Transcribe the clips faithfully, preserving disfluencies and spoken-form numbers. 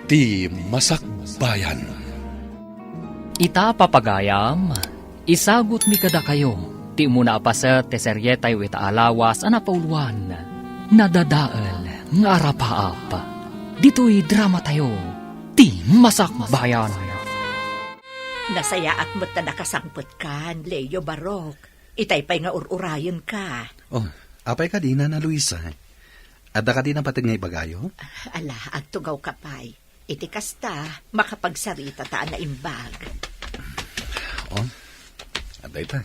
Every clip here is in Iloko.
Ti Masakbayan. Ita, papagayam, isagutmi kadakayo ti umuna a paset ti serietayo ita a lawas a napauluan, Nadadael nga Arapaap. Ditoy dramatayo, Ti Masakbayan. Nasayaat met ta nakasangpetkan, Leo, Barok. Itay pay nga ur-urayenka. Oh, apay kadi, Nana Luisa? Adda kadi napateg nga ibagayo? Ala, agtugawka pay. Iti kasta, makapagsaritata a naimbag. Oh, adda ita.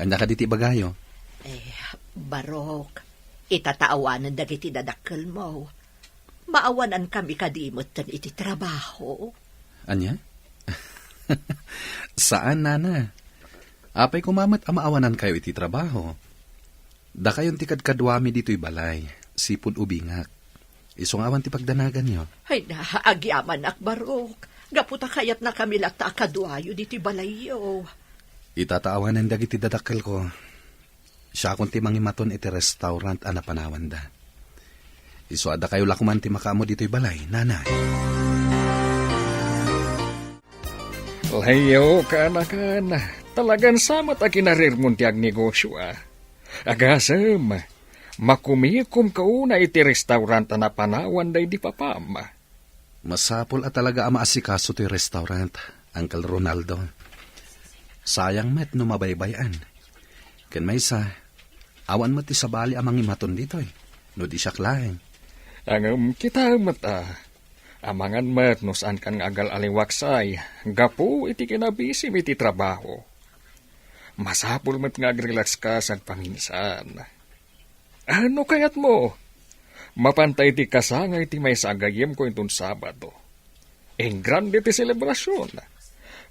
Ania kadi ti ibagayo? Eh, Barok, ita ta awanen dagiti dadakkelmo. Maawanankami kadi metten iti trabaho? Ania? Saan, Nana. Apay koma met a maawanankayo iti trabaho? Dakayon ti kadkaduami ditoy balay, sipud ubingak. Isu nga awan ti pagdanaganyo. Ay na, agyamanak, Barok. Gapu ta kayatnakami latta a kaduayo ditoy balayyo. Ita ta awanen dagiti dadakkelko. Siakon ti mangimaton iti restaurant a napanawanda. Isu a dakayo la koman ti makaammo ditoy balay, Nana. Leo, kaanakan, talagan sa met a kinarirmon ti agnegosio, a. Agasem, makumikomka unay iti restaurant a napanawanda idi papam. Masapul a talaga a maasikaso toy restaurant, Uncle Ronaldo. Sayang met no mabaybay-an. Ken maysa, awan met ti sabali a mangimaton ditoy, no di siak laeng. Ngem kitaem met a, amangan met no saankan nga agal-aliwaksay gapu iti kinabisim iti trabaho. Masapul met nga agrelakska sagpaminsan. A, no kayatmo, mapanta iti kasangay ti maysa a gayyemko inton Sabado. Engrande ti selebrasion,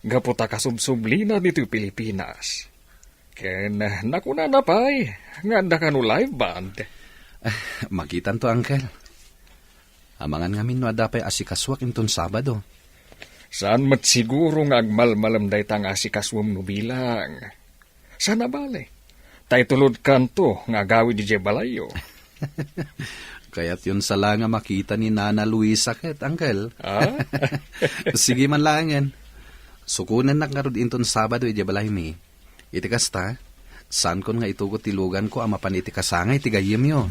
gapu ta kasubsublina ditoy Pilipinas. Ken nakunana pay nga adda kano live band. Ah, makitanto, Uncle. Amangan ngamin no adda pay asikasuak inton Sabado. Saan met siguro nga agmalmalem dayta nga asikasuem no bilang. Saan a bale, ta itulodkanto nga agawid idiay balayyo. Kayatyon sa la nga makita ni Nana Luisa ket, Uncle. Ah? Sige man laengen. Sukonennak ngarud inton Sabado idiay balaymi. Iti kasta, saankon nga itugot ti luganko a mapan iti kasangay ti gayyemyo.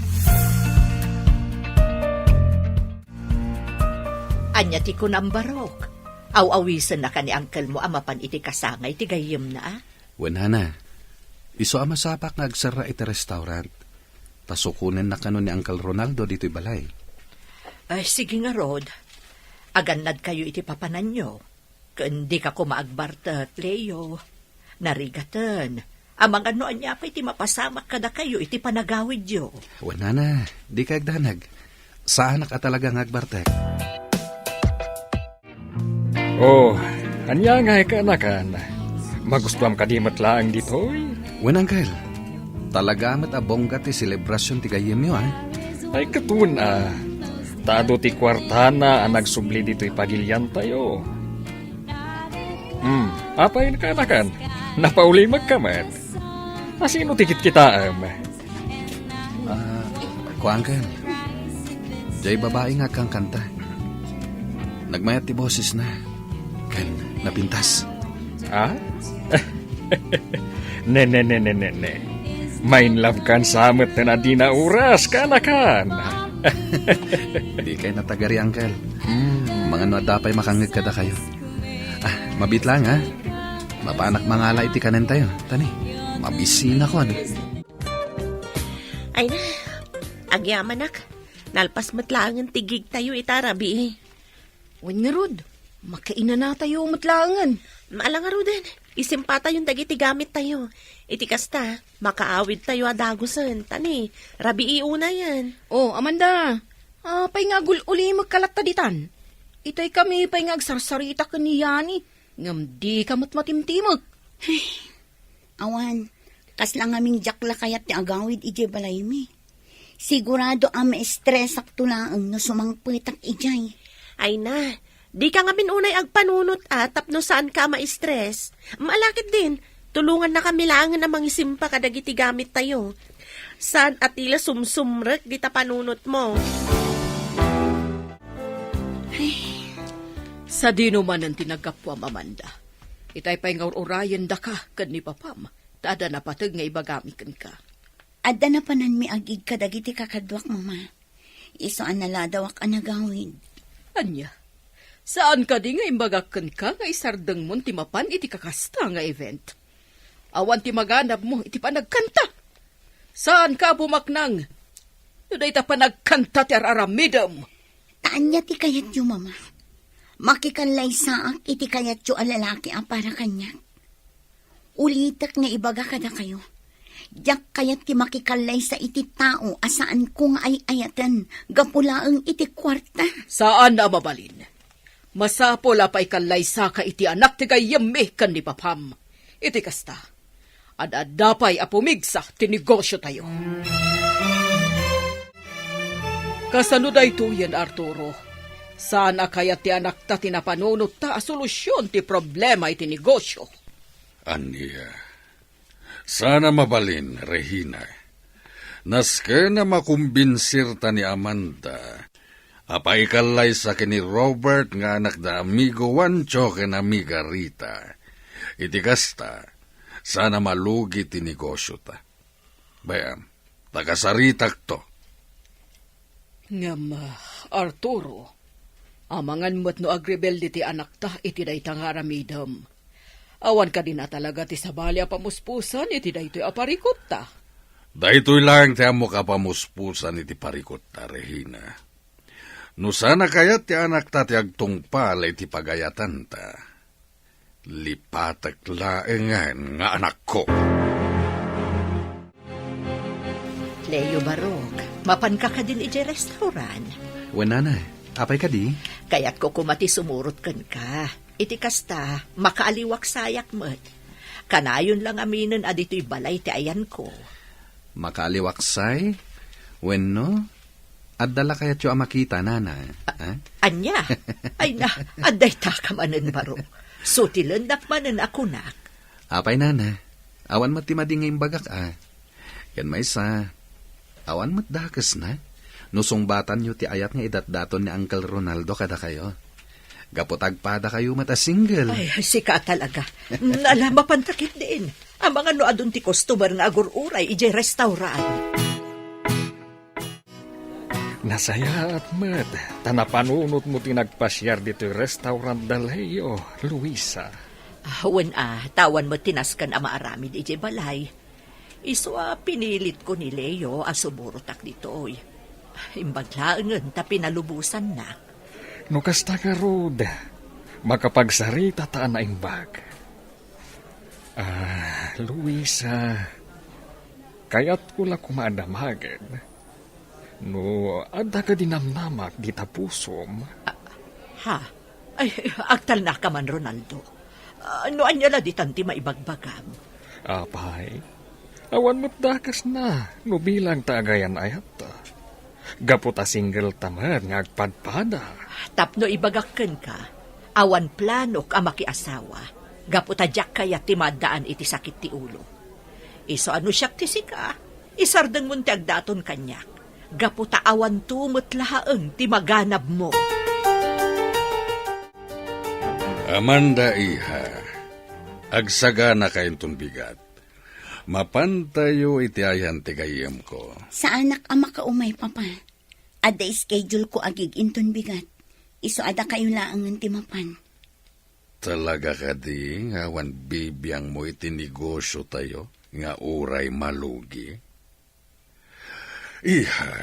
Ania ti kunam, Barok? Aw-awisennaka ni uncle mo a mapan iti kasangay ti gayyemna, a? Wen, Nana. Isu a masapak nga agserra iti restaurant. Ta sukonennak kano ni Uncle Ronaldo ditoy balay. Ay, sige ngarud. Agannadkayo iti papananyo. Ken dika koma agbartek, Leo. Narigaten. Amangan no ania pay ti mapasamak kadakayo iti panagawidyo. Wen, Nana, dika agdanag. Saanak a talaga nga agbartek. Oh, ania ngay kaanakan? Magustuam kadi met laeng ditoy? Wen, Uncle. Talaga met a bongga ti selebrasion ti gayyemyo, a? Ay, ket wen, a. Ta adu ti kuartana a nagsubli ditoy pagiliantayo. Hmm, apay kaanakan? Napaulimekka met. A, sino ti kitkitaem? Ah, kuankan. Diay babai nga agkankanta. Nagmayat ti bosesna. Ken napintas. Ah? Ne, ne, ne, ne, ne, ne. Mainlove kan sa met ten a dina oras, kaanakan. Dikay natagari, Uncle. Hmm. Amangan no adda pay makangngeg kadakayo. Ah, mabiit lang, ha? Mapanak mangala iti kanentayo. Tani, mabisinakon. Ay na, agyamanak. Nalpas met laengen ti gigtayo ita rabii. Wen ngarud, makainanatayo met laengen. Ala ngaruden, isimpatayon dagiti gamittayo. Iti kasta, makaawidtayo a dagusen. Tani, rabii unayen. Oh, Amanda, apay nga agul-ulimekka latta ditan? Itay kami pay nga agsarsarita ken ni Yani, ngem dika met matimtimek. Awan, kasla ngamin diak la kayat ti agawid idiay balaymi. Sigurado a maestresakto laeng no sumangpetak idiay. Ay na, dika ngamin unay agpanunot a tapno saanka a maestres. Ala ketdin, tulongannakami laengen a mangisimpa kadagiti gamittayo. Saan a ti la sumsumrek dita panunotmo. Ay, Sadino manen ti naggapuam, Amanda? Itay pay nga ur-urayendaka ken ni papam, ta adda napateg nga ibagami kenka. Adda napananmi agig kadagiti kakaduak, Mama. Isu a naladawak a nagawid. Ania? Saan kadi nga imbagak kenka nga isardengmon ti mapan iti kakasta nga event? Awan ti maganabmo iti panagkanta. Saanka a bumaknang no dayta panagkanta ti ar-aramidem. Ta ania ti kayatyo, Mama? Makikallaysaak iti kayatyo a lalaki a para kaniak? Ulitek nga ibaga kadakayo, diak kayat ti makikallaysa iti tao a saanko nga ay-ayaten gapu laeng iti kuarta. Saan a mabalin. Masapul a paikallaysa ka iti anak ti gayyemmi ken ni papam. Iti kasta, ad-adda pay a pumigsa ti negosyotayo. Kasano daytoyen, Arturo? Saan a kayat ti anakta ti napanunotta a solusion ti problema iti negosyo? Ania? Saan a mabalin, Regina. Nasken a makumbinsirta ni Amanda a paikallaysa ken ni Robert nga anak da amigo Juancho ken amiga Rita. Iti kasta, saan a malugi ti negosyota. Bay-am, ta kasaritakto. Ngem, ah, Arturo, amangan met no agrebelde ti anakta iti dayta nga aramidem. Awan kadi a talaga ti sabali a pamuspusan iti daytoy a parikutta? Daytoy laeng ti ammok a pamuspusan iti parikutta, Regina. No saan a kayat ti anakta ti agtungpal iti pagayatanta, lipatek laengen nga anakko. Leo Barok, mapanka kadin idiay restaurant? Wen, Nana. Apay kadi? Kayatko koma ti sumurot kenka. Iti kasta, makaaliwaksayak met. Kanayon la ngaminen a ditoy balay ti ayanko. Makaaliwaksay? Wenno, adda la kayatyo a makita, Nana? A-, ha? Ania? Ay na, adda ita ka manen, Baro. Sutilennak manen a kunak. Apay, Nana, awan met ti madi nga imbagak, a. Ken maysa, awan met dakesna no sungbatanyo ti ayat nga idatdaton ni Uncle Ronaldo kadakayo. Gapu ta agpadakayo met a single. Ay, sika talaga. Nala, mapanta ketdin. Amangan no adun ti customer nga agur-uray idiay restaurant. Nasayaat met, ta napanunotmo ti nagpasiar ditoy restaurant da Leo, Luisa. Ah, wen a, ta awan met ti nasken a maaramid idiay balay. Isu a pinilitko ni Leo a sumurotak ditoy. Imbag laengen ta pinalubosannak. No kasta ngarud, makapagsarita ta a naimbag. Ah, Luisa, kayatko la koma a damagen no adda kadi namnamak dita pusom. Ah, ha? Ay, agtalnaka man, Ronaldo. Ah, no ania la ditan ti maibagbagam? Apay, awan met dakesna no bilang ta agayan-ayatta. Gapu ta single ta met nga agpadpada. Tapno ibagak kenka, awan planok a makiasawa, gapu ta diak kayat ti maaddaan iti sakit ti ulo. Isu a no siak ti sika, isardengmon ti agdaton kaniak, gapu ta awanto met laeng ti maganabmo. Amanda, iha, agsaganaka inton bigat. Mapantayo iti ayan ti gayyemko. Saanak a makaumay, Papa. Adda schedule ko agig inton bigat. Isu a dakayo laengen ti mapan. Talaga kadi nga awan bibiangmo iti negosyotayo nga uray malugi? Iha,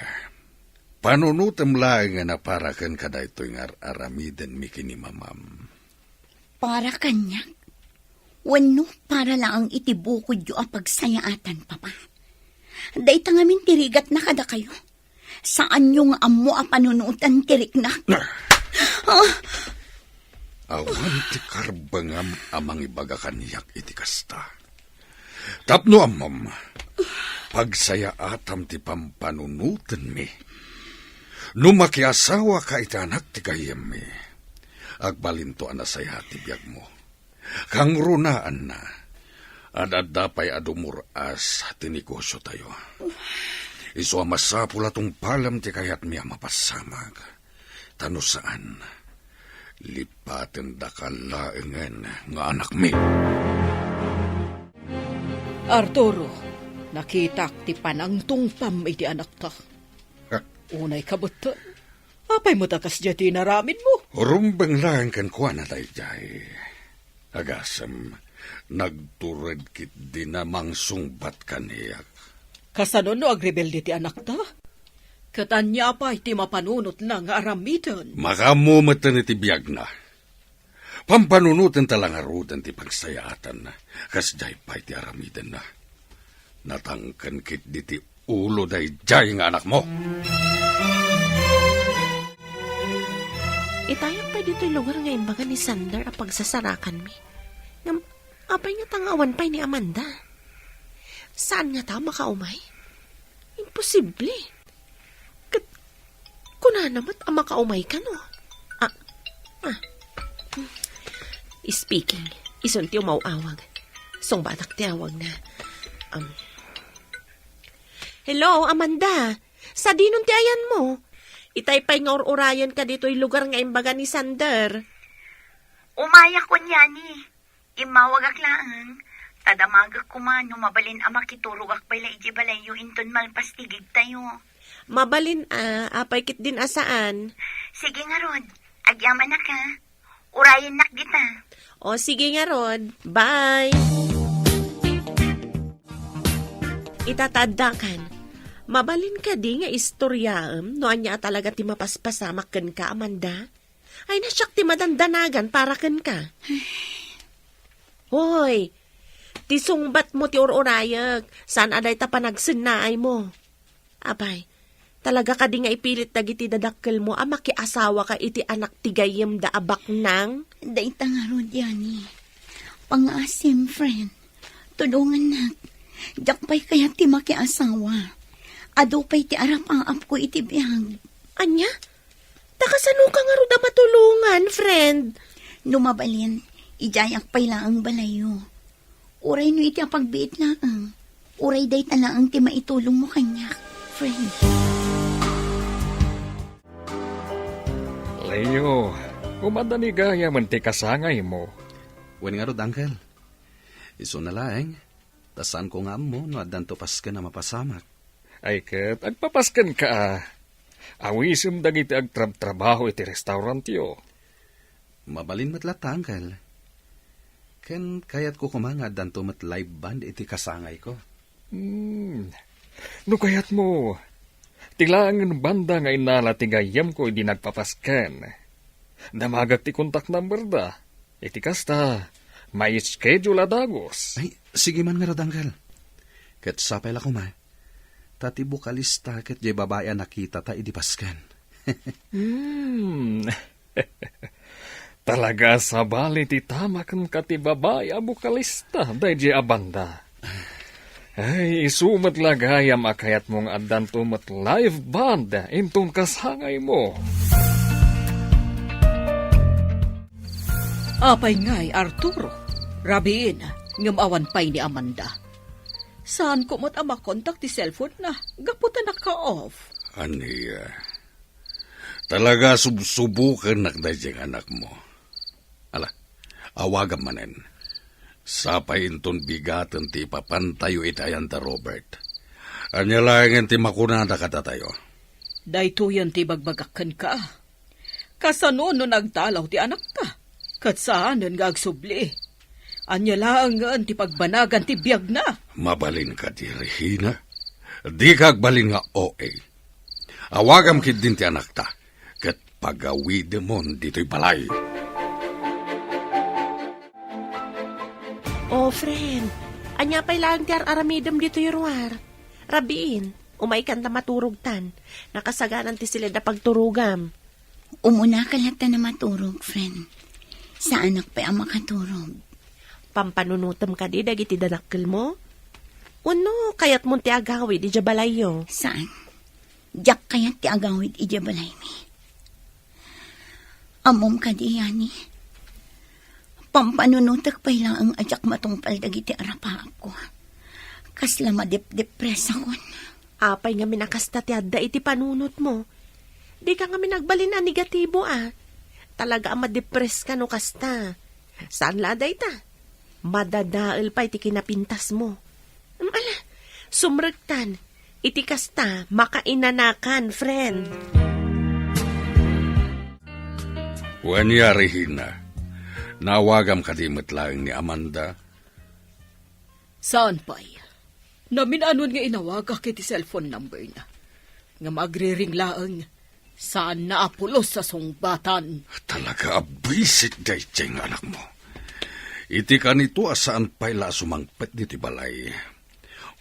panunotem laengen a para ken kadaytoy nga ar-aramidenmi ken ni mamam. Para kaniak? Wenno para laeng iti bukodyo a pagsayaatan, Papa? Dayta ngamin ti rigatna kadakayo. Saanyo nga ammo a panunoten ti riknak. Ah! Ah! Awan ti karbengam a mangibaga kaniak iti kasta. Tapno ammom, pagsayaatam ti pampanunotenmi. No makiasawaka iti anak ti gayyemmi, agbalinto a nasayaat ti biagmo. Kangrunaan, ad-adda pay a dumur-as ti negosyotayo. Isu a masapul a tungpalem ti kayatmi a mapassamag. Ta no saan, Lipatendakan laengen nga anakmi. Arturo, nakitak ti panangtungpam iti anakta. Unay kabutten. Apay met a kasdiay ti inaramidmo? Rumbeng laeng kenkuana daydiay. Agasem, nagtured ketdi a mangsungbat kaniak. Kasano no agrebelde ti anakta? Ket ania pay ti mapanunotna nga aramiden? Makaammo metten iti biagna. Pampanunotenta la ngaruden ti pagsayaatanna, kasdiay pay ti aramidenna. Natangken ketdi ti ulo daydiay nga anakmo. Itayak pay ditoy lugar nga imbaga ni Sander a pagsasarakanmi. Ngem, apay ngata nga awan pay ni Amanda? Saan ngata a makaumay? Imposible. Ket kunana met a makaumay kano. Ah, ah. Speaking, isun ti umaw-awag. Sungbatak ti awagna. Um, Hello, Amanda. Sadinon ti ayanmo? Itay pay nga ur-urayenka ditoy lugar nga imbaga ni Sander. Umayakon, Yani. Immawagak laeng, ta damagek koma no mabalin a makiturogak pay la idiay balayyo inton malpas ti gigtayo. Mabalin a, apay ketdin a saan? Sige ngarud, agyamanak a. Urayennak dita. O, sige ngarud. Bye! Ita ta addakan. Mabalin kadi nga istoriaem no ania a talaga ti mapaspasamak kenka, Amanda? Ay, na siak ti madandanagan para kenka. Hoy, ti sungbatmo ti ur-urayek, saan a dayta panagsennaaymo. Apay, talaga kadi nga ipilit dagiti dadakkelmo a makiasawaka iti anak ti gayyemda a baknang? Dayta ngarud, Yani. Pangngaasim, friend. Tulongannak. Diak pay kayat ti makiasawa. Adu pay ti arapaapko iti biag. Ania? Ta kasanoka ngarud a matulongan, friend? No mabalin, idiayak pay laeng balayyo. Uray no iti apagbiit laeng, uray dayta laeng ti maitulongmo kaniak, friend. Leo, umadda ni gayamen ti kasangaymo. Wen ngarud, Uncle. Isuna laeng, ta saanko nga ammo no addanto pasken a mapasamak. Ay ket, agpapaskenka a. Awisem dagiti agtrabtrabaho iti restaurantyo. Mabalin met latta, Uncle. Ken kayatko koma nga addanto met live band iti kasangayko. Hmm. No kayatmo, ti laengen banda nga innala ti gayyemko idi nagpapasken. Damagek ti contact number da. Iti kasta, mai-schedule a dagus. Ay, sige man ngarud, Uncle. Ket sapay la koma, ta ti bokalista ket diay babai a nakitata idi pasken. Hmm. Talaga a sabali ti tama kenka ti babai a bokalista daydiay a banda. Ay, isu met la gayam a kayatmo nga addanto met live band inton kasangaymo. Apay ngay, Arturo? Rabiin, ngem awan pay ni Amanda. Saanko met a makontak ti cellphone na, gapu ta naka-off. Ania? Talaga subsubukennak daydiay nga anakmo. Ala, awagam manen. Sapay inton bigaten ti ipapantayo iti ayan da Robert. Ania laengen ti makunada kadatayo? Daytoyen ti ibagbagak kenka. Kasano no nagdalaw ti anakta? Ket saanen nga agsubli. Ania laengen ti pagbanagan ti biagna? Mabalin kadi, Regina? Dika agbalin nga O A. Awagam ketdin ti anakta, ket pagawidemon ditoy balay. Oh, friend, ania pay laeng ti ar-aramidem ditoy ruar? Rabiin, umaykan ta maturogtan. Nakasaganan ti siled a pagturogam. Umunaka latta a maturog, friend. Saanak pay a makaturog. Pampanunotem kadi dagiti dadakkelmo? Wenno kayatmon ti agawid idiay balayyo? Saan. Diak kayat ti agawid idiay balaymi. Ammom kadi, Yani? Pampanunotek pay laeng a diak matungpal dagiti arapaapko. Kasla madepdepresakon. Apay ngamin a kasta ti adda iti panunotmo? Dika ngamin agbalin a negatibo a. Talaga a madepress ka no kasta. Saan la a dayta? Madadael pay ti kinapintasmo. Em, ala, sumrektan. Iti kasta, makainanakan, friend. Wen, Regina, naawagam kadi met laeng ni Amanda? Saan pay. Namin-anon nga inawagak iti cellphone number na. Ngem agriring laeng, saanna a pulos a sungbatan. Talaga a buisit daydiay nga anakmo. Iti kanito a saan pay la a sumangpet ditoy balay,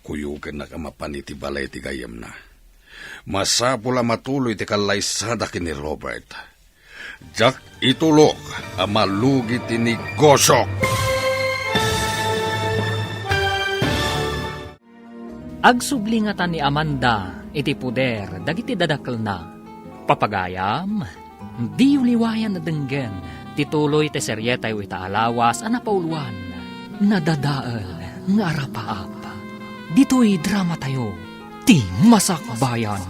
kuyogennak a mapan iti balay ti gayyemna. Masapul a matuloy ti kallaysada ken ni Robert. Diak itulok a malugi ti negosiok. Agsubli ngata ni Amanda iti poder dagiti dadakelna. Papagayam, diyo liwayan a denggen ti tuloy ti serietayo ita a lawas a napauluan, Nadadael nga Arapaap. Ditoy dramatayo, ti Masakbayan.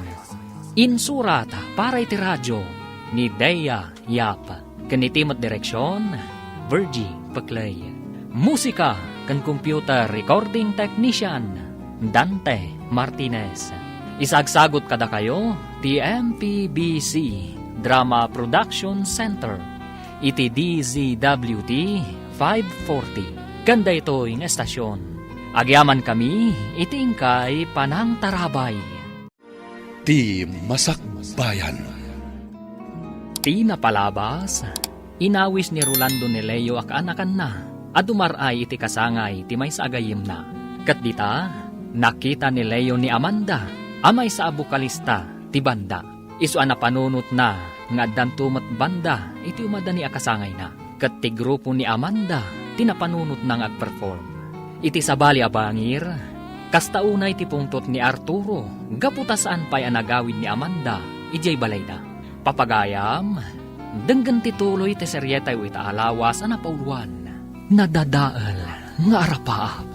Insurat para iti radio ni Dea Yap, ken iti met direksion, Virgie Peclay. Musika ken computer recording technician, Dante Martinez. Isagsagut kadakayo ti M P B C Drama Production Center iti D Z W T five forty. Ken daytoy nga estasion, agyamankami iti inkay panangtarabay. Ti Masakbayan. Ti napalabas, inawis ni Rolando ni Leo a kaanakanna a dumar-ay iti kasangay ti maysa a gayyemna. Ket dita, nakita ni Leo ni Amanda a maysa a bokalista ti banda. Isu a napanunotna nga addanto met banda iti umadani a kasangayna. Ket ti grupo ni Amanda ti napanunotna nga agperform. Iti sabali a bangir, kasta unay ti pungtot ni Arturo gapu ta saan pay a nagawid ni Amanda idiay balayda. Papagayam, denggen ti tuloy ti serietayo ita a lawas a napauluan, Nadadael nga Arapaap.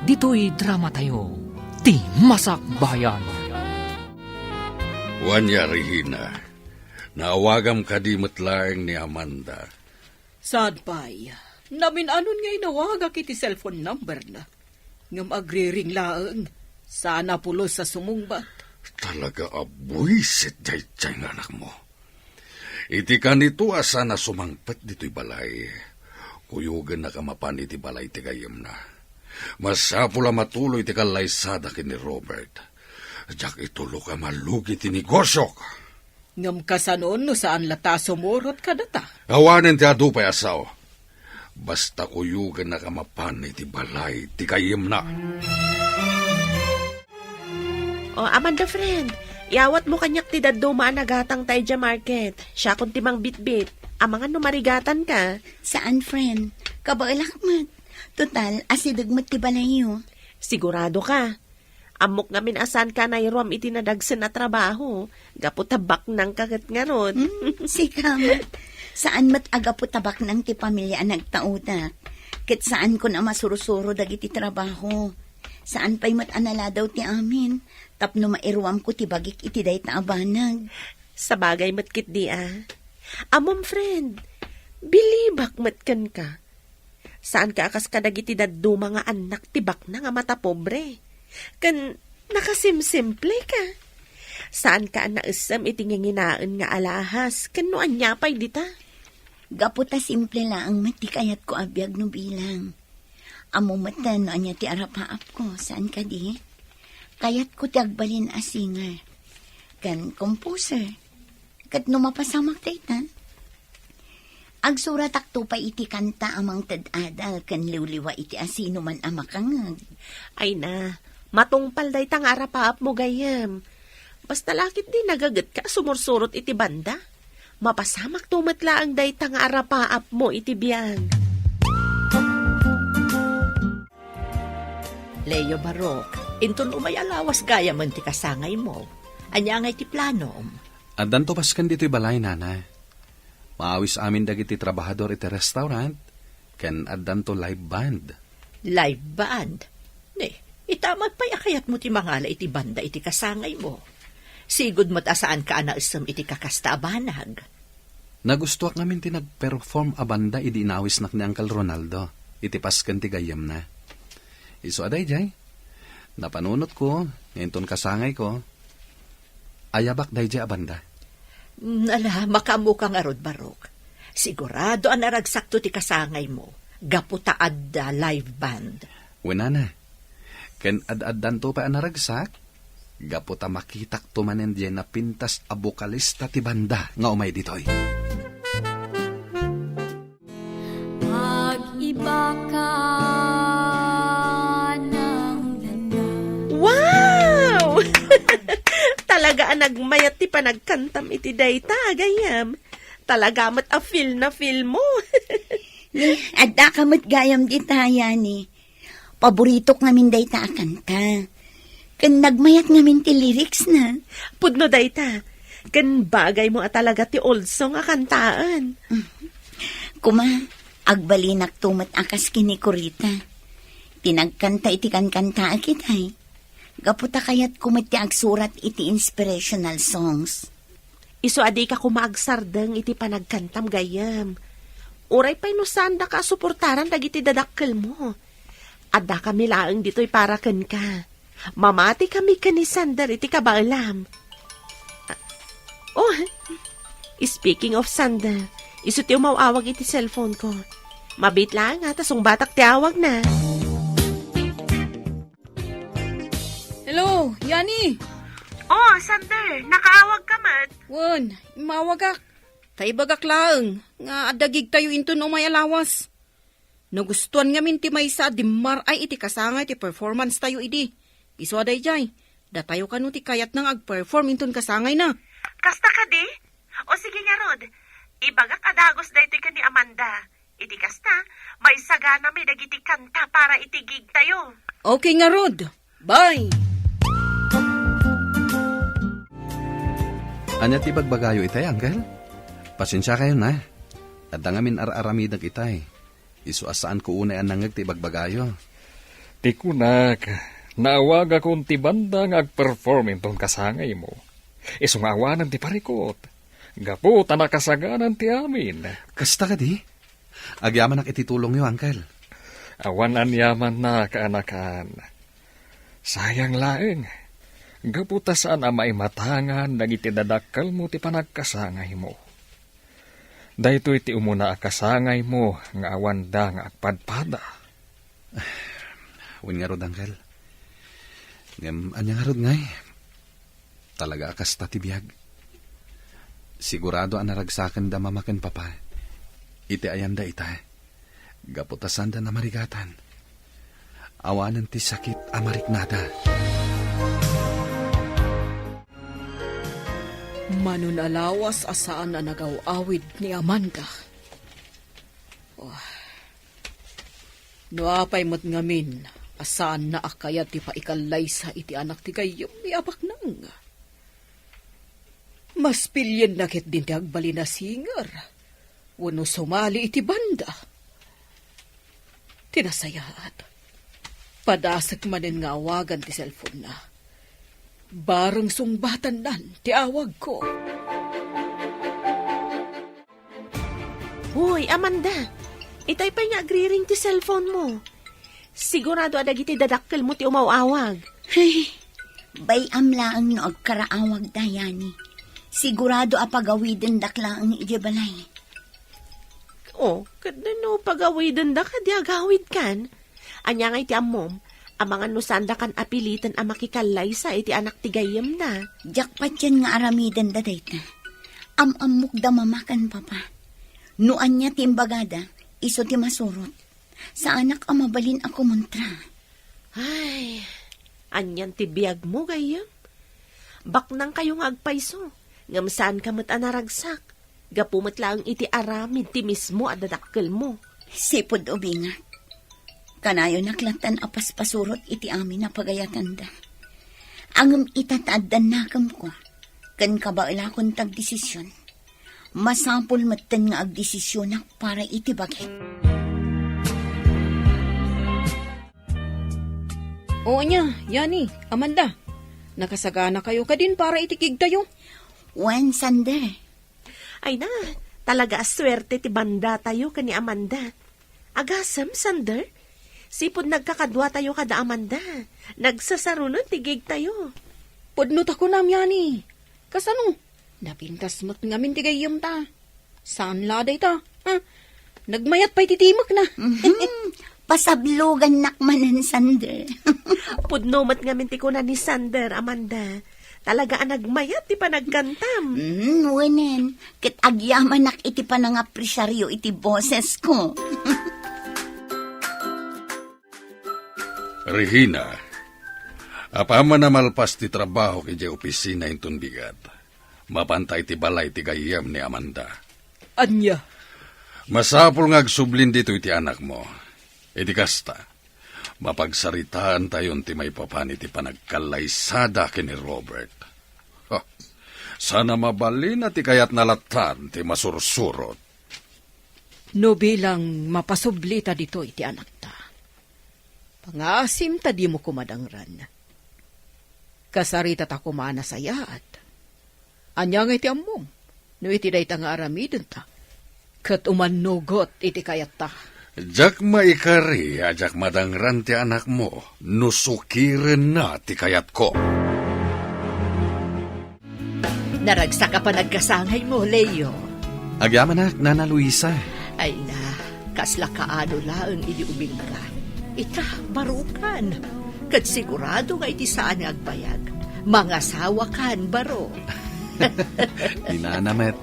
Ditoy dramatayo, ti Masakbayan. Wen, Regina, naawagam kadi met laeng ni Amanda? Saan pay. Namin-anon nga inawagak iti cellphone number na. Ngem agriring laeng, saan a pulos a sumungbat. Talaga a buisit daydiay nga anakmo. Iti kanito a saan a sumangpet ditoy balay, kuyogennak a mapan iti balay ti gayyemna. Masapul a matuloy ti kallaysada ken ni Robert. Diak itulok a malugi ti negosiok. Ngem kasano no saan latta a sumurot kadata? Awanen ti adu pay a sao. Basta kuyogennak a mapan iti balay ti gayyemna. O, Amanda, friend, iyawatmo kaniak ti dadduma a nagatangta idiay market. Siakon ti mangbitbit. Amangan no marigatanka. Saan, friend. Kabaelak met. Total, asideg met ti balayyo. Sigurado ka? Ammok ngamin a saanka a nairuam iti nadagsen a trabaho, gapu ta baknangka ket ngarud. Hmm, sika met. Saan met a gapu ta baknang ti pamilia a nagtaodak. Ket saankon a masursuro dagiti trabaho. Saan pay met a naladaw ti amin, tapno mairuamko ti bagik iti dayta a banag. Sabagay met ketdi a. Ammom, friend, bilibak met kenka. Saanka a kas kadagiti dadduma nga annak ti baknang a matapobre. Ken nakasimsimpleka. Saanka a naessem iti nginginaen nga alahas ken no ania pay dita. Gapu ta simple laeng met ti kayatko a biag no bilang. Ammom met no ania ti arapaapko, saan kadi? Kayatko ti agbalin a singer ken composer. Ket no mapasamak dayta, agsuratakto pay iti kanta a mangted adal ken liwliwa iti asinoman a makangngeg. Ay na, matungpal dayta nga arapaapmo gayyem. Basta la ketdi nagagetka a sumursurot iti banda. Mapasamakto met laeng dayta nga arapaapmo iti biag. Leo Barok, inton umay a lawas gayamen ti kasangaymo, ania ngay ti planom? Addanto basken ditoy balay, Nana. Maawis amin dagiti trabahador iti restaurant, ken addanto live band. Live band? Ni, ita met pay a kayatmo ti mangala iti banda iti kasangaymo. Sigud met a saanka a naessem iti kakasta a banag. Nagustoak ngamin ti nagperform a banda idi inawisnak ni Uncle Ronaldo iti pasken ti gayyemna. Isu a daydiay, napanunotko nga inton kasangayko, ayabak daydiay a banda. Mm, ala, makaammoka ngarud, Barok. Sigurado a naragsakto ti kasangaymo, gapu ta adda live band. Wen, nana, ken ad-addanto pay a naragsak, gapu ta makitakto manen diay napintas a bokalista ti banda nga umay ditoy. Pag-iba ka ng lana. Wow! Talaga a nagmayat ti panagkantam iti dayta, gayyem. Talaga met a feel na feel mo. Ni, adda ka met gayam dita, Yani. Paboritok ngamin dayta a kanta. Ken nagmayat ngamin ti lyrics na. Pudno dayta. Ken bagay mo a talaga ti old song a kantaen. Kuma, agbalinakto met a kas ken ni Corita. Ti nagkanta iti kankantaak itay. Gapu ta kayatko met ti agsurat iti inspirational songs. Isu a dika koma agsardeng iti panagkantam gayyem. Uray pay no saandaka a suportaran dagiti dadakkelmo. Addakami laeng ditoy para kenka. Mamatikami ken ni Sander iti kabaelam. Ah, oh, speaking of Sander, isu ti umaw-awag iti cellphone ko. Mabiit laeng a ta sungbatak ti awagna. Hello, Yani! Oh, Sander, nakaawag ka met? Wen, immawagak. Ta ibagak laeng nga adda gigtayo inton umay a lawas. Nagustuan ngamin ti maysa a dimmar-ay iti kasangay ti performance tayo idi. Isu a daydiay, datayo kano ti kayatna nga agperform inton kasangayna. Kasta kadi? O sige ngarud, ibagak a dagus daytoy ken ni Amanda. Iti kasta, maisaganami dagiti kanta para iti gig tayo. Okay ngarud. Bye! Ania ti ibagbagayo itay, Uncle? Pasensiakayon, a. Adda ngamin ar-aramidek itay. Isu a saanko unay a nangngeg ti ibagbagayo. Ti kunak, naawagakon ti banda nga agperform inton kasangaymo. Isu nga awanen ti parikut. Gapu ta nakasaganan ti amin. Kasta kadi? Agyamanak iti tulongyo, Uncle. Awan aniamanna, kaanakan. Sayang laeng. Gapu ta saan a maimatangan dagiti dadakkelmo ti panagkasangaymo. Daytoy ti umuna a kasangaymo nga awanda nga agpadpada. Wen ngarud, Uncle. Ngem ania ngarud ngay? Talaga a kasta ti biag. Sigurado a naragsakenda Mama ken Papa iti ayanda ita. Gapu ta saanda namarigatan. Awanen ti sakit a mariknada. Mano a lawas a saan a nagaw-awid ni Amanda. Oh. No apay met ngamin a saanna a kayat ti paikallaysa iti anak ti gayyem, isu a baknang. Mas pilienna ketdin ti agbalin a singer wenno sumali iti banda. Ti nasayaat, padasek manen nga awagan ti cellphone-na. Bareng sungbatannan ti awagko. Hoy, Amanda! Itay pay nga agriring ti cellphone-mo. Sigurado a dagiti dadakkelmo ti umaw-awag. Ay, bay-am laeng no agkaraawagda, Yani. Sigurado a pagawidendak laeng idiay balay. Oh, ket no pagawidendak, adi agawidkan? Ania ngay ti ammom? Amangan no saandakan a piliten a makikallaysa iti anak ti gayyemda. Diak patien nga aramidenda dayta. Am-ammokda Mama ken Papa. No ania ti imbagada, isu ti masurot. Saanak a mabalin a kumontra. Ay, anian ti biagmo, gayyem? Baknangkayo nga agpayso, ngem saanka met a naragsak. Gapu met laeng iti aramid ti mismo a dadakkelmo. Sipud ubingak, kanayonak lattan a paspasurot iti amin a pagayatanda. Ngem ita ta addan nakemko, ken kabaelakon ti agdesision, masapul metten nga agdesisionak para iti bagik. O ania, Yani, Amanda, nakasaganakayo kadin para iti gigtayo? Wen, Sander. Ay na, Talaga a suerte ti bandatayo ken ni Amanda. Agasem, Sander? Sipud nagkakaduatayo kada Amanda, nagsasarunon ti gigtayo. Pudno ta kunam, Yani. Kasano? Napintas met ngamin ti gayyemta. Saan la dayta? Ha? Nagmayat pay ti timekna. Mhm. Pasablogannak manen, Sander. Pudno met ngamin ti kuna ni Sander, Amanda. Talaga a nagmayat ti panagkantam. Mhm, wenen. Ket agyamanak iti panangapresiaryo iti bosesko. Regina, apaman a malpas ti trabahok idiay opisina inton bigat, mapanta iti balay ti gayyem ni Amanda. Ania? Masapul nga agsublin ditoy ti anakmo. Iti kasta, mapagsaritaantayon ti maipapan iti panagkallaysada ken ni Robert. Ha, saan a mabalina ti kayatna latta ti masursurot. No bilang mapasublita ditoy ti anakta, pangaasim ta dimo koma dangran. Kasaritata koma a nasayaat. Ania nga iti ammom no iti dayta nga aramidenta ket umannugot iti kayatta? Diak maikari a diak madangran ti anakmo no sukirenna ti kayatko. Naragsak a panagkasangaymo, Leo. Agyamanak, Nana Luisa. Ay na, kasla kaano laeng idi ubingka. Ita, barukan. Ket sigurado nga iti saan nga agbayag, mangasawakan, barok. Ni Nana met.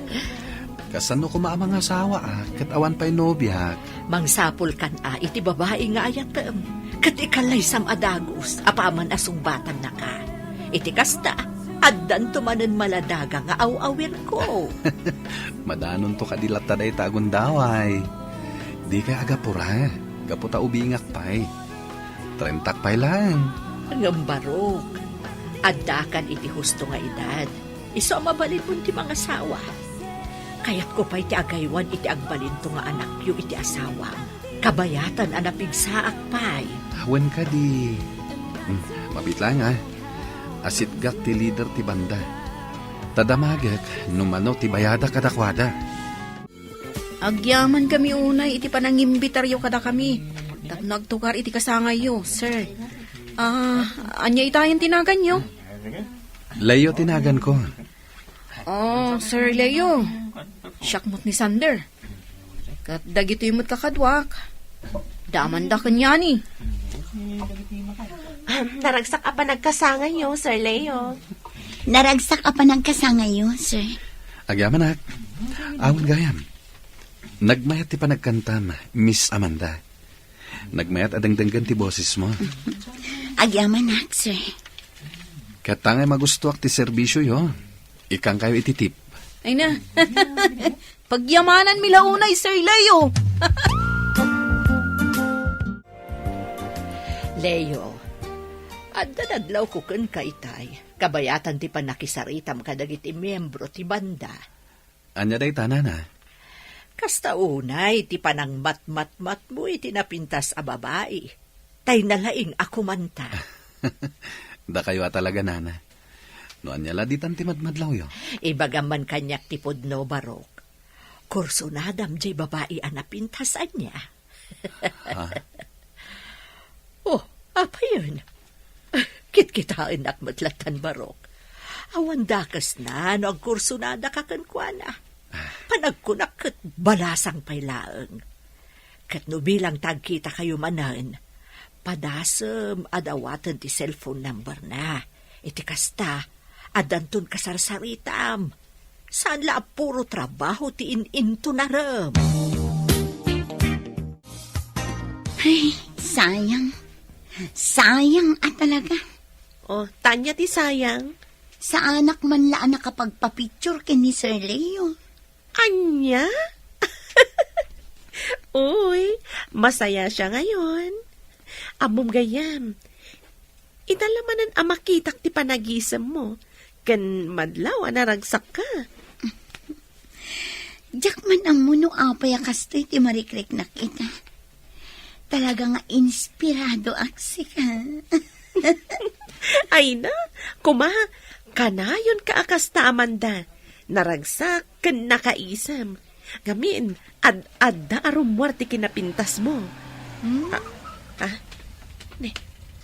Kasano koma a mangasawa, a, ket awan pay nobiak? Mangsapulkan a iti babai nga ayatem, ket ikallaysam a dagus apaman a sungbatannaka. Iti kasta, addanto manen maladaga nga aw-awirko. Madanonto kadi latta dayta a gundaway. Dikay agapura, gapu ta ubingak pay. Trentak pay laeng. Ngem barok, addakan iti husto nga edad. Isu a mabalinmon ti mangasawa. Kayatko pay ti agaywan iti agbalinto nga anakyo iti asawam. Kabayatan a napigsaak pay. Awan kadi. Hmm, mabiit laeng, a. Asitgak ti lider ti banda. Ta damagek no mano ti bayadak kadakuada. Agyamankami unay iti panangimbitaryo kadakami tapno agtukar iti kasangayyo, sir. Ah, ania itayen ti naganyo? Leo ti naganko. Oh, Sir Leo. Siak met ni Sander. Ket dagitoy met kakaduak. Damanda ken Yani. Ahem, naragsak a panagkasangayyo, Sir Leo. Naragsak a panagkasangayyo, sir. Agyamanak. Awan gayam. Nagmayat ti panagkantam, Miss Amanda. Nagmayat a dengdenggen ti bosesmo. Agyamanak, sir. Ket ta ngay magustoak ti serbisioyo, ikkankayo iti tip. Ay na. Pagyamananmi la unay, Sir Leo. Leo, adda nadlawko kenka itay, kabayatan ti pannakisaritam kadagiti miembro ti banda. Ania dayta, nana? Kasta unay ti panangmatmatmatmo iti napintas a babai. Tay nalaing a kumanta. Dakayo a talaga, nana. No ania la ditan ti madmadlawyo? Ibagam man kaniak ti pudno, Barok. Kursunadam jay babai a napintas, ania? Ha? Oh, apayen? Kitkitaennak met lattan, Barok. Awan dakesna no agkursunadaka kenkuana. Panagkunak ket balasang pay laeng. Ket no bilang ta agkitakayo manen, padasem a dawaten ti cellphone number na. Iti kasta, addanton kasarsaritam. Saan la a puro trabaho ti in-intonarem. Ay, sayang. Sayang a talaga. Oh, ania ti sayang? Saanak man la a nakapagpapicture ken ni Sir Leo. Ania? Uy, masaya siya ngayon. Ammom gayam, ita la manen a makitak ti panagisemmo, ken madlaw a naragsakka. Diak man ammo no apay a kastoy ti marikriknak ita. Talaga nga inspiradoak sika. Ay na, kuma, kanayonka a kasta, Amanda. Naragsak ken nakaisem. Ngamin, ad-adda a rummuar ti kinapintasmo. Hmm? Ah, ah. Ne,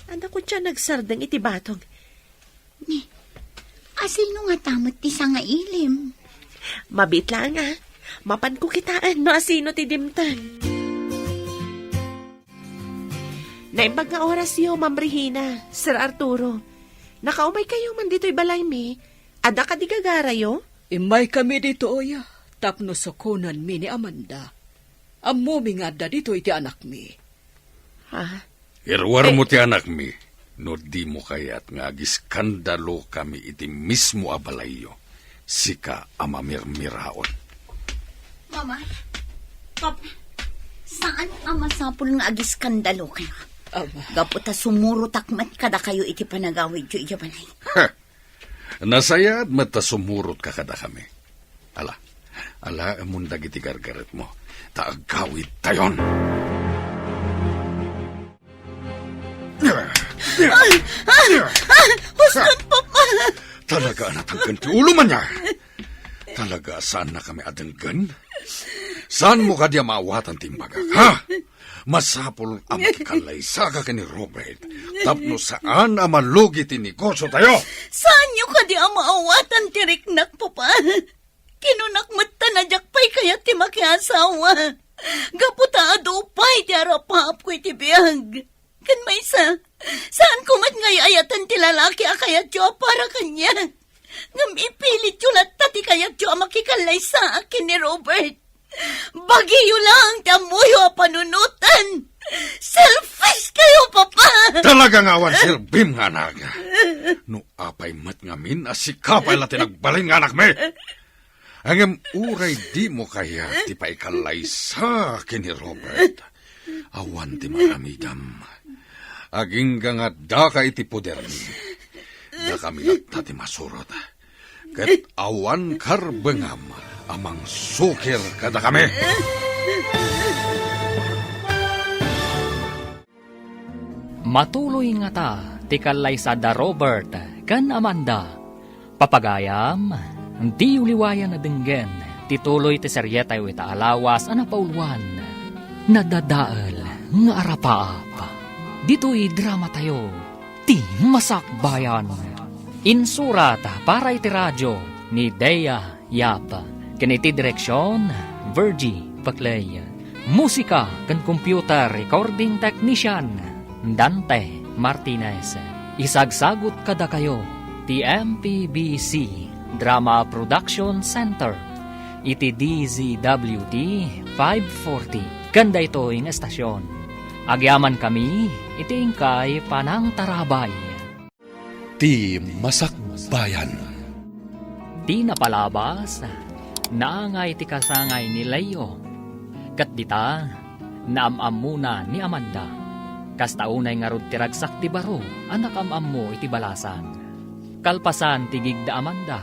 adda kua ti nagsardeng iti batong. Ni, asino ngata met ti sangailim? Mabiit laeng, a. Mapanko kitaen no asino ti dimteng. Naimbag nga orasyo, Ma'am Regina, Sir Arturo. Nakaumaykayo man ditoy balaymi. Adda kadi gagarayo? Immaykami ditoy tapno sukonenmi ni Amanda. Ammomi nga adda ditoy ti anakmi. Ha? Iruarmo ti anakmi, no dimo kayat nga agiskandalokami iti mismo a balayyo, sika a mamirmiraon. Mama, Papa, saan a masapul nga agiskandalokayo? Ama. Gapu ta sumurotak met kadakayo iti panagawidyo idiay balay. Nasayaat met ta sumurotka kadakami. Ala, alaemon dagiti gargaretmo, ta agawidtayon. Huston, Papa! Talaga a natangken ti ulo, ania? Talaga a saannakami a denggen? Saanmo kadi a maawatan ti imbagak, ha? Masapul a makikallaysaka ken ni Robert tapno saan a malugi ti negosyotayo. Saanyo kadi a maawatan ti riknak, Papa? Kinunak met ta na diak pay kayat ti makiasawa. Gapu ta adu pay ti arapaapko iti biag. Ken maysa, saanko met nga ay-ayatan ti lalaki a kayatyo a para kaniak. Ngem ipilityo latta ti kayatyo a makikallaysaak ken ni Robert. Bagiyo laeng ti ammoyo a panunoten. Selfish kayo, Papa! Talaga nga awan serbim nga anak. No apay met ngamin a sika pay la ti nagbalin nga anakmi. Ngem uray dimo kayat ti paikallaysa ken ni Robert, awan ti maaramidam. Agingga nga addaka iti podermi. Dakami latta ti masurot. Ket awan karbengam a mangsukir kadakami. Matuloy ngata ti kallaysa da Robert ken Amanda. Papagayam, diyo liwayan a denggen ti tuloy ti serietayo ita a lawas a napauluan, Nadadael nga Arapaap. Ditoy dramatayo, Ti Masakbayan. Insurat para iti radio ni Dea Yap, ken iti direksion, Virgie Paclay. Musika ken computer recording technician, Dante Martinez. Isagsagut kadakayo ti M P B C Drama Production Center iti D Z W T five forty ken daytoy nga estasion. Agyamankami iti inkay panangtarabay. Ti Masakbayan. Ti napalabas, naangay ti kasangay ni Leo. Ket dita, naam-ammona ni Amanda. Kasta unay ngarud ti ragsak ti baro a nakaam-ammo iti balasang. Kalpasan ti gig da Amanda,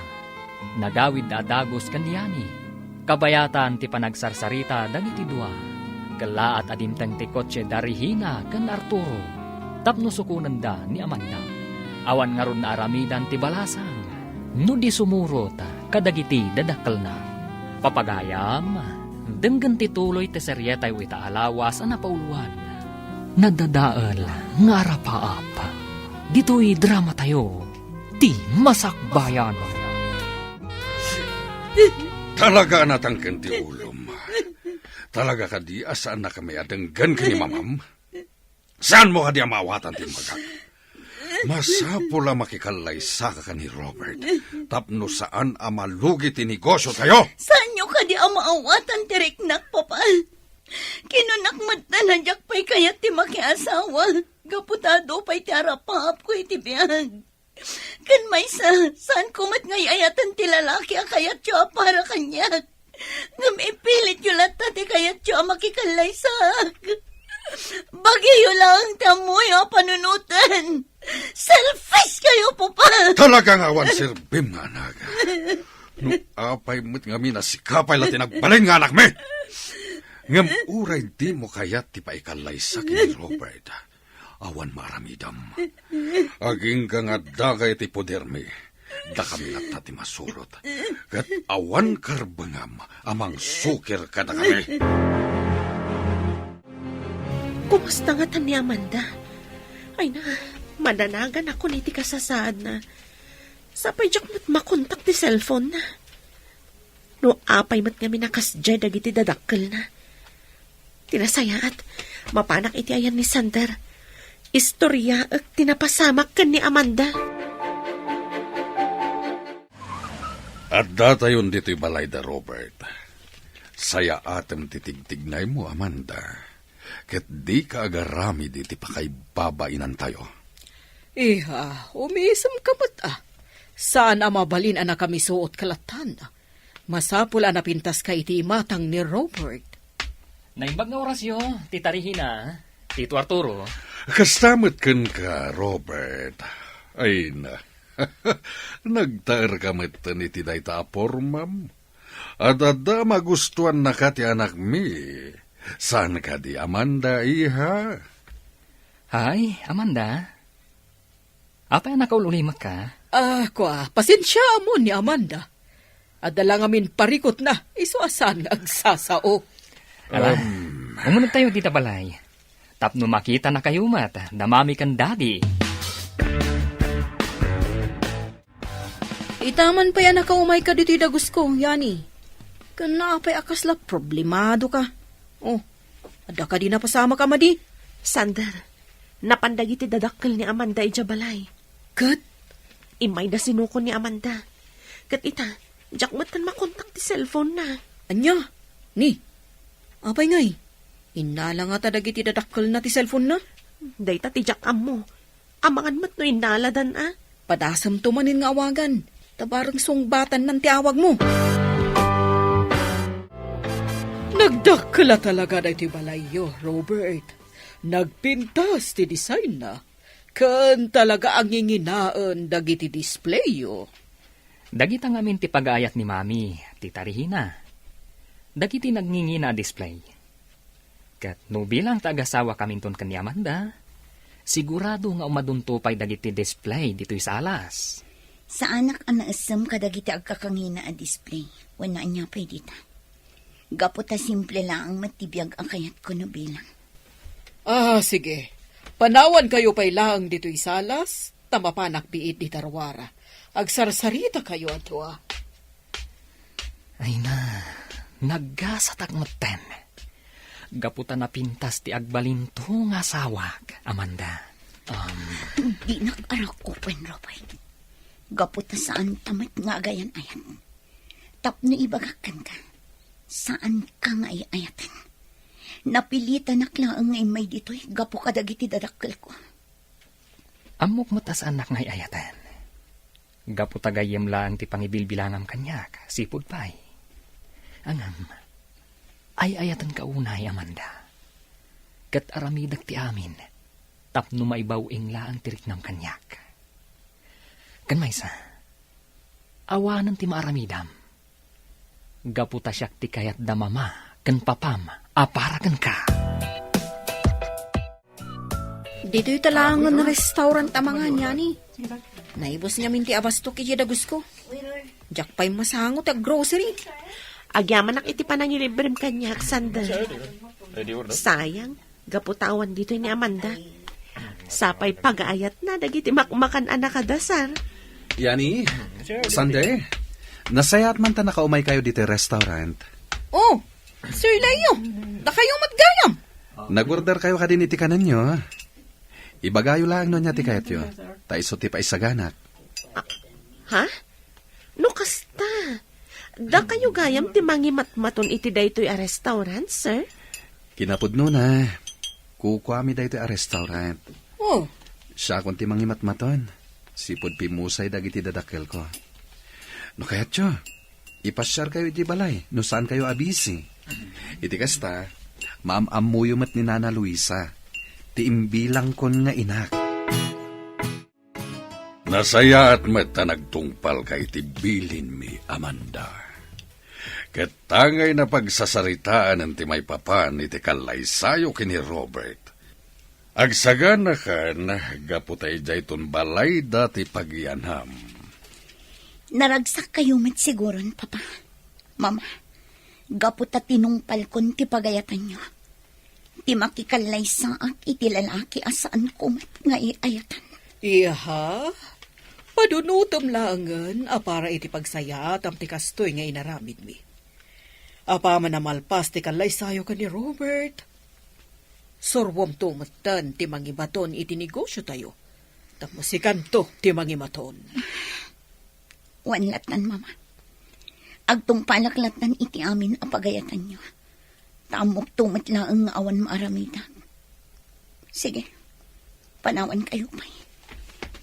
nagawid da a dagus ken ni Yani. Kabayatan ti panagsarsarita dagiti dua. Kellaat a dimteng ti kotse da Regina ken Arturo tapno sukonenda ni Amanda. Awan ngarud naaramidan ti balasang no di sumurot kadagiti dadakkelna. Papagayam, denggen ti tuloy ti serietayo ita a lawas a napauluan, Nadadael nga Arapaap. Ditoy dramatayo, Ti Masakbayan. Talaga a natangken ti ulom. Talaga kadi a saannakami a denggen ken ni Mamam? Saanmo kadi a maawatan ti imbagak? Masapul a makikallaysa ka ken ni Robert tapno saan a malugi ti negosyotayo. Saanyo kadi a maawatan ti riknak, Papa? Kinunak met ta na diak pay kayat ti makiasawa gapu ta adu pay ti arapaapko iti biag. Ken maysa, saanko met nga ay-ayatan ti lalaki a kayatyo a para kaniak. Ngem ipilityo latta ti kayatyo a makikallaysaak. Bagiyo laeng ti ammoyo a panunoten. Selfish kayo, Papa! Talaga nga awan serbim nga anak. No apay met ngamin a sika pay la ti nagbalin nga anakmi. Ngem uray dimo kayat ti paikallaysa ken ni Robert, awan maaramidam. Agingga nga addaka iti podermi, Dakami latta ti masurot, ket awan karbengam a mangsukir kadakami. Kumusta ngata ni Amanda? Ay na, madanagan ako iti kasasaadna. Sapay diak met makontak ti cellphone na. No apay met ngamin a kasdiay dagiti dadakkelna. Ti nasayaat, mapanak iti ayan ni Sander. Istoryaek ti napasamak ken ni Amanda. Addatayon ditoy balay da Robert. Sayaatem ti tigtignaymo, Amanda. Ket dika agaramid iti pakaibabainantayo. Iha, umisemka met a. Saan a mabalin a nakamisuot ka lattan. Masapul a napintaska iti imatang ni Robert. Naimbag nga orasyo, Tita Regina, Tito Arturo. Kasta met kenka, Robert. Ay na. Nagtaerka metten iti dayta a pormam. Adda a magustuannaka ti anakmi. Saan kadi, Amanda, iha? Hay, Amanda. Apay a nakaul-ulimek ka? Ah, kua, pasensiaam ni Amanda. Adda la ngamin parikutna, isu a saan nga agsasao. Ala, umunegtayo dita balay. Tapno makitanakayo met da Mami ken Daddy. Ita man pay a nakaumayka ditoy dagusko, Yani. Ken apay a kasla problemadoka? Oh, adda kadi napasamak a madi? Sander, napan dagiti dadakkel ni Amanda idiay balay. Ket? Immayda sinukon ni Amanda. Ket ita, diak met makontak ti cellphone na. Ania? Ni? Apay ngay? Innala ngata dagiti dadakkelna ti cellphone na? Dayta ti diak ammo. Amangan met no innaladan a. Padasemto manen nga awagan. Ta bareng sungbatannan ti awagmo. Nagdakkel a talaga daytoy balayyo, Robert. Nagpintas ti designna, ken talaga a nginginaen dagiti displayyo. Dagita ngamin ti pagaayat ni Mami, Tita Regina. Dagiti nagngingina a display. Ket no bilang ta agasawakaminton ken ni Amanda, sigurado nga umadunto pay dagiti display ditoy salas. Saanak a naessem kadagiti agkakangina a display, wenno ania pay dita. Gapu ta simple laeng met ti biag a kayatko no bilang. Ah, sige. Panawankayo pay laeng ditoy salas, ta mapanak biit dita ruara. Agsarsarita kayo a dua. Ay na, naggasatak metten. Gapu ta napintas ti agbalinto nga asawak, Amanda. Um, Dinak arakupen, Robert. Gapu ta saan ta met nga agayan-ayat. Tapno ibagak kenka, saan ka nga ay-ayaten. Napilitanak laeng nga immay ditoy gapu kadagiti dadakkelko. Ammok met a saannak nga ay-ayaten. Gapu ta gayyem laeng ti pangibilbilangam kaniak, sipud pay. Ngem, ay-ayatenka unay, Amanda. Ket aramidek ti amin, tapno maibaw-ing laeng ti riknam kaniak. Ken maysa, awanen ti maaramidam. Gapu ta siak ti kayat da mama ken papam a para kenka. Ditoy talaangen restaurant a mangan, Yani. Naibus ngamin ti abastok iti dagusko. Diak pay masango ti aggrocery. Agyamanak iti panangilibrem kaniak, Sander. Sayang, gapu ta awan ditoy ni Amanda. Sapay pagaayatna dagiti makmakan a nakadasar. Yani, Sander, nasayaat man ta nakaumaykayo ditoy restaurant. Oh, Sir Leo, dakayo met gayam. Nag-order kayo kadin iti kanenyo. Ibagayo laeng no ania ti kayatyo, ta isu ti paisaganak. Ha? No kasta, dakayo gayam ti mangimatmaton iti daytoy a restaurant, sir? Kinapudnona, kukuami daytoy a restaurant. Oh. Siakon ti mangimatmaton. Sipud pimusay dagiti dadakkelko. No kayatyo, ipasiarkayo iti balay no saankayo a busy. Iti kasta, maam-ammoyo met ni Nana Luisa, ti imbilangkon nga inak. Nasayaat met ta nagtungpalka iti bilinmi, Amanda. Ket tangay napagsasaritaanen ti maipapan iti kallaysayo ken ni Robert. Agsaganakan gapu ta idiayton balayda ti pagiyanam. Naragsakkayo met siguron, Papa. Mama, gapu ta tinungpalkon ti pagayatanyo, ti makikallaysaak iti lalaki a saanko met nga iayatan. Iha, padunutem laengen a para iti pagsayaatam ti kastoy nga inaramidmi. Apaman a malpas ti kallaysayo ken ni Robert, surwomto metten ti mangibaton iti negosiotayo, tapno sikanto ti mangimaton. Wen lattan, Mama. Agtungpalak lattan iti amin a pagayatanyo. Ta ammokto met laeng nga awan maaramidak. Sige, panawankayo pay.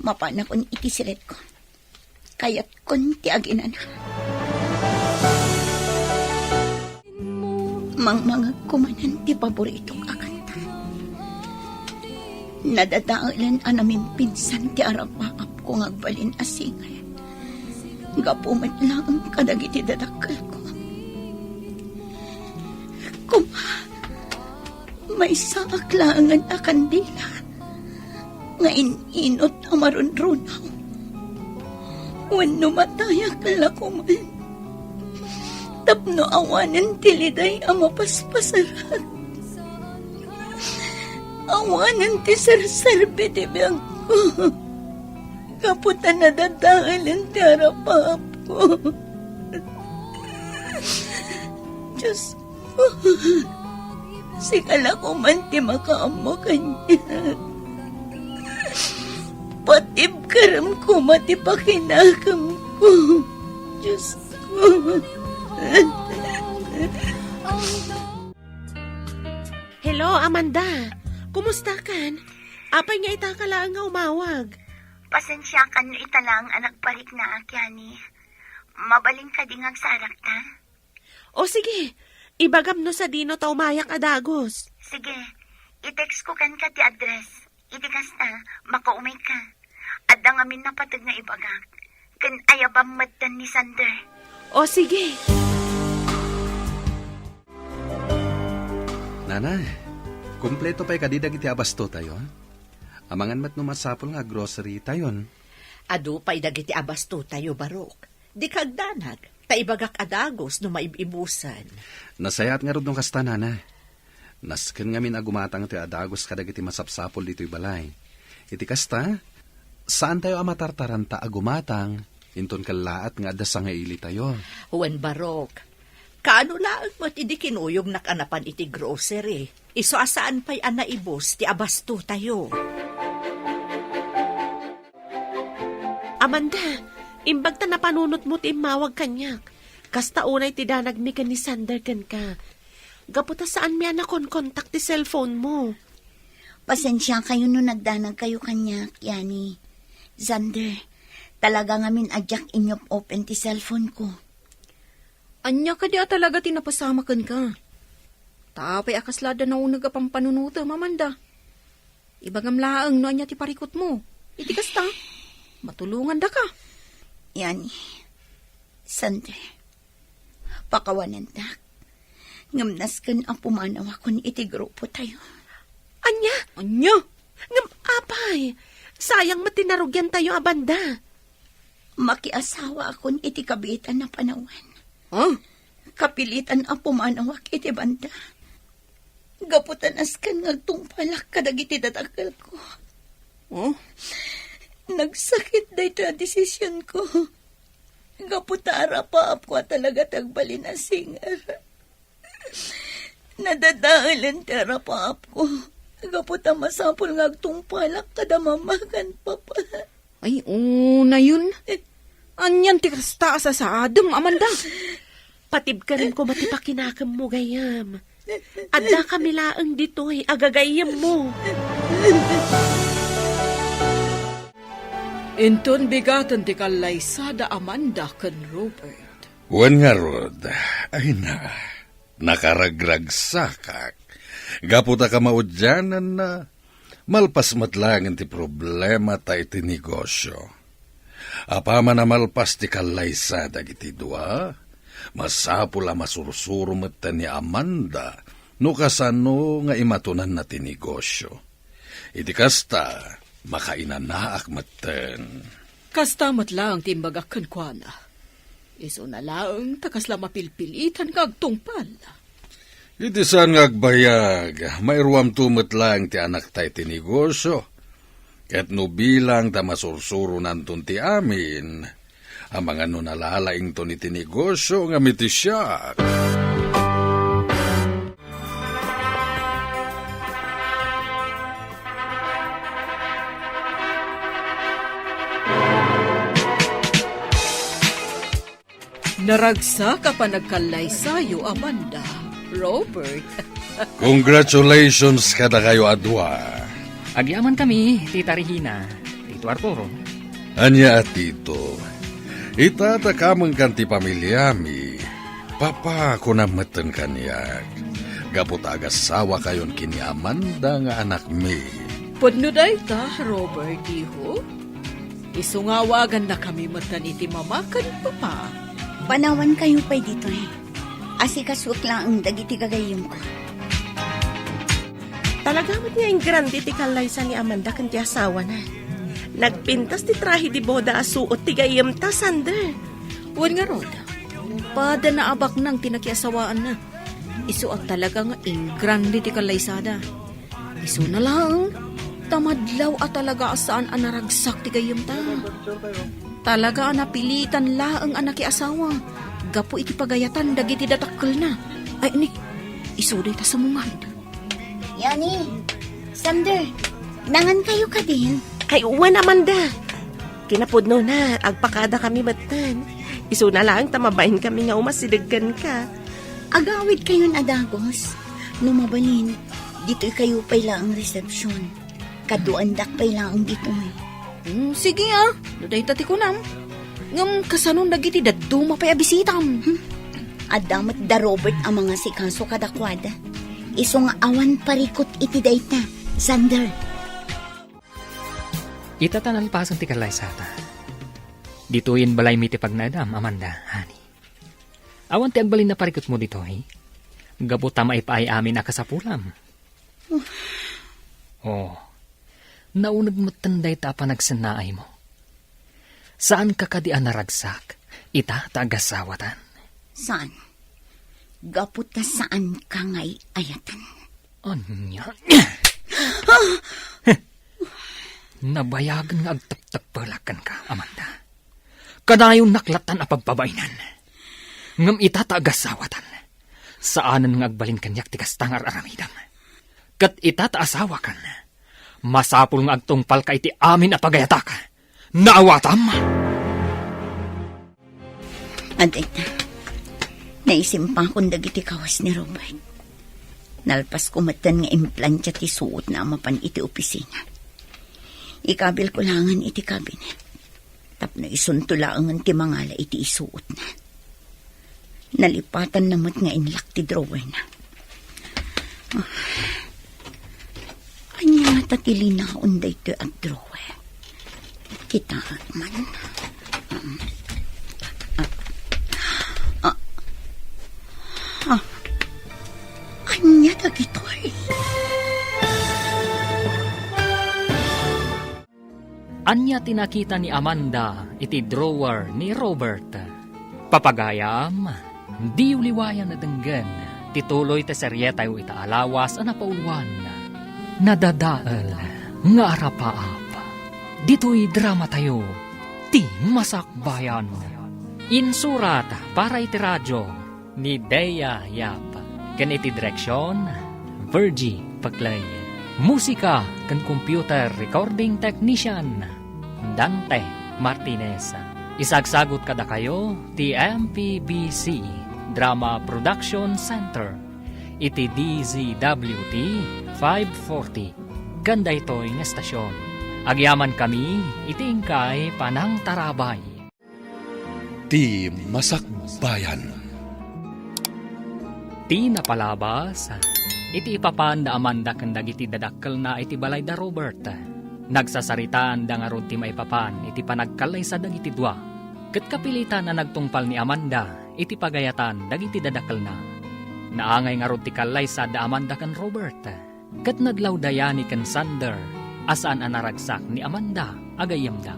Mapanakon iti siletko. Kayatkon ti aginana. Mangmangegko manen ti paboritok a kanta. Nadadaelen a namimpinsan ti arapaapko nga agbalin a singer. Gapu met laeng kadagiti dadakkelko. Koma, maysaak laengen a kandila nga in-inut a marunrunaw. Wenno matayak la koman tapno awanen ti liday a mapaspasarak. Awanen ti serserbi ti biagko. Gapu ta nadadaelen ti arapaapko. Diosko, sika la koman ti makaammo kaniak. Patibkerem koma ti pakinakemko, Diosko. Hello, Amanda. Kumusta kan? Apay nga ita ka laeng nga umawag? Pasensiakan no ita laeng a nagpariknaak, Yani. Mabalin kadi nga agsarakta? O sige, ibagam no sadino ta umayak a dagus. Sige, i-text ko kenka ti address. Iti kasta, makaumay ka. Adda ngamin napateg nga ibagak. Ken ayabam metten ni Sander. O sige. Nanay, kompleto pay kadi dagiti abastotayo? Amangan met no masapul nga aggrocery tayon. Adu pay dagiti abastotayo, Barok. Dika agdanag, ta ibagak a dagus no maib-ibusen. Nasayaat ngarud no kasta, Nana. Nasken ngamin a gumatang toy a dagus kadagiti masapsapul ditoy balay. Iti kasta, saantayo a matartaranta a gumatang, inton kellaat nga adda sangailitayo. Wen, Barok, kaano laeng met idi kinuyognak a napan iti grocery, isu a saan pay a naibus ti abastotayo? Amanda, imbag ta napanunotmo ti immawag kaniak. Kasta unay ti danagmi ken ni Sander kenka. Gapu ta saanmi a nakonkontak ti cellphone mo. Pasensiakayo no nagdanagkayo kaniak, Yani. Sander, talaga ngamin a diak inyop-open ti cellphone ko. Ania kadi a talaga ti napasamak kenka? Ta apay a kasla adda nauneg a pampanunotem, Amanda? Ibagam laeng no ania ti parikutmo. Iti kasta, matulongandaka. Yani, Sander, pakawanendak. Ngem nasken a pumanawakon iti grupotayo. Ania? Ania? Ngem apay, sayang met ti narugiantayo a banda. Makiasawaakon iti kabiitan a panawen. Ha? Kapilitan a pumanawak iti banda. Gapu ta nasken nga agtungpalak kadagiti dadakkelko. Oh? Nagsakit daytoy a desisionko. Gapu ta arapaapko a talaga ti agbalin a singer. Nadadaelen ti arapaapko. Gapu ta masapul nga agtungpalak kada mama ken papa. Ay, unayon. Anian ti kasta a sasaadem, Amanda? Patibkerem koma ti pakinakemmo, gayyem. Addakami laeng ditoy a gagayyemmo. Inton bigaten ti kallaysa da Amanda ken Robert. Wen ngarud, ay na, nakaragragsakak. Gapu ta kamaudiananna, malpas met laengen ti problemata iti negosio. Apaman a malpas ti kallaysa dagiti dua, masapul a masursuro metten ni Amanda no kasano nga imatonanna ti negosio. Iti kasta, makainanaak metten. Kasta met laeng ti imbagak kenkuana. Isuna laeng ta kasla mapilpilitan nga agtungpal. Iti saan nga agbayag, mairuamto met laeng ti anakta iti negosio. Ket no bilang ta masursuronanton ti amin, amangan no nalalaington iti negosio ngem iti siak. Naragsak a panagkallaysayo, Amanda, Robert. Congratulations kadakayo a dua. Agyamankami, Tita Regina, Tito Arturo. Ania a Tito, ita ta kamengkan ti pamiliami. Papa, kunam metten kaniak. Gapu ta agasawakayon ken ni Amanda nga anakmi. Pudno dayta, Robert, iho. Isu nga awagannakami metten iti mama ken papa. Panawankayo pay ditoy. Asikasuek laeng dagiti gagayyemko. Talaga met nga ingrande ti kallaysa ni Amanda ken ti asawana. Nagpintas ti trahe de boda a suot ti gayyemta, Sander. Wen ngarud, pada naabaknang ti nakiasawaanna. Isu a talaga nga ingrande ti kallaysada. Isuna laeng, ta madlaw a talaga a saan a naragsak ti gayyemta. Talaga a napilitan laeng a nakiasawa gapu iti pagayatan dagiti dadakkelna. Ay, ni, isu dayta sumungad. Yani, Sander, nangankayo kadin? Ay, wen, Amanda. Kinapudnona, agpakadakami metten. Isuna laeng ta mabainkami nga umasideg kenka. Agawidkayon a dagus. No mabalin, ditoykayo pay laeng resepsion. Kaduaendak pay laeng ditoy. Hmm, sige, ah. No dayta ti kunam. Ngem kasanon dagiti dadduma pay a bisitam? Hmm. Adda met da Robert a mangasikaso kadakuada. Isu nga awan parikut iti dayta, Sander. Ita ta nalpasen ti kallaysata. Ditoyen balaymi ti pagnaedam, Amanda, honey. Awan ti agbalin a parikutmo ditoy. Gapu ta maipaay amin a kasapulam. Oh, nauneg metten dayta a panagsennaaymo. Saanka kadi a naragsak ita ta agasawatan? Saan? Gapu ta saanka nga ay-ayatan. Ania? Nabayagen nga agteptepelak kenka, Amanda. Kanayon naklatan a pagpabainan. Ngem ita ta agasawatan, saanen nga agbalin kaniak ti kasta nga ar-aramidem. Ket ita ta asawakan, masapul nga agtungpalka iti amin a pagayatak. Naawatam? Adda, naisimpakon dagiti kawas ni Robert. Nalpasko metten nga implantia ti suotna a mapan iti opisina. Ikabilko laengen iti cabinet. Tapno isunto laengen ti mangala iti isuotna. Nalipatanna met nga inlock ti drawerna. Ah. Ania ngata ti linaon daytoy a drawer? Kita man. Um, ah, ah, ah. Ania dagitoy? Ania ti nakita ni Amanda iti drawer ni Robert? Papagayam, diyo liwayan a denggen ti tuloy ti serietayo ita a lawas a napauluan, Nadadael nga Arapaap. Ditoy dramatayo, Ti Masakbayan. Insurat para iti radio, ni Bea Yap, ken iti direksion, Virgie Paclay. Musika ken computer recording technician, Dante Martinez. Isagsagut kadakayo ti M P B C Drama Production Center iti D Z W T five forty ken daytoy nga estasion. Agyamankami iti inkay panangtarabay. Ti Masakbayan. Ti napalabas, iti ipapan da Amanda ken dagiti dadakkelna iti balay da Robert. Nagsasaritaan da ngarud ti maipapan iti panagkallaysa dagiti dua. Ket kapilitan a nagtungpal ni Amanda iti pagayatan dagiti dadakkelna. Naangay ngarud ti kallaysa da Amanda ken Robert. Ket nadlawda yani ken Sander a saan a naragsak ni Amanda a gayyemda.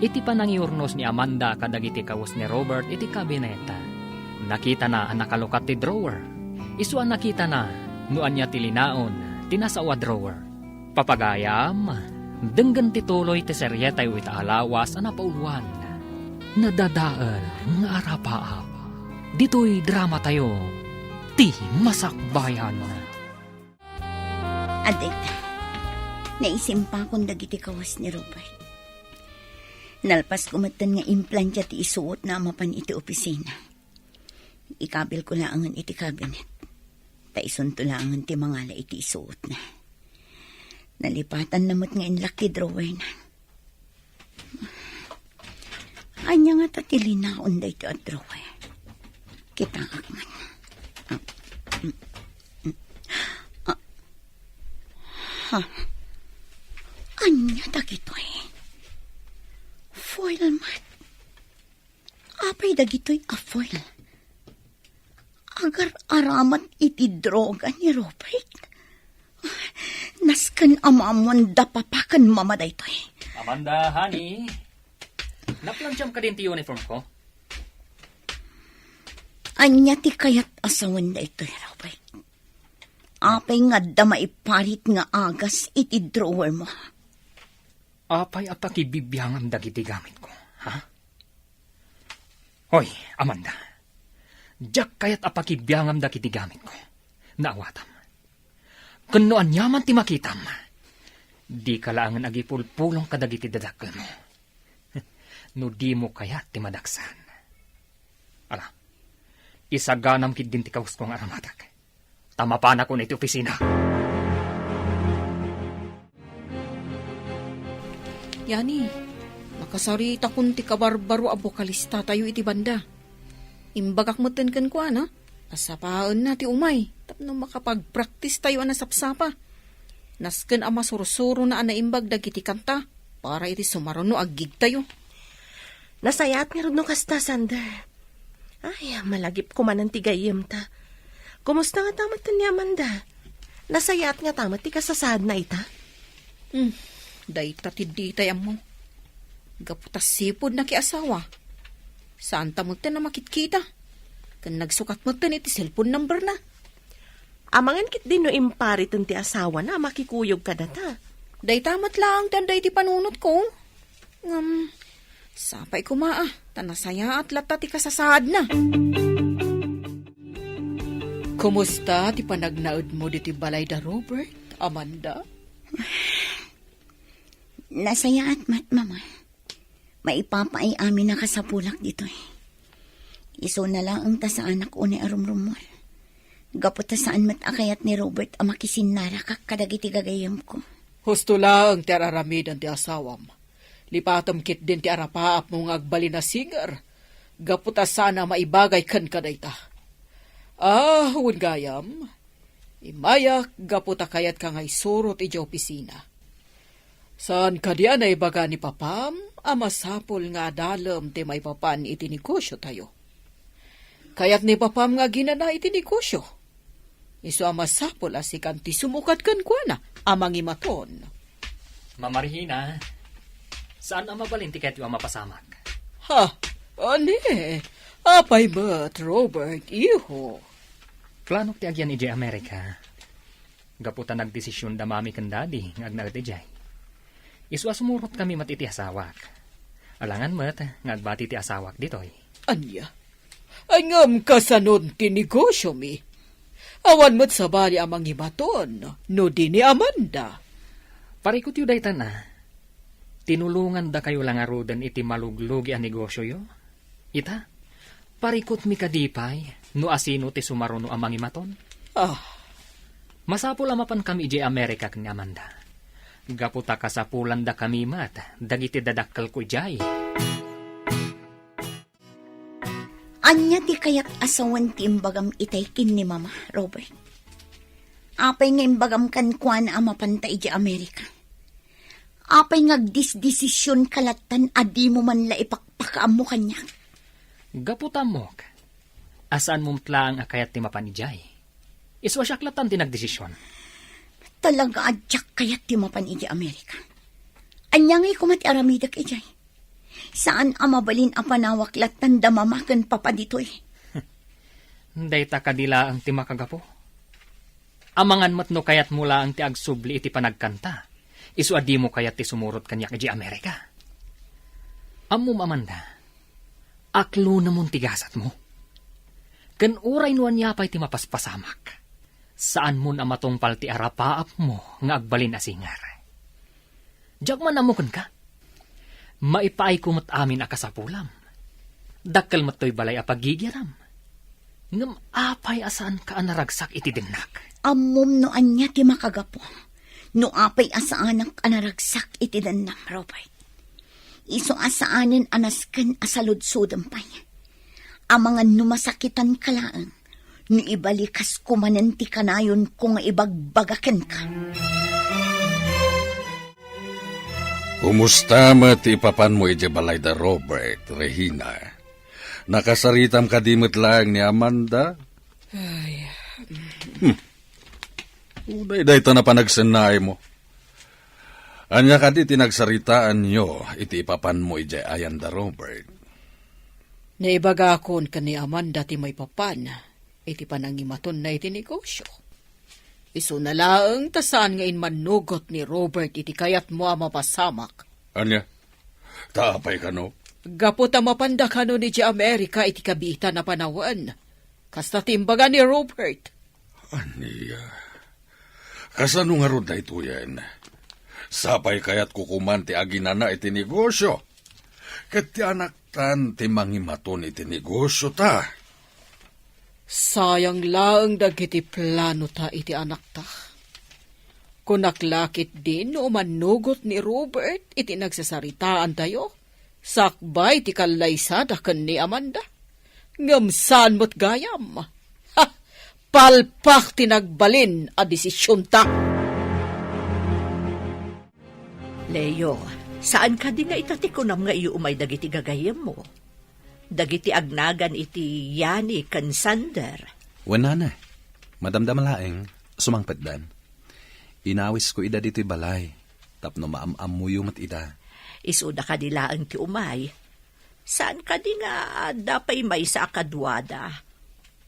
Iti panangiurnos ni Amanda kadagiti kawes ni Robert iti kabinet, nakitana a nakalukat ti drawer. Isu a nakitana no ania ti linaon ti nasao a drawer. Papagayam, denggen ti tuloy ti serietayo ita a lawas a napauluan, Nadadael nga Arapaap. Ditoy dramatayo, Ti Masakbayan. Adda, naisimpakon dagiti kawes ni Robert. Nalpasko metten nga implantia ti isuotna a mapan iti opisina. Ikabilko laengen iti kabinet. Ta isunto laengen ti mangala iti isuotna. Nalipatanna met nga inlock ti drawerna. Ania ngata ti linaon daytoy a drawer? Kitaak man. Ah, mm, mm. Ah. Ha? Ania dagitoy? Foil met. Apay dagitoy a foil? Agar-aramat iti droga ni Robert. Nasken a maammoan da papa ken mama daytoy. Amanda, honey, naplantiam kadin ti uniform ko? Ania ti kayat a sawen daytoy, Robert? Apay nga adda maiparit nga agas iti drawer mo? Apay a pakibibiangam dagiti gamitko, ha? Hoy, Amanda, diak kayat a pakibiangam dagiti gamitko. Naawatam. Ken no aniaman ti makitam, dika laengen agipulpulong kadagiti dadakkelmo. No dimo kayat ti madaksan. Ala, isaganam ketdin ti kawusko nga aramatek. Ta mapanakon iti opisina. Yani, nakasaritakon ti kabarbaro a bokalistatayo iti banda. Imbagak metten kenkuana a sapaenna ti umay tapno makapagpraktistayo a nasapsapa. Nasken a masursurona a naimbag dagiti kanta para iti sumaruno a gigtayo. Nasayaat ngarud no kasta, Sander. Ay, malagip komanen ti gayyemta. Kumusta ngata met ni Amanda? Nasayaat ngata met ti kasasaadna ita? Hmm, dayta ti ditay ammo. Gapu ta sipud nakiasawa, saanta metten a makitkita. Ken nagsukat metten iti cellphone numberna. Amangan ketdi no impariten ti asawana a makikuyog kadata. Dayta met laeng ti adda iti panunotko. Ngem, sapay koma a, ta nasayaat latta ti kasasaadna. Kumusta ti panagnaedmo ditoy balay da Robert, Amanda? Nasayaat met, Mama. Maipapaay amin a kasapulak ditoy. Isuna laeng ta saanak unay a rumrummuar. Gapu ta saan met a kayat ni Robert a makisinnarakak kadagiti gagayyemko. Husto laeng ti ar-aramiden ti asawam. Lipatem ketdin ti arapaapmo nga agbalin a singer. Gapu ta saan a maibagay kenka dayta. Ah, wen gayam, immayak gapu ta kayatka nga isurot idiay opisina. Saan kadi a naibaga ni papam a masapul nga adalem ti maipapan iti negosiotayo? Kayat ni papam nga aginana iti negosio. Isu a masapul a sikan ti sumukat kenkuana a mangimaton. Mama Regina, saan a mabalin ti kayatyo a mapasamak? Ha? Ani? Apay met, Robert, iho? Planok ti agyan idiay Amerika. Gapu ta nagdesision da Mami ken Daddy nga agnaed idiay. Isu a sumurotkami met iti asawak. Alangan met nga agbati ti asawak ditoy. Ania? Ay, ngem kasanon ti negosiomi? Awan met sabali a mangimaton no di ni Amanda. Parikutyo dayta na. Tinulongandakayo la ngaruden iti maluglugi a negosioyo. Ita, parikutmi kadi pay no asino ti sumaruno a mangimaton? Ah. Masapul a mapankami idiay Amerika ken ni Amanda. Gapu ta kasapulandakami met dagiti dadakkelko idiay. Ania ti kayat a sawen ti imbagam itay ken ni Mama, Robert? Apay nga imbagam kenkuana a mapanta idiay Amerika? Apay nga agdisdesision ka lattan a dimo man la ipakpakaammo kaniak? Gapu ta ammok a saanmo met laeng a kayat ti mapan idiay. Isu a siak lattan ti nagdesision. Talaga a diak kayat ti mapan idiay Amerika. Ania ngay koma ti aramidek idiay? Saan a mabalin a panawak latta da mama ken papa ditoy. Dayta kadi laeng ti makagapu. Amangan met no kayatmo laeng ti agsubli iti panagkanta, isu a dimo kayat ti sumurot kaniak idiay Amerika. Ammom, Amanda, aklonemon ti gasatmo. Ken uray no ania pay ti mapaspasamak, saanmon a matungpal ti arapaapmo nga agbalin a singer. Diak man ammo kenka. Maipaayko met amin a kasapulam. Dakkel met toy balay a pagigiram. Ngem apay a saanka a naragsak iti dennak? Ammom no ania ti makagapu. No apay a saanak a naragsak iti dennam, Robert. Isu a saanen a nasken a saludsodem pay. Amangan no masakitanka laeng, no ibalikas ko manen ti kanayonko nga ibagbaga kenka. Kumusta met ti ipapanmo idiay balay da Robert, Regina? Nakasaritam kadi met laeng ni Amanda? Ay. Hmm. Uray dayta a panagsennaaymo. Ania kadi ti nagsaritaanyo iti ipapanmo idiay ayan da Robert? Naibagakon ken ni Amanda ti maipapan iti panangimatonna iti negosio. Isuna laeng ta saan nga immannugot ni Robert iti kayatmo a mapasamak. Ania? Ta apay kano? Gapu ta mapanda kano idiay Amerika iti kabiitan a panawen. Kasta ti imbaga ni Robert. Ania? Kasano ngarud daytoyen? Sapay kayatko koman ti aginana iti negosio. Ket ti anaktan ti mangimaton iti negosiota. Sayang laeng dagiti planota iti anakta. Kunak la ketdin no umannugot ni Robert iti nagsasaritaantayo, sakbay ti kallaysada ken ni Amanda. Ngem saan met gayam. Ha! Palpak ti nagbalin a desisionta. Leo, saan kadi nga ita ti kunam nga iyu umay dagiti gagayyemmo? Dagiti agnagan iti Yani ken Sander? Wen, nana. Madamdama laeng, sumangpetdan. Inawisko ida ditoy balay, tapno maam-ammoyo met ida. Isuda kadi laeng ti umay. Saan kadi nga adda pay maysa a kaduada?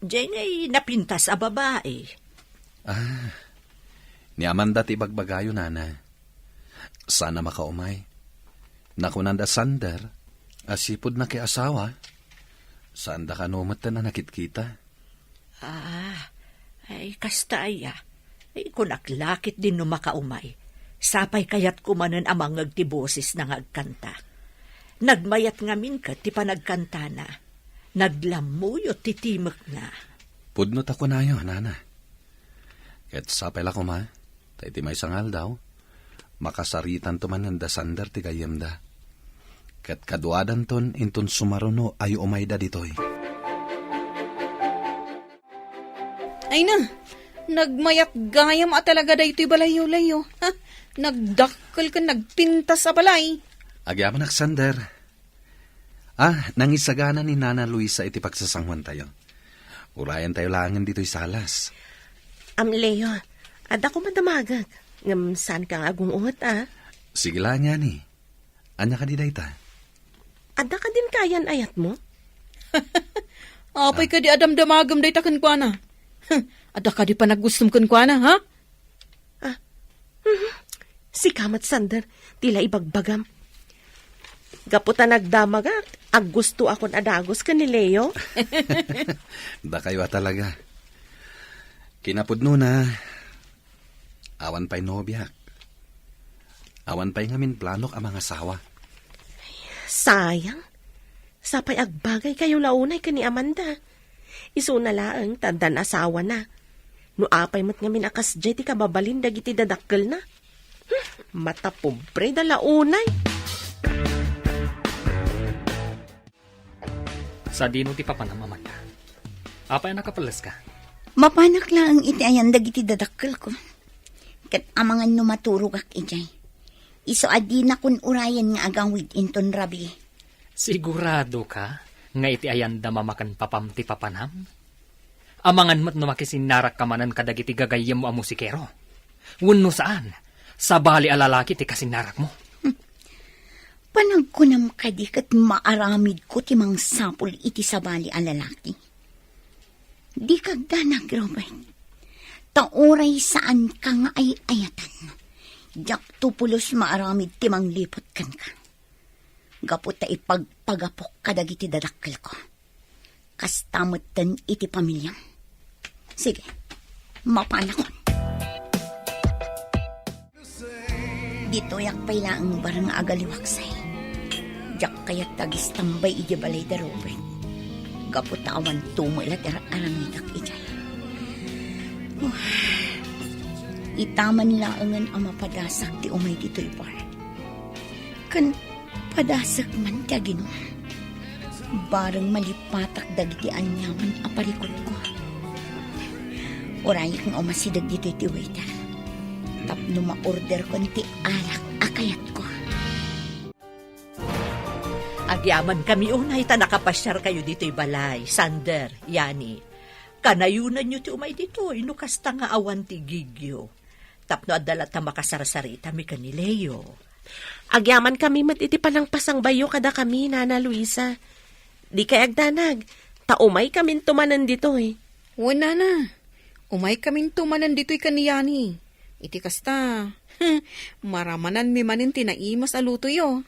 Diay ngay napintas a babai. Ah, ni Amanda ti ibagbagayo, nana. Saan a makaumay. Nakunanda Sander a sipud nakiasawa, saanda kano metten a nakitkita. Ah, ay, kasta aya. Ay, kunak la ketdin no makaumay. Sapay kayatko manen a mangngeg ti bosesna nga agkanta. Nagmayat ngamin ket ti panagkantana. Naglammuyo ti timekna. Pudno ta kunayo, nana. Ket sapay la koma, ta iti maysa nga aldaw, makasaritanto manen da Sander ti gayyemda. Ket kaduadanton inton sumaruno a iumayda ditoy. Ay na, nagmayat gayam a talaga daytoy balayyo, Leo. Ha? Nagdakkel ken nagpintas a balay. Agyamanak, Sander. Ah, nangisagana ni Nana Luisa iti pagsasanguantayo. Urayantayo laengen ditoy salas. Am, Leo, adda koma damagek, ngem saanka nga agung-unget, a? Sige laeng, Yani. Ania kadi dayta? Adda kadin kayan-ayatmo? Apay kadi a damdamagem dayta kenkuana? Adda kadi panagustom kenkuana, ha? Ah, mhm. Sika met, Sander, ti la ibagbagam. Gapu ta nagdamagak, aggustoakon a dagus ken ni Leo. Dakayo a talaga. Kinapudnona, awan pay nobiak. Awan pay ngamin planok a mangasawa. Sayang. Sapay agbagaykayo la unay ken ni Amanda. Isuna laeng ta addan asawana. No apay met ngamin a kasdiay ti kababalin dagiti dadakkelna. Hmm, matapobre da la unay. Sadino ti papanam, Amanda? Apay a nakapelleska? Mapanak laeng iti ayan dagiti dadakkelko. Ket amangan no maturogak idiay. Isu a dinakon urayen nga agawid inton rabii. Siguradoka nga iti ayanda mama ken papam ti papanam? Amangan met no makisinnarakka manen kadagiti gagayyemmo a musikero. Wenno saan, sabali a lalaki ti kasinnarakmo. Panagkunam kadi ket maaramidko ti mangsapul iti sabali a lalaki? Dika agdanag, Robert. Ta uray saanka nga ay-ayatan, diakto pulos maaramid ti mangliput kenka. Gapu ta ipagpagapok kadagiti dadakkelko. Kasta metten iti pamiliam. Sige, mapanakon. Ditoyak pay laeng bareng nga agaliwaksay. Diak kayat ti agistambay idiay balay da Robert. Gapu ta awan tumela ti ar-aramidek idiay. Oh, ita man laengen a mapadasak ti umay ditoy bar. Ken padasek man ti aginum. Bareng malipatak dagiti aniaman a parikutko. Urayek nga umasideg ditoy ti waiter tapno ma-orderkon ti arak a kayatko. Agyamankami unay ta nakapasiarkayo ditoy balay, Sander, Yani. Kanayonanyo ti umay ditoy no kasta nga awan ti igigyo. Tapno adda latta makasarsaritami ken ni Leo. Agyamankami met iti panangpasangbayyo kadakami, Nana Luisa. Dikay agdanag, ta umaykaminto manen ditoy. Wen, Nana. Umaykaminto manen ditoy ken ni Yani. Iti kasta, maramananmi manen ti naimas a lutoyo.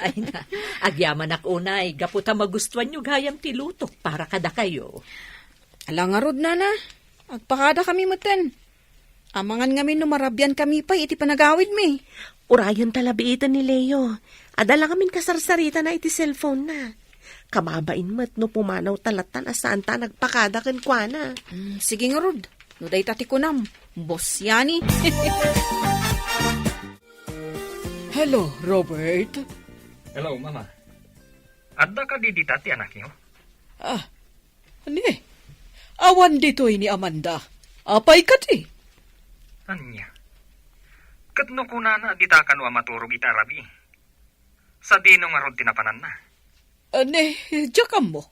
Ay na, agyamanak unay, gapu ta magustuanyo gayam ti lutok para kadakayo. Ala ngarud, Nana. Agpakadakami metten. Amangan ngamin no marabiankami pay iti panagawidmi. Urayen ta labiiten ni Leo. Adda la ngamin kasarsaritana iti cellphone-na. Kababain met no pumanawta lattan a saanta a nagpakada kenkuana. Mm, sige ngarud. No dayta ti kunam, Boss Yani. Hello, Robert. Hello, Mama. Adda kadi dita ti anakyo? Ah, ni, awan ditoy ni Amanda. Apay kadi? Ania? Ket no kunana a dita kano a maturog ita a rabii, sadino ngarud ti napananna? Ni, diak ammo.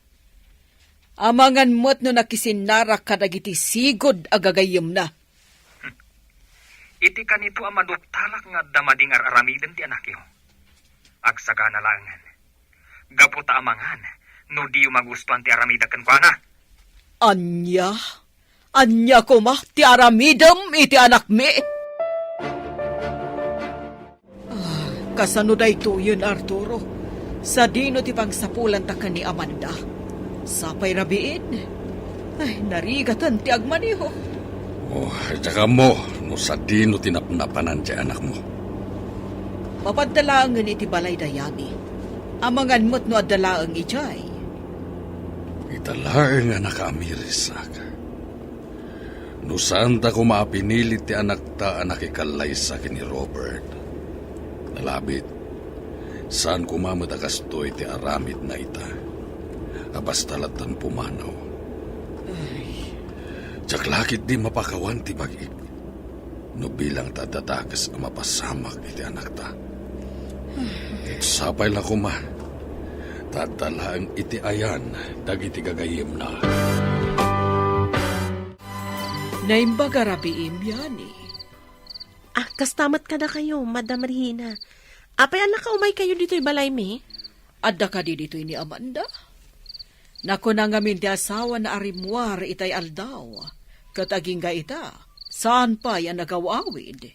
Amangan met no nakisinnarak kadagiti sigud a gagayyemna. Iti kanito a maduktalak nga adda madi nga ar-aramiden ti anakyo, agsagana laengen. Gapu ta amangan no diyo magustuan ti aramidek kenkuana. Ania? Ania koma ti aramidem iti anakmi? Ah, kasano daytoyen, Arturo? Sadino ti pangsapulanta ken ni Amanda? Sapay rabiin? Ay, narigaten ti agmaneho. Oh, diak ammo no sadino ti napnapanan ti anakmo. Mapadda laengen iti balay da Yani. Amangan met no adda laeng idiay. Ita laeng a nakaamirisak. No saanta koma a pinilit ti anakta a nakikallaysa ken ni Robert, nalabit, saan koma met a kastoy ti aramidna ita, a basta lattan pumanaw. Ay. Diak la ketdi mapakawan ti bag-ik no bilang ta adda dakes a mapasamak iti anakta. Ket sapay la koma, ta adda laeng iti ayan dagiti gagayyemna. Naimbag a rabiim, Yani. Ah, kasta met kadakayo, Madam Regina. Apay a nakaumaykayo ditoy balaymi? Adda kadi ditoy ni Amanda? Nakuna ngamin ti asawana a rimmuar itay aldaw, ket agingga ita, saan pay a nagaw-awid.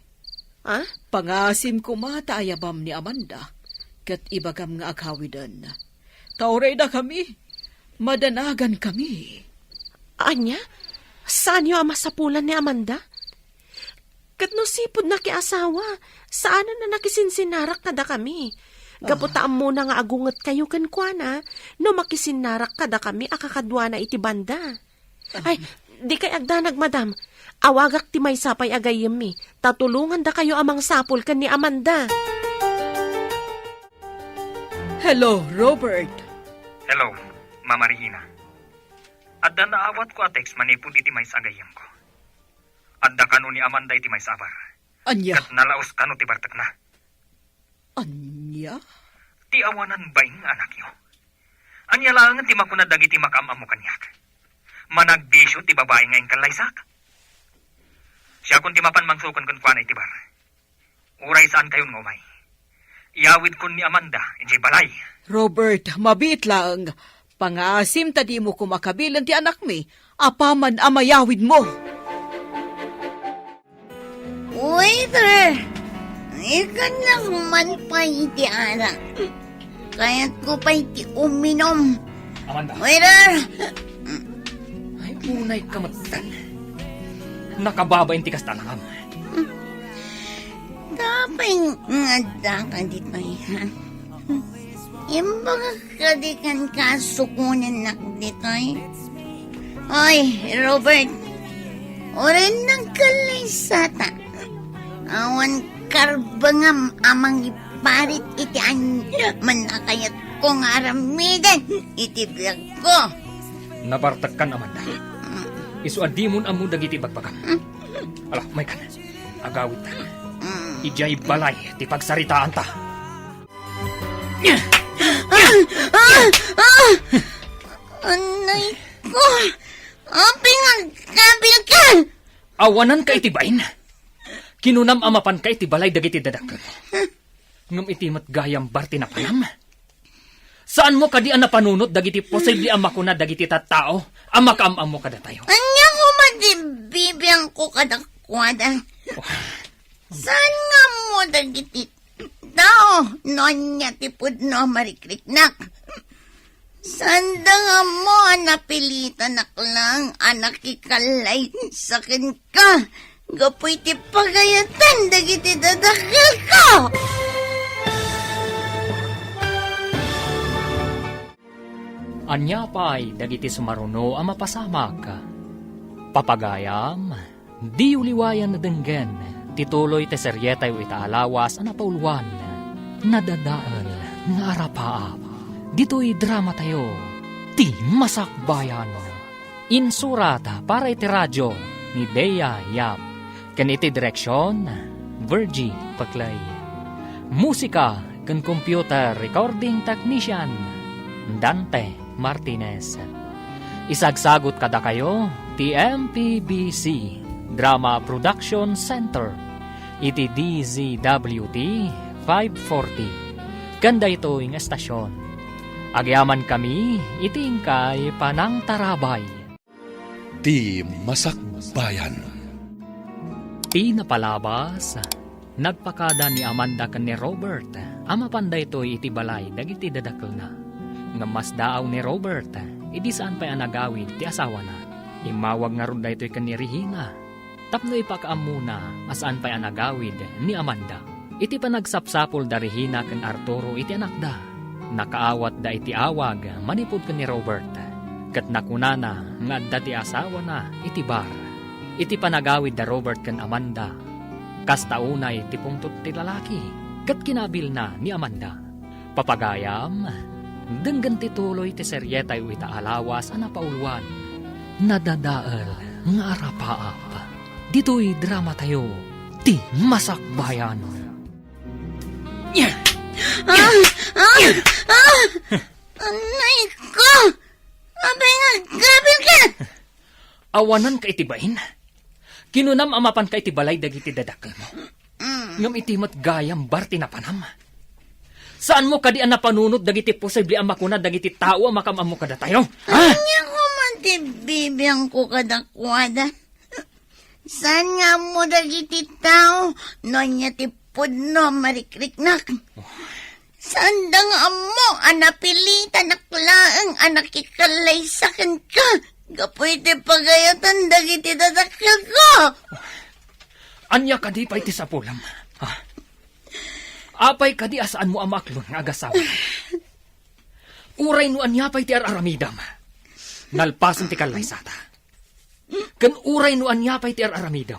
Ah? Pangasim koma ta ayabam ni Amanda, ket ibagam nga aghawiden. Ta uray dakami, madanagankami. Ania? Saanyo a masapulan ni Amanda? Ket no sipud nakiasawa, saanen a nakisinsinnarak kadakami. Gapu ta ammona nga agungetkayo kenkuana no makisinnarak kadakami a kakaduana iti banda. Ay, dikay agdanag, madam. Awagak ti maysa pay a gayyemmi, ta tulongandakayo a mangsapul ken ni Amanda. Hello, Robert. Hello, Mama Regina. Adda naawatko a text manipud iti maysa a gayyemko. Adda kano ni Amanda iti maysa a bar. Ania? Ket nalaos kano ti bartekna. Ania? Ti awanan baing nga anakyo. Ania laengen ti makuna dagiti makaam-ammo kaniak? Managbisio ti babai nga inkallaysak? Siakon ti mapan mangsuken kenkuana iti bar. Uray saankayon nga umay. Iyawidkon ni Amanda idiay balay. Robert, mabiit laeng. Pangaasim ta dimo koma kabilen ti anakmi apaman a mayawidmo. Waiter! Ikkannak man pay iti arak. Kayatko pay ti uminom. Amanda. Waiter! Ay, unay ka met. Nakababain ti kasta, anakam. Apay nga adda ka ditoy, ha? Imbagak kadi kenka a sukonennak ditoy. Oy, Robert, uray nagkallaysata. Awan karbengam a mangiparit iti aniaman a kayatko nga aramiden iti biagko. Nabartekkan, Amanda. Isu a dimon ammo dagiti ibagbagam. Ala, maykan. Agawidta. Idiay balay ti pagsaritaanta. Ah! Ah! Ah! Anay ko! Apay nga agkabilka? Awananka iti bain. Kinunam a mapanka iti balay dagiti dadakkel. Ngem iti met gayam bar ti napanam. Saanmo kadi a napanunot dagiti posible a makuna dagiti tattao a makaam-ammo kadatayo? Ania koma ti bibiangko kadakuada? Oh. Saan nga ammo dagiti tao no ania ti pudno a marikriknak? Saanda nga ammo a napilitanak laeng a nakikallaysa kenka gapu iti pagayatan dagiti dadakkelko. Ania pay dagiti sumaruno a mapasamak? Papagayam, diyo liwayan a denggen ti tuloy ti serietayo ita a lawas a napauluan, Nadadael nga Arapaap. Ditoy dramatayo, Ti Masakbayan. Insurat para iti radio ni Dea Yap, ken iti direksion, Virgie Paclay. Musika ken computer recording technician, Dante Martinez. Isagsagut kadakayo ti M P B C Drama Production Center iti D Z W T five forty, ken daytoy nga estasion. Agyamankami iti inkay panangtarabay. Ti Masakbayan. Ti napalabas, nagpakada ni Amanda ken ni Robert a mapan daytoy iti balay dagiti dadakkelna. Ngem masdaaw ni Robert idi saan pay a nagawid ti asawana. Immawag ngarud daytoy ken ni Regina tapno ipakaammona a saan pay a nagawid ni Amanda. Iti panagsapsapul da Regina ken Arturo iti anakda, nakaawatda iti awag manipud ken ni Robert, ket nakunana nga adda ti asawana iti bar. Iti panagawid da Robert ken Amanda, kasta unay ti pungtot ti lalaki ket kinabilna ni Amanda. Papagayam, denggen ti tuloy ti serietayo ita a lawas a napauluan, Nadadael nga Arapaap. Ditoy dramatayo, Ti Masakbayan. Ah! Ah! Ah! Anay ko! Apay nga agkabilka? Awananka iti bain? Kinunam a mapanka iti balay dagiti dadakkelmo. Mm. Ngem iti met gayam bar ti napanam. Saanmo kadi a napanunot dagiti posible a makuna dagiti tao a makaam-ammo kadatayo? Ha? Ania koma ti bibiangko kadakuada? Saan nga ammo dagiti tao no ania ti pudno a marikriknak? Saanda nga ammo a napilitanak laeng a nakikallaysa kenka gapu iti pagayatan dagiti dadakkelko? Ania kadi pay ti sapulam? Ha? Apay kadi a saanmo a maaklon nga agasawa? Uray no ania pay ti ar-aramidam, nalpasen ti kallaysata. Ken uray no ania pay ti ar-aramidem,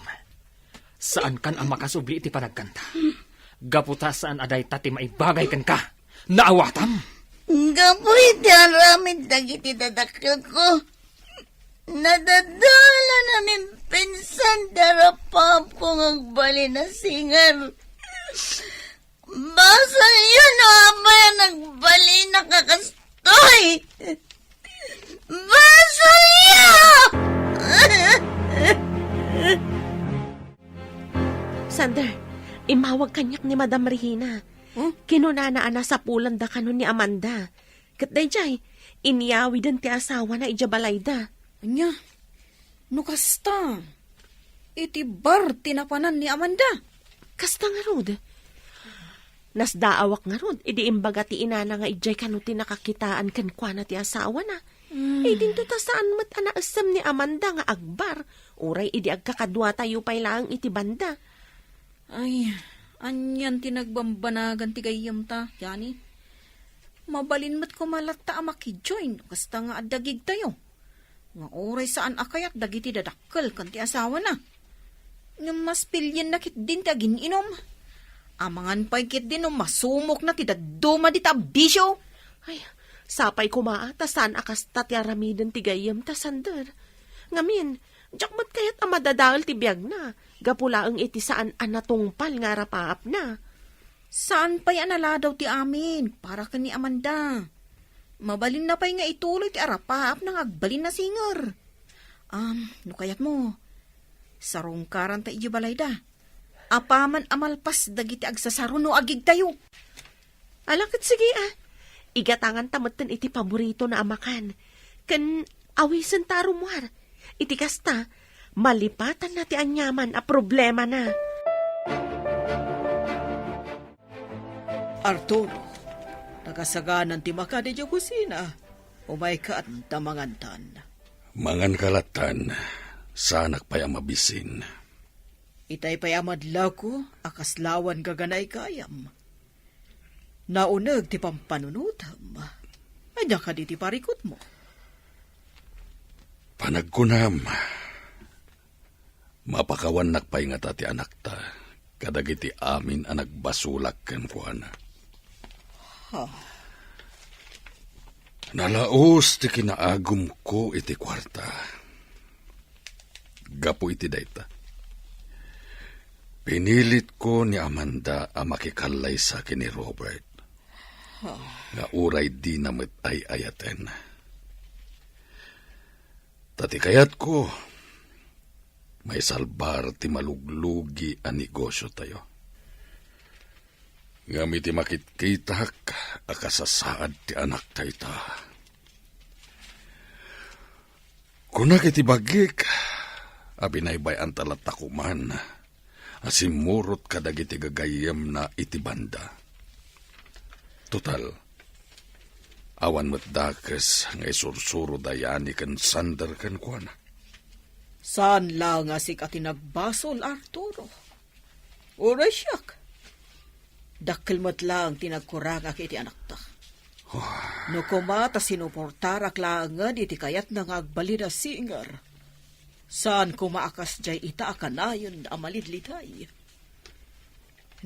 saankan a makasubli iti panagkanta. Gapu ta saan a dayta ti maibagay kenka. Naawatam? Gapu iti aramid dagiti dadakkelko, nadadalan a mimpinsan ti arapaapko nga agbalin a singer. Basolyo no apay a nagbalin a kastoy! Basolyo! Sander, immawag kaniak ni Madam Regina. Hmm? Kinunana a nasapulanda kano ni Amanda. Ket daydiay, inyawiden ti asawana idiay balayda. Ania? No kasta, iti bar ti napanan ni Amanda. Kasta ngarud. Nasdaawak ngarud, idi imbaga ti inana nga idiay kano ti nakakitaan kenkuana ti asawana. Hmm. Idinto ta saan met a naessem ni Amanda nga agbar, uray idi agkakaduatayo pay laeng iti banda. Ay, anian ti nagbambanagan ti gayyemta, Yani? Mabalin met koma latta a makijoin, kasta nga adda gigtayo. Nga uray saan a kayat dagiti dadakkel ken ti asawana. Ngem mas pilienna ketdin ti agin-inom. Amangan pay ketdin no masumokna ti dadduma dita a bisio. Ay, sapay koma a ta saan a kasta ti aramiden ti gayyemta, Sander. Ngamin, diak met kayat a madadael ti biagna, gapu laeng iti saan a natungpal nga arapaapna. Saan pay a naladaw ti amin para ken ni Amanda. Mabalinna pay nga ituloy ti arapaapna nga agbalin a singer. Am, no kayatmo, sarungkaranta idiay balayda. Apaman a malpas dagiti agsasaro no agigtayo. Ala ket sige a. Igatanganta metten iti paboritona a makan. Ken awisenta a rummuar. Iti kasta, malipatanna ti aniaman a problemana. Arturo, nakasaganan ti makan idiay kusina. Umaykan ta mangantan. Manganka lattan, saanak pay a mabisin. Itay pay a madlawko a kasla awan gaganay gayam. Nauneg ti pampanunotem. Ania kadi ti parikutmo? Panagkunam, mapakawannak pay ngata ti anakta kadagiti amin a nagbasolak kenkuana. Ha? Nalaus ti kinaagumko iti kuarta. Gapu iti dayta, pinilitko ni Amanda a makikallaysa ken ni Robert. Nga uray dina met ay-ayaten. Ta ti kayatko, maisalbar ti maluglugi a negosiotayo. Ngem iti makitkitak a kasasaad ti anakta ita, kunak iti bagik a binaybay-anta latta koman a simmurot kadagiti gagayyemna iti banda. Total, awan met dakes nga isursuro da Yani ken Sander kenkuana. Saan la nga sika ti nagbasol, Arturo. Uray siak. Dakkel met laeng ti nagkurangak iti anakta. No koma ta sinuportarak laengen iti kayatna nga agbalin a singer, saan koma a kasdiay ita a kanayon a malidliday.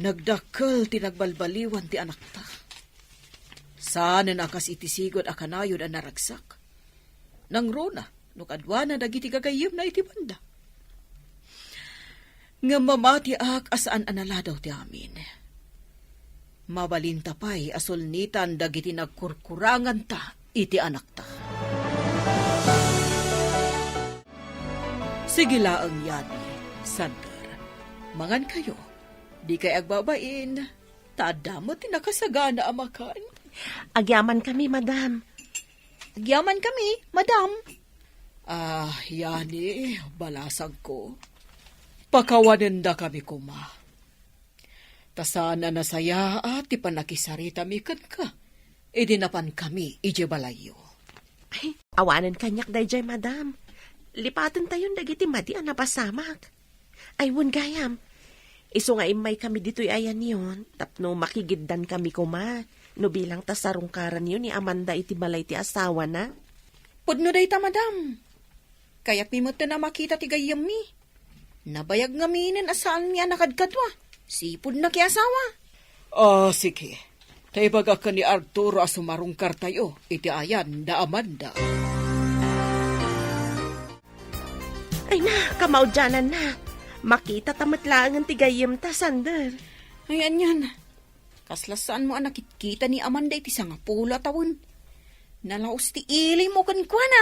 Nagdakkel ti nagbalbaliwan ti anakta. Saanen a kas iti sigud a kanayon a naragsak. Nangruna no kaduana dagiti gagayyemna iti banda. Ngem mamatiak a saan a naladaw ti amin. Mabalinta pay a sulnitan dagiti nagkurkuranganta iti anakta. Sige laeng, Yani, Sander. Mangankayo. Dikay agbabain, ta adda met ti nakasagana a makan. Agyamankami, madam. Agyamankami, madam. Ah, Yani, balasangko. Pakawanendakami koma. Ta saan a nasayaat ti pannakisaritami kenka idi napankami idiay balayyo. Ay, awanen kaniak daydiay, madam. Lipatentayon dagiti madi a napasamak. Ay, wen gayam. Isu nga immaykami ditoy ayanyo, tapno makigiddankami koma, no bilang ta sarungkaranyo ni Amanda iti balay ti asawana. Pudno dayta, madam. Kayatmi metten a makita ti gayyemmi. Nabayag ngaminen a saanmi a nakadkadua. Sipud nakiasawa. Ah, sige. Ta ibagak ken ni Arturo a sumarungkartayo iti ayan da Amanda. Ay na, kamaudianan na. Makita ta met laengen ti gayyemta, Sander. Ay, anian. Kasla saanmo a nakitkita ni Amanda iti sangapulo a tawen. Nalaus ti ilimo kenkuana.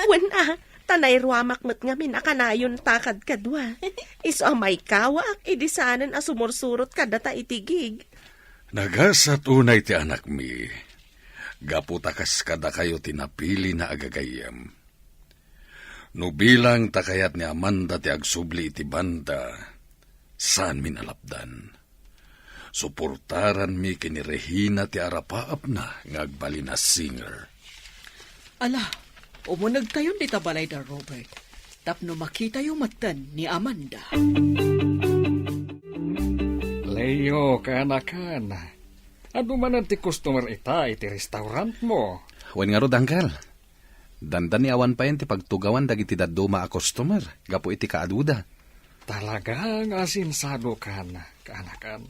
Wen a, ta nairuamak met ngamin a kanayonta kadkadua. Isu a maikawaak idi saanen a sumursurot kadata iti gig. Nagasat unay ti anakmi, gapu ta kas kadakayo ti napilina a gagayyem. No bilang ta kayat ni Amanda ti agsubli iti banda, saanmin a lapdan. Suportaranmi ken ni Regina ti arapaapna nga agbalin a singer. Ala, umunegtayon dita balayda, Robert, tapno makitayo metten ni Amanda. Leo, kaanakan, adu manen ti customer ita iti restaurantmo? Wen ngarud, Uncle. Dandani awan payen ti pagtugawan dagiti dadduma a customer gapu iti kaaduda. Talaga nga asinsadokan, kaanakan.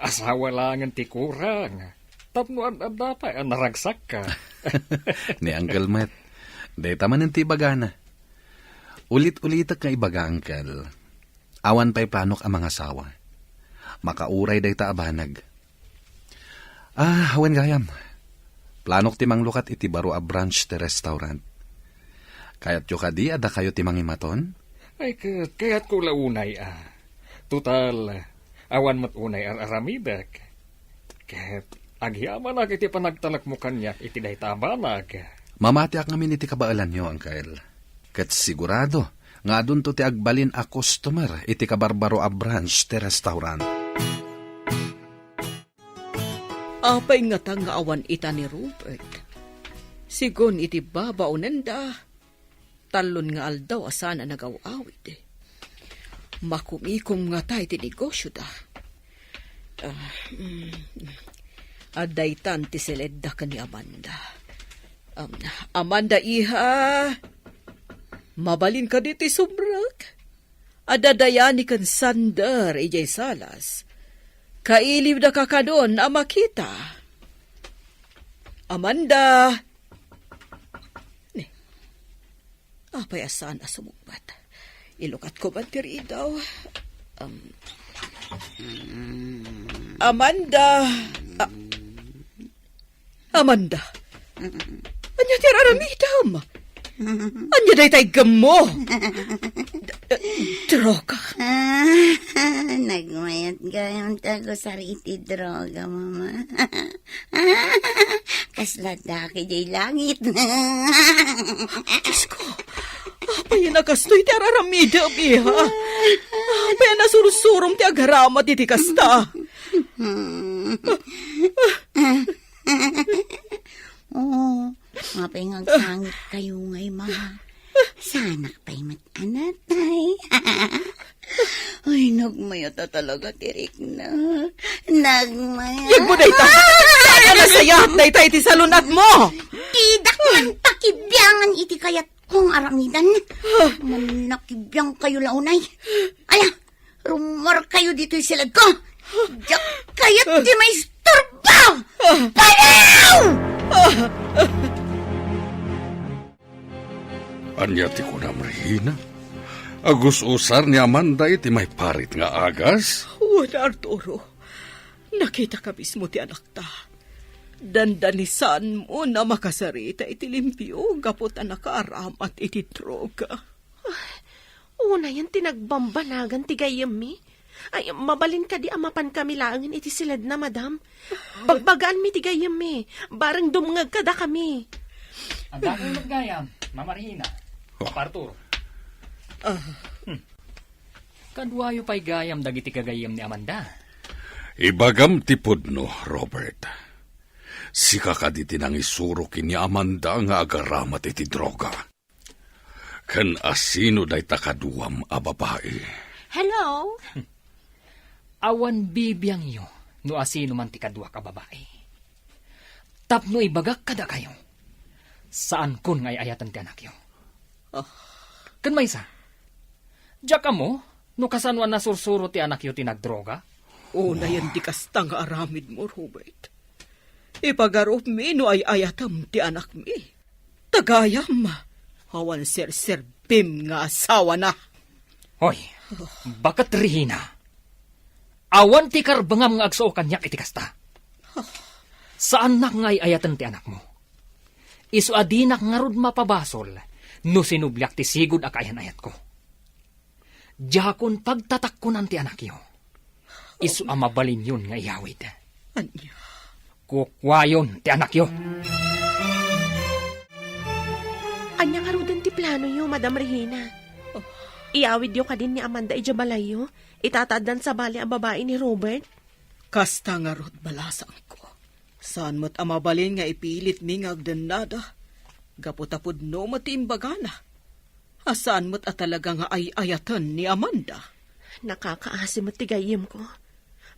Asawa laengen ti kurang. Tapno ad-adda pay a naragsakka. Ni Uncle met, dayta manen ti ibagana. Ulit-ulitek nga ibaga, Uncle. Awan pay planok a mangasawa. Makauray dayta a banag. Ah, wen gayam. Planok ti manglukat iti baro a branch ti restaurant. Kayatyo kadi a dakayo ti mangimaton? Ay, ket kayatko la unay a. Total, awan met unay ar-aramidek. Ket agyamanak iti panagtalekmo kaniak iti dayta a banag. Mamatiak ngamin iti kabaelanyo, Uncle. Ket sigurado nga adunto ti agbalin a customer iti kabarbaro a branch ti restaurant. Apay ngata nga awan ita ni Robert? Sigun iti babaonenda, tallon nga aldaw a saan a nagaw-awid. Makumikom ngata iti negosyoda. Ah, mm, adda itan ti siledda ken ni Amanda. Um, Amanda, iha, mabalin kadi ti subrek? Adda dayani ken Sander idiay salas. Kailiwda kakadon a makita. Amanda! Ni, apay a saan a sumungbat? Ilukatko man ti ridaw. Um, Amanda! Ah, Amanda, ania ti ar-aramidem? Ania dayta iggemmo? D-, d-, droga? Ah, nagmayat gayam ti agusar iti droga, Mama. Kasla dake diay langit. Diosko, apay a kastoy ti ar-aramidem, iha? Apay a nasursurom ti agaramat iti kasta? Oo, apay nga agsangit kayo ngay, Mama? Saanak pay met a natay. Ay, nagmayat a talaga ti rikna. Nagmayat. Yegmo dayta. Saan a nasayaat dayta iti salun-atmo? Didak man pakibiangan iti kayat kong aramidan. Mannakibiang kayo la unay. Ala, rummuar kayo ditoy siledko. Diak kayat ti maisturbo! Panaw! Ania ti kunam, Regina? Agus-usar ni Amanda iti maiparit nga agas? Wen, Arturo. Nakitaka mismo ti anakta. Dandanisanmo a makasarita iti limpio gapu ta nakaaramat iti droga. Unayen ti nagbambanagan ti gayyemmi. Ay, mabalin kadi a mapankami laengen iti siledna, madam? Bagbagaanmi ti gayyemmi. Bareng dumngeg kadakami. Adda met gayam, Mama Regina. Oh. Papa Arturo. Ah. Hmm. Kaduayo pay gayam dagiti gagayyem ni Amanda. Ibagam ti pudno, Robert. Sika kadi ti nangisuro ken ni Amanda nga agaramat iti droga? Ken asino dayta kaduam a babai? Hello? Awan bibiangyo no asino man ti kaduak a babai. Tapno ibagak kadakayo, saankon nga ay-ayaten ti anakyo. Ah. Ken maysa, diak ammo no kasano a nasursuro ti anakyo ti nagdroga? Unayen ti kasta nga aramidmo, Robert. Ipagarupmi no ay-ayatem ti anakmi. Ta gayam, awan serserbim nga asawana. Hoy, baket Regina. Awan ti karbengam nga agsao kaniak iti kasta. Saannak nga ay-ayaten ti anakmo. Isu a dinak ngarud mapabasol no sinubliak ti sigud a kaayan-ayatko. Diakon pagtatakkonan ti anakyo. Isu a mabalinyon nga iyawid. Ania? Kukuayon ti anakyo. Ania ngaruden ti planoyo, Madam Regina? Iyawidyo kadin ni Amanda idiay balayyo? Ita ta addan sabali a babai ni Robert? Kasta ngarud, balasangko. Saan met a mabalin nga ipilitmi nga agdennada. Gapu ta pudno met ti imbagana. A saan met a talaga nga ay-ayaten ni Amanda. Nakakaasi met ti gayyemko.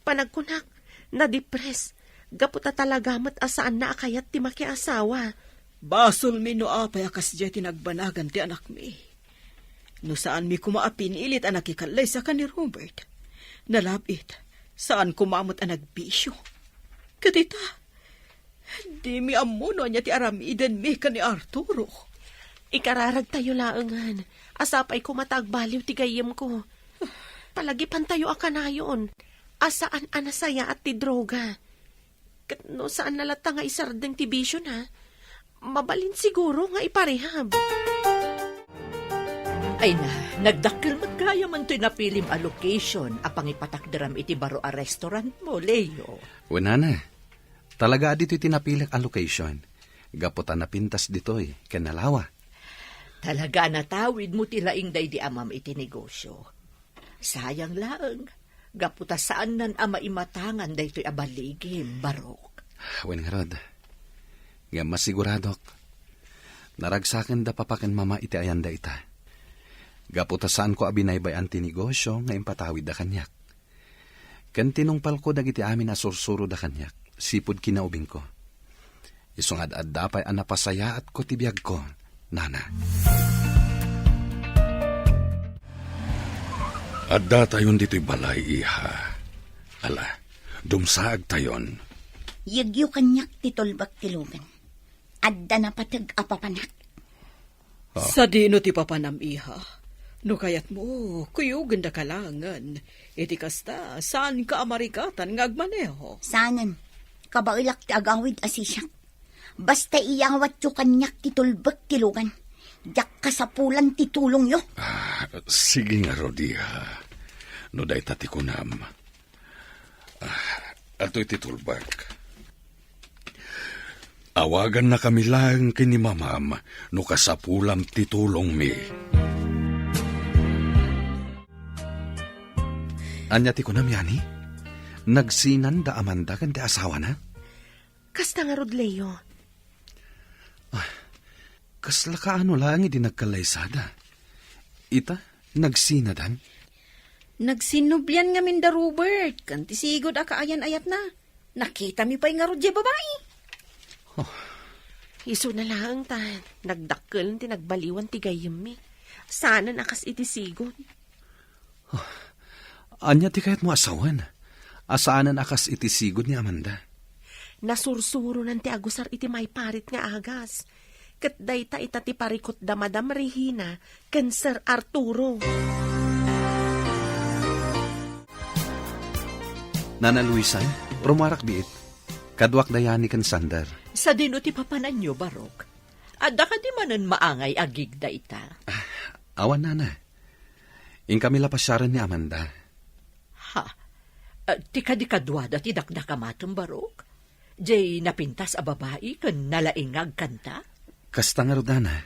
Panagkunak, nadipres. Gapu ta talaga met a saanna a kayat ti makiasawa. Basolmi no apay a kasdiay ti nagbanagan ti anakmi. No saanmi koma a pinilit a nakikallaysa ken ni Robert, nalab-it, saan koma met a nagbisio. Ket ita, dimi ammo no ania ti aramidenmi ken ni Arturo. Ikararagtayo laengen a sapay koma ta agbaliw ti gayyemko. Palagipantayo a kanayon a saan a nasayaat ti droga. Ket no saanna latta nga isardeng ti bisiona, mabalin siguro nga iparehab. Ay na, nagdakkel met gayam toy napilim a location a pangipatakderam iti baro a restaurantmo, Leo. Wen, nana, talaga a ditoy ti napilik a location. Gapu ta napintas ditoy ken nalawa. Talaga a natawidmo ti laing daydi amam iti negosio. Sayang laeng, gapu ta saannan a maimatangan daytoy a baligim, Barok. Wen ngarud, ngem masiguradok, naragsaken da papa ken mama iti ayanda ita. Gapu ta saanko a binaybay-an ti negosio nga impatawidda kaniak. Ken tinungpalko dagiti amin a sursuroda kaniak, sipud kinaubingko. Isu nga ad-adda pay a napasayaatko ti biagko, nana. Addatayon ditoy balay, iha. Ala, dumsaagtayon. Yegyo kaniak ti tulbek ti lugan. Adda napateg a papanak. Ah. Sadino ti papanam, iha? No kayatmo, kuyogenda ka laengen. Iti kasta, saanka a marikatan nga agmaneho. Saanen. Kabaelak ti agawid a sisiak. Basta iyawatyo kaniak ti tulbek ti lugan. Diak kasapulan ti tulongyo. Ah, sige ngarud, iha. No dayta ti kunam. Ah, adtoy ti tulbek. Awagannakami laeng ken ni mamam no kasapulam ti tulongmi. Ania ti kunam, Yani? Nagsinan da Amanda ken ti asawana? Kasta ngarud, Leo. Ah, kasla kaano laeng idi nagkallaysada? Ita, nagsinadan? Nagsinnublian ngamin da Robert, ken ti sigud a kaayan-ayatna. Nakitami pay ngarud diay babai. Oh. Isuna laeng ta nagdakkel ti nagbaliwan ti gayyemmi. Saanen a kas iti sigud. Oh. Ania ti kayatmo a sawen? A saanen a kas iti sigud ni Amanda. Nasursuronan ti agusar iti maiparit nga agas. Ket dayta ita ti parikut da Madam Regina ken Sir Arturo. Nana Luisa, rumuarak biit. Kaduak da Yani ken Sander. Sadino ti papananyo, Barok? Adda kadi manen maangay a gig dayta? Ah, awan, nana. Inkami la pasiaren ni Amanda. Ha? Eh, ti kadi kaduada ti dakdakamatem, Barok? Jay napintas a babai ken nalaing nga agkanta? Kasta ngarud, nana.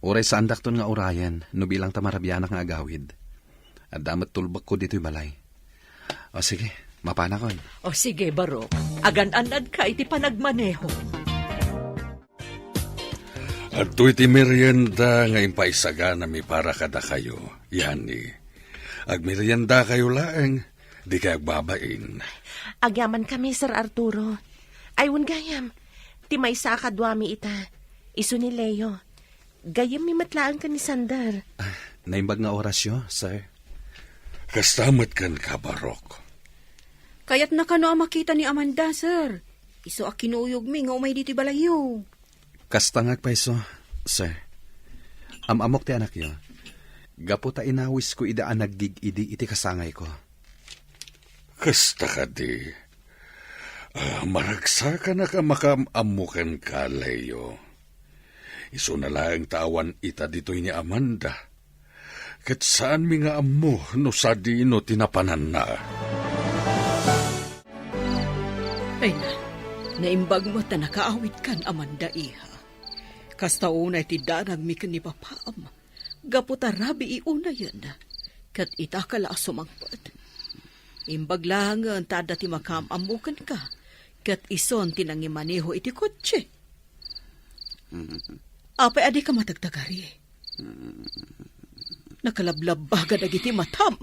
Uray saandakton nga urayen no bilang ta marabianak nga agawid. Adda met tulbekko ditoy balay. O sige, mapanakon. O sige, Barok. Agan-annadka iti panagmaneho. Adtoy ti merienda nga impaisaganami para kadakayo, Yani. Agmeriendakayo laeng, dikay agbabain. Agyamankami, Sir Arturo. Ay, wen gayam, ti maysa a kaduami ita, isu ni Leo. Gayyemmi met laeng ken ni Sander. Ah, naimbag nga orasyo, sir. Kasta met kenka, Barok. Kayatna kano a makita ni Amanda, sir. Isu a kinuyogmi nga umay ditoy balayyo. Kasta nga agpayso, sir. Am-ammok ti anakyo. Gapu ta inawisko ida a naggig-idi iti kasangayko. Kasta kadi. Ah, maragsakanak a makaam-ammo kenka, Leo. Isuna laeng ta awan ita ditoy ni Amanda. Ket saanmi nga ammo no sadino ti napananna. Ay na, naimbag met ta nakaawidkan, Amanda, iha. Kasta unay ti danagmi ken ni Papam, gapu ta rabii unayen, ket ita ka la a sumangpet. Imbag laengen ta adda ti makaam-ammo kenka, ket isun ti nangimaneho iti kotse. Apay a dika matagtagari? Nakalablabbaga dagiti matam.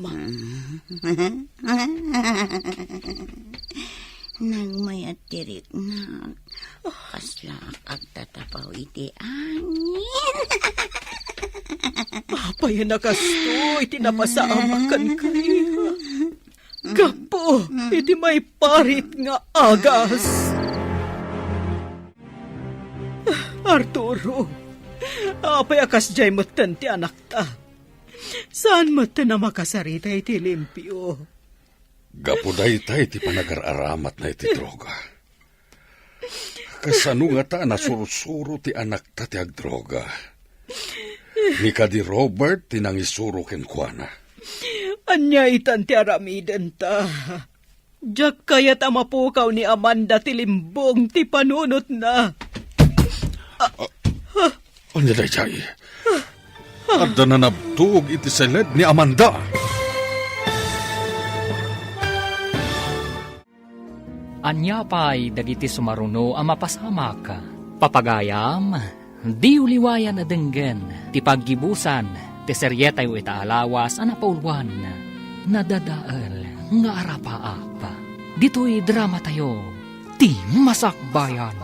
Nagmayat ti riknak. Kasla agtatapaw iti angin. Apay a nakastoy ti napasamak kenka, iha? Gapu iti maiparit nga agas. Arturo, apay a kasdiay metten ti anakta? Saan metten a makasarita iti limpio? Gapu dayta iti panagar-aramatna iti droga. Kasano ngata a nasursuro ti anakta ti agdroga? Ni kadi Robert ti nangisuro kenkuana. Ania itan ti aramidenta? Diak kayat a mapukaw ni Amanda ti limbong ti panunotna. Ania daydiay? Adda nanabtog iti seled ni Amanda. Ania pay dagiti sumaruno a mapasamak? Papagayam, diyo liwayan a denggen ti paggibusan ti serietayo ita a lawas a napauluan, Nadadael nga Arapaap. Ditoy dramatayo, Ti Masakbayan.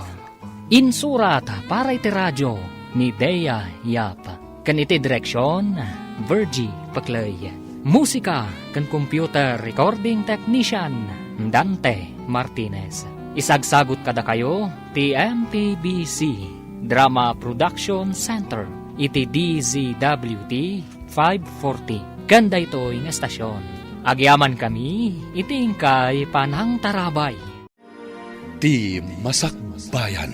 Insurat para iti radio ni Dea Yap. Ken iti direksion, Virgie Pecley. Musika ken computer recording technician, Dante Martinez. Isagsagut kadakayo ti M P B C Drama Production Center iti D Z W T five forty. Ken daytoy nga estasion, agyamankami iti inkay panangtarabay. Ti Masakbayan.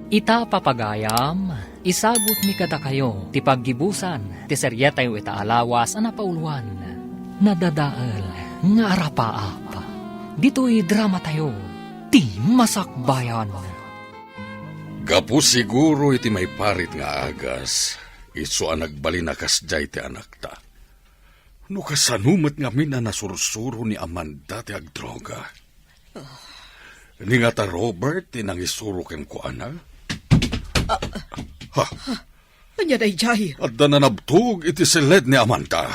Ita papagayam, isagutmi kadakayo ti paggibusan ti serietayo ita a lawas a napauluan, Nadadael nga Arapaap. Ditoy dramatayo, Ti Masakbayan. Gapu siguro iti maiparit nga agas, isu a nagbalin a kasdiay ti anakta. No kasano met ngamin a nasursuro ni Amanda ti agdroga? Ni ngata Robert ti nangisuro kenkuana? Ha? Ania daydiay? Adda nanabtog iti seled ni Amanda.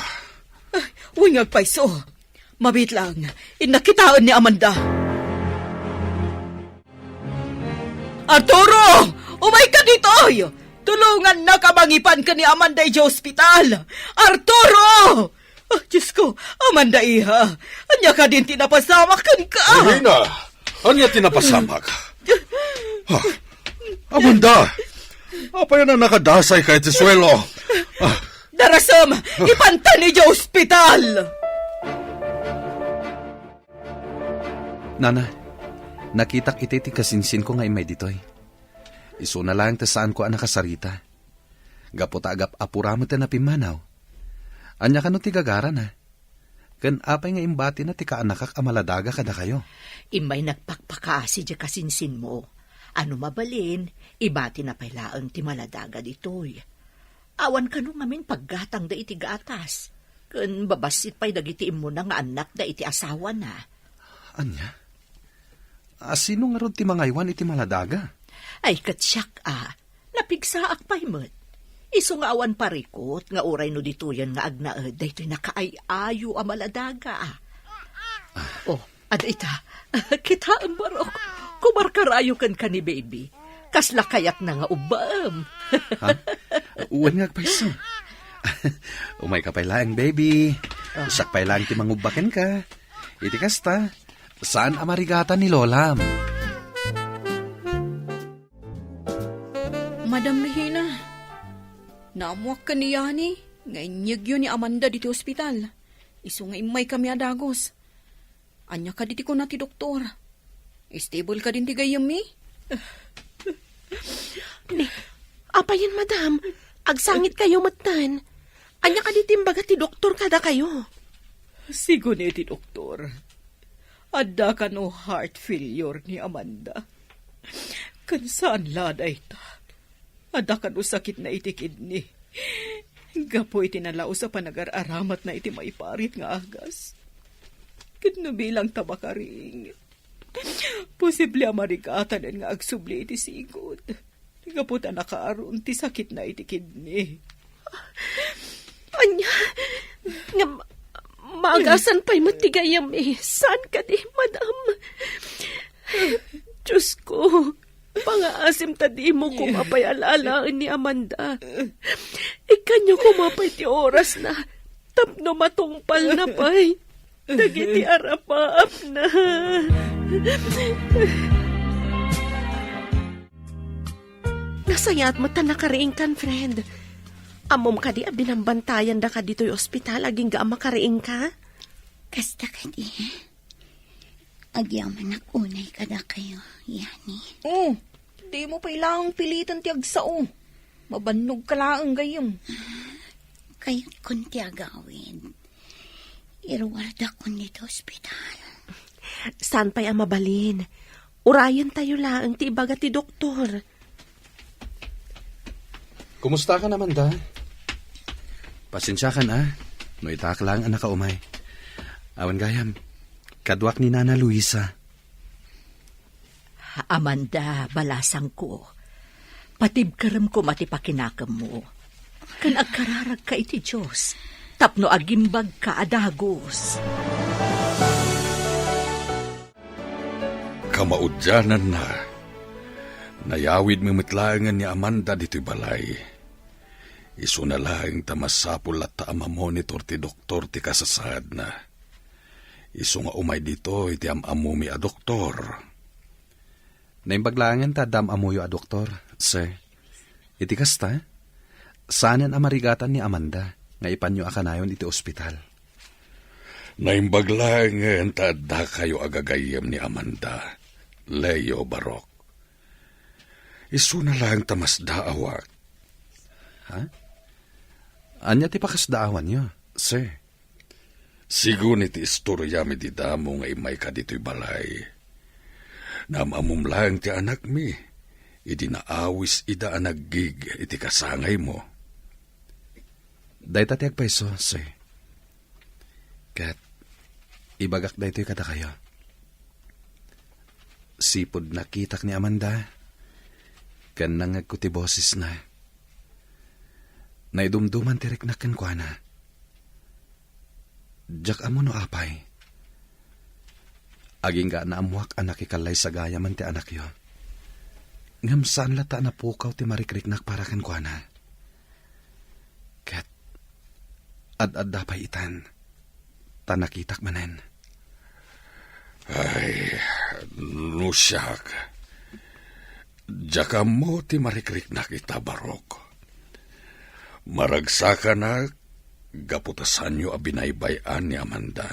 Wen nga agpayso. Mabiit lang, innak kitaen ni Amanda. Arturo! Umayka ditoy! Tulongannaka a mangipan ken ni Amanda idiay ospital! Arturo! Ah, Diyos ko, Amanda, iha, ania kadin ti napasamak kenka? Regina, ania ti napasamak? Ha? Amanda! Apay a nakadasayka iti suelo? Ah. Darasem, ipanta idiay ospital! Nana, nakitak iti ti kasinsinko nga immay ditoy. Isuna laeng ti saanko a nakasarita. Gapu ta agap-apura met ti napimmanaw. Ania kano ti gagarana? Ken apay nga imbatina ti kaanakak a maladaga kadakayo? Immay nagpakpakaasi diay kasinsinmo. A no mabalin, ibatina pay laeng ti maladaga ditoy. Awan kano ngamin paggatangda iti gatas, ken babassit pay dagiti immuna nga annakda iti asawana. Ania? A, sino ngarud ti mangaywan iti maladaga? Ay, ket siak a, napigsaak pay met. Isu nga awan parikut nga uray no ditoyen nga agnaed daytoy nakaay-ayo a maladaga. Oh, adda ita. Kitaem, Barok. Kumarkarayo kenka ni Baby. Kasla kayatna nga ubbaem. Ha? Wen nga agpayso. Umayka pay laeng, Baby. Ah. Siak pay laeng ti mangubba kenka. Iti kasta, saan a marigatan ni Lolam. Madam Regina, naammoak ken ni Yani nga inyegyo ni Amanda ditoy ospital. Isu nga immaykami a dagus. Ania kadi ti kuna ti doktor? Stable kadin ti gayyemmi? Ni, apayen, madam? Agsangitkayo metten. Ania kadi ti imbaga ti doktor kadakayo? Sigun iti doktor, Adda kano heart failure ni Amanda. Ken saan la dayta. Adda kano sakitna iti kidney. Gapu iti nalaus a panagar-aramatna iti maiparit nga agas. Ket no bilang ta makaring, posible a marigatanen nga agsubli iti sigud. Gapu ta nakaaron ti sakitna iti kidney. Ania? Nga ma-, maagasan pay met ti gayyem, eh. Saan kadi, madam? Diyos ko, pangaasim ta dimo koma pay alaalaen ni Amanda. Ikkanyo koma pay ti orasna tapno matungpalna pay dagiti arapaapna. Nasayaat met ta nakariingkan, friend. Ammom kadi a binambantayan daka ditoy ospital agingga a makariingka? Kasta kadi. Agyamanak unay kadakayo, Yani. Oh, dimo pay laeng piliten ti agsao. Mabannogka laeng gayyem. Kayatkon ti agawid. Iruardakon ditoy ospital. Saan pay a mabalin. Urayentayo laeng ti ibaga ti doktor. Kumustakan, Amanda? Pasensiakan, a, no itaak laeng a nakaumay. Awan gayam, kaduak ni Nana Luisa. Amanda, balasangko, patibkerem koma ti pakinakemmo, ken agkararagka iti Dios tapno agimbagka a dagus. Kamaudiananna, nayawid met laengen ni Amanda ditoy balay. Isuna laeng ta masapul latta a mamonitor ti doktor ti kasasaadna. Isu nga umay ditoy ti am-ammomi a doktor. Naimbag laengen ta adda am-ammoyo a doktor, sir. Iti kasta, saanen a marigatan ni Amanda nga ipanyo a kanayon iti ospital. Naimbag laengen ta addakayo a gagayyem ni Amanda, Leo, Barok. Isuna laeng ta masdaawak. Ha? Ania ti pakasdaawanyo, sir? Sigun iti istoriam idi damo nga immayka ditoy balay. Naam-ammom laeng ti anakmi, idi naawis ida a naggig iti kasangaymo. Dayta ti agpayso, sir. Ket ibagak daytoy kadakayo. Sipud nakitak ni Amanda, ken nangngegko ti bosesna. Naidumduman ti riknak kenkuana. Diak ammo no apay. Agingga naammoak a nakikallaysa gayamen ti anakyo. Ngem saan latta a napukaw ti marikriknak para kenkuana. Ket ad-adda pay itan, ta nakitak manen. Ay, no siak, diak ammo ti marikriknak ita, Barok. Maragsakanak gapu ta saanyo a binaybay-an ni Amanda.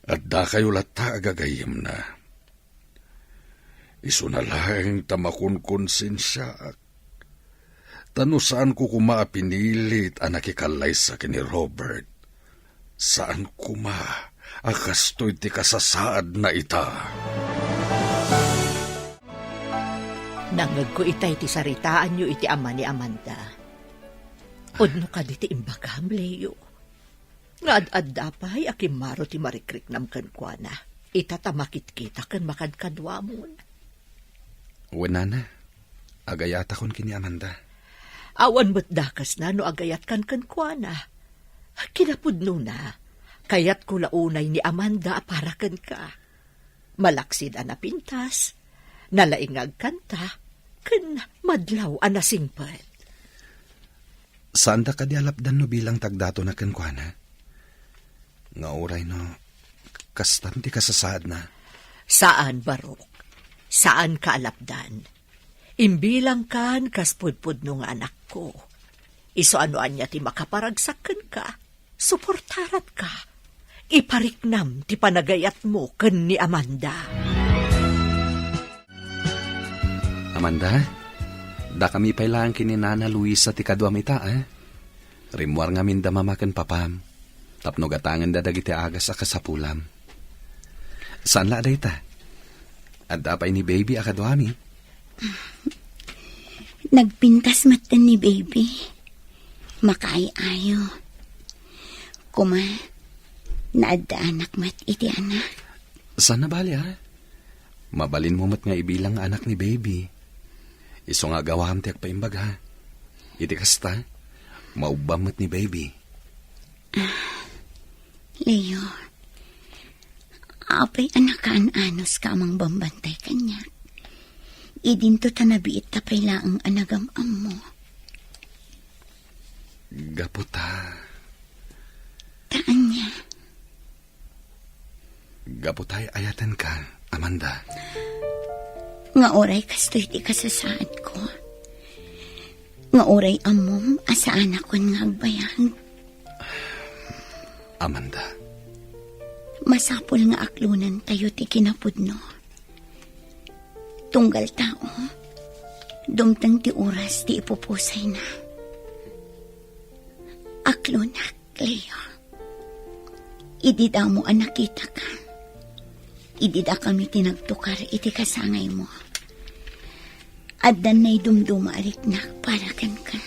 Addakayo latta a gagayyemna. Isuna laeng ta makonkonsensiaak. Ta no saanko koma a pinilit a nakikallaysa ken ni Robert, saan koma a kastoy ti kasasaadna ita. Nangngegko itay ti saritaanyo iti ama ni Amanda. Pudno kadi ti imbagam, Leo, nga ad-adda pay a kimmaro ti marikriknam kenkuana, ita ta makitkita ken makadkaduamon. Wen, nana, agayatakon ken ni Amanda. Awan met dakesna no agayatkan kenkuana. Kinapudnona, kayatko la unay ni Amanda a para kenka. Malaksid a napintas, nalaing nga agkanta, ken madlaw a nasingpet. Saanda kadi a lapdan no bilang ta agdatona kenkuana? Nga uray no kastan ti kasasaadna? Saan, Barok. Saanka a lapdan. Imbilangkan kas pudpudno nga anakko. Isu a no ania ti makaparagsak kenka, suportaratka. Ipariknam ti panagayatmo ken ni Amanda. Amanda, dakami pay laeng ken ni Nana Luisa ti kaduam ita, a? Rimmuar ngamin da mama ken papam, tapno gatangenda dagiti agas a kasapulam. Saan la a dayta? Adda pay ni Baby a kaduami? Nagpintas metten ni Baby. Makaay-ayo. Kuma, naaddaanak met iti anak. Saan a bali, a? Mabalinmo met nga ibilang nga anak ni Baby. Isu nga agawam ti agpaimbag, ha? Iti kasta, maubbam met ni Baby. Leo, apay a nakaan-anos ka a mangbambantay kaniak? Idinto ta nabiit ta pay laeng a nagam-ammo. Gapu ta. Ta ania? Gapu ta ay-ayatenka, Amanda. Nga uray kastoy ti kasasaadko. Nga uray ammom a saanakon nga agbayag. Amanda. Masapul nga aklonentayo ti kinapudno. Tunggal tao, dumteng ti oras ti ipupusayna. Aklonak, Leo. Idi damo a nakitaka, idi dakami ti nagtukar iti kasangaymo, addan naidumduma a riknak para kenka.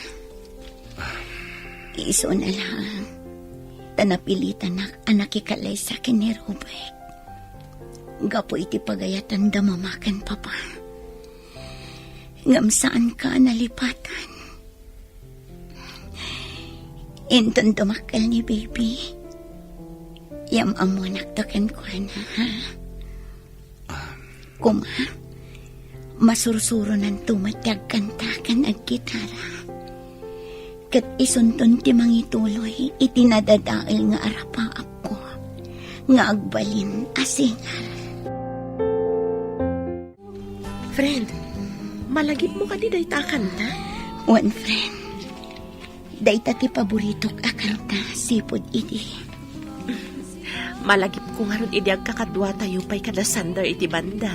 Isuna laeng ta napilitanak a nakikalaysa ken ni Robert gapu iti pagayatanda mama ken papa. Ngem saanka a nalipatan. Inton dumakkel ni Baby, yam-ammonakto kenkuana, ha? Kuma, masursuronanto met ti agkanta ken aggitara. Ket isunton ti mangituloy iti nadadael nga arapaapko nga agbalin a singer. Friend, malagipmo kadi dayta a kanta? Wen, friend. Dayta ti paboritok a kanta, sipud idi. Malagipko ngarud idi agkakaduatayo pay kada Sander iti banda.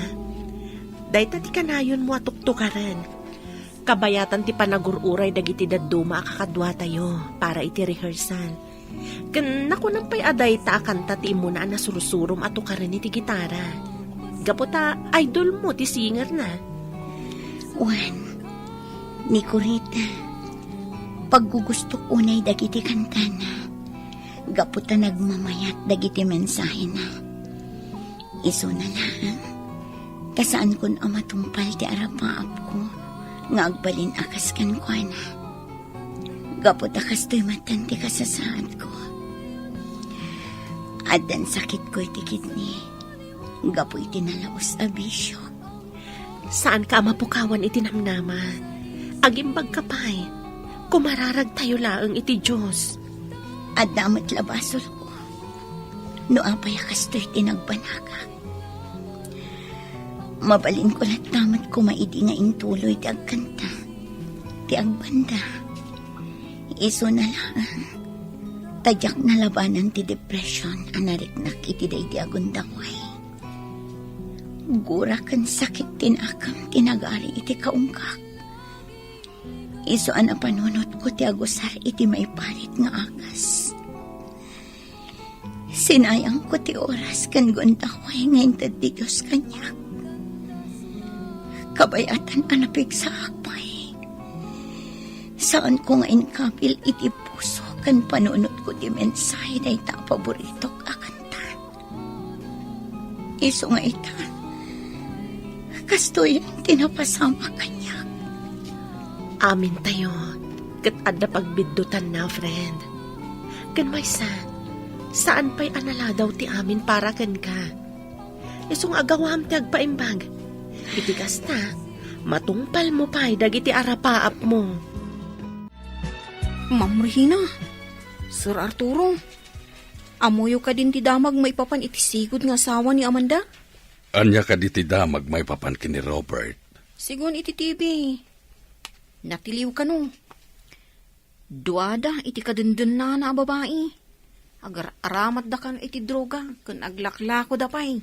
Dayta ti kanayonmo a tuktukaren. Kabayatan ti panagur-uray dagiti dadduma a kakaduatayo para iti rehearsal. Ken nakunam pay a dayta a kanta ti immuna a nasursurom a tukaren iti gitara. Gapu ta idolmo ti singerna. Wen, ni Corita, paggugustok unay dagiti kantana. Gapu ta nagmamayat dagiti mensahena. Isuna laeng, ta saankon a matungpal ti arapaapko nga agbalin a kas kenkuana. Gapu ta kastoy metten ti kasasaadko. Addan sakitko iti kidney gapu iti nalaus a bisio. Saanka a mapukawan iti namnama. Agimbagka pay. Kumararagtayo laeng iti Dios. Adda met la basolko. No apay a kastoy ti nagbanagak. Mabalinko latta met koma idi nga intuloy ti agkanta, ti agbanda. Isuna laeng, ta diak nalabanan ti depression a nariknak iti daydi a gundaway. Gura ken sakit ti nakem ti nagari iti kaungkak. Isu a napanunotko ti agusar iti maiparit nga agas. Sinayangko ti oras ken gundaway nga inted ti Dios kaniak. Kabayatan a napigsaak pay. Saanko nga inkabil iti puso ken panunotko ti mensahe dayta a paboritok a kanta. Isu nga ita, kastoy ti napasamak kaniak. Amintayo, ket adda pagbiddutanna, friend. Ken maysa, saan pay a naladaw ti amin para kenka. Isu nga agawam ti agpaimbag. Iti kasta, matungpalmo pay dagiti arapaapmo. Ma'am Regina, Sir Arturo, ammoyo kadin ti damag maipapan iti sigud nga asawa ni Amanda? Ania kadi ti damag maipapan ken ni Robert? Sigun iti T V, natiliw kano. Duada iti kadendennana a babai. Agar-aramatda kano iti droga ken aglaklakoda pay.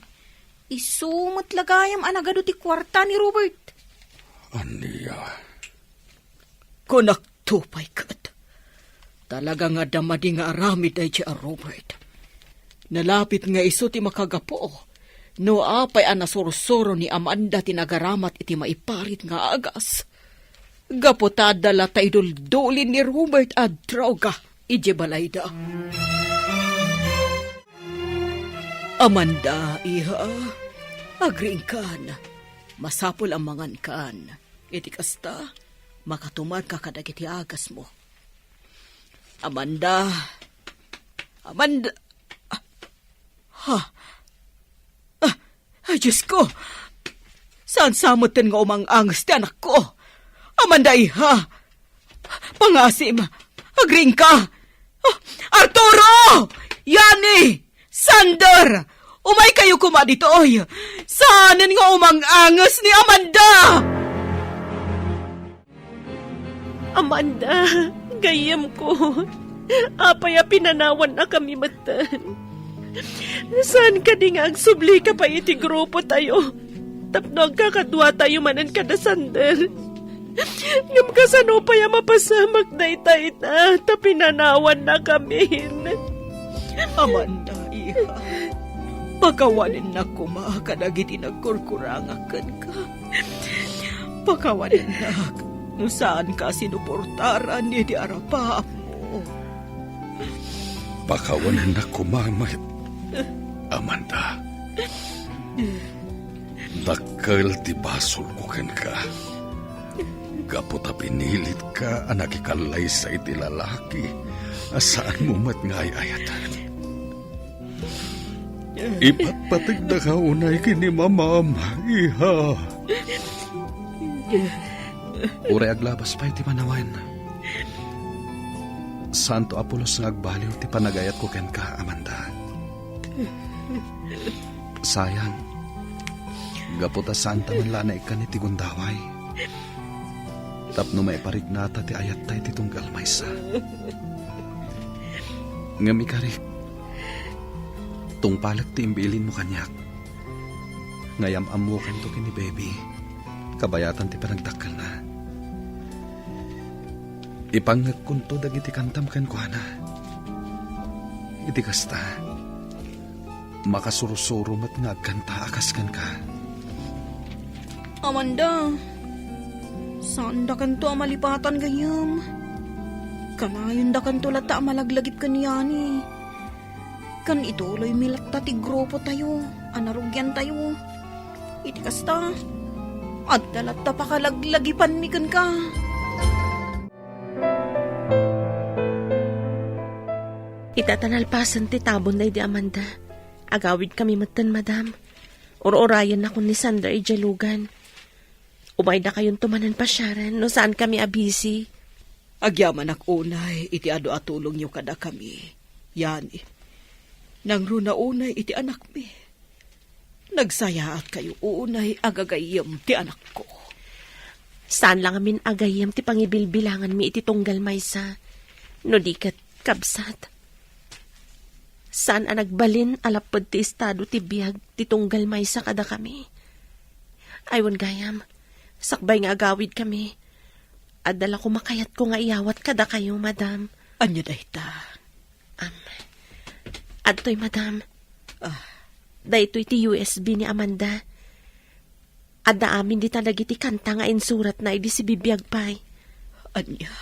Isu met la gayam a nagadu ti kuarta ni Robert. Ania? Kunakto pay ket, talaga nga adda madi nga aramid daydiay a Robert. Nalapit nga isu ti makagapu, no apay a nasursuro ni Amanda ti nagaramat iti maiparit nga agas, gapu ta adda latta iduldulin ni Robert a droga idiay balayda. Amanda, iha, agriingkan. Masapul a mangankan. Iti kasta, makatumarka kadagiti agasmo. Amanda. Amanda. Ah, ha? Ah, ay, Diyos ko! Saan sa metten nga umang-anges ti anakko? Amanda, iha! Pangasim! Agriingka! Ah, Arturo! Yani! Sander! Umay kayo koma ditoy! Saanen nga umang-anges ni Amanda! Amanda, gayyemko, apay a pinanawannakami metten? Saan kadi nga agsublika pay iti grupotayo tapno agkakaduatayo manen kada Sander? Ngem kasano pay a mapasamak dayta ita ta pinanawannakamin? Amanda, iha, pakawanennak koma kadagiti nagkurkurangak kenka. Pakawanennak no saanka a sinuportaran idi arapaapmo. Pakawanennak koma met, Amanda. Dakkel ti basolko kenka. Gapu ta pinilitka a nakikallaysa iti lalaki a saanmo met nga ay-ayaten. Ipatpategdaka unay ken ni mamam, iha. Uray aglabas pay ti panawen, saanto a pulos nga agbaliw ti panagayatko kenka, Amanda. Sayang, gapu ta saanta man la a naikkan iti gundaway tapno maipariknata ti ayatta iti tunggal maysa. Ngem ikarik, tungpalek ti imbilinmo kaniak. Nga yam-ammokanto ken ni Baby, kabayatan ti panagdakkelna. Ipangngegkonto dagiti kantam kenkuana. Iti kasta, makasursuro met nga agkanta a kas kenka. Amanda, saandakanto a malipatan gayyem. Kanayondakanto latta a malaglagip ken Yani. Ken ituloymi latta ti grupotayo a narugiantayo. Iti kasta, adda latta pakalaglagipanmi kenka. Ita ta nalpasen ti tabon daydi Amanda, agawidkami metten, madam. Ur-urayennakon ni Sander idiay lugan. Umaydakayonto manen pasiaren no saankami a busy. Agyamanak unay iti adu a tulongyo kadakami, Yani. Nangruna unay iti anakmi. Nagsayaatkayo unay a gagayyem ti anakko. Saan la ngamin a gayyem ti pangibilbilanganmi iti tunggal maysa, no di ket kabsat. Saan a nagbalin a lapped ti estado ti biag ti tunggal maysa kadakami. Ay, wen gayam, sakbay nga agawidkami, adda la koma kayatko nga iyawat kadakayo, madam. Ania dayta? Am, adtoy, madam. Ah. Daytoy ti U S B ni Amanda. Adda amin dita dagiti kanta nga insuratna idi sibibiag pay. Ania?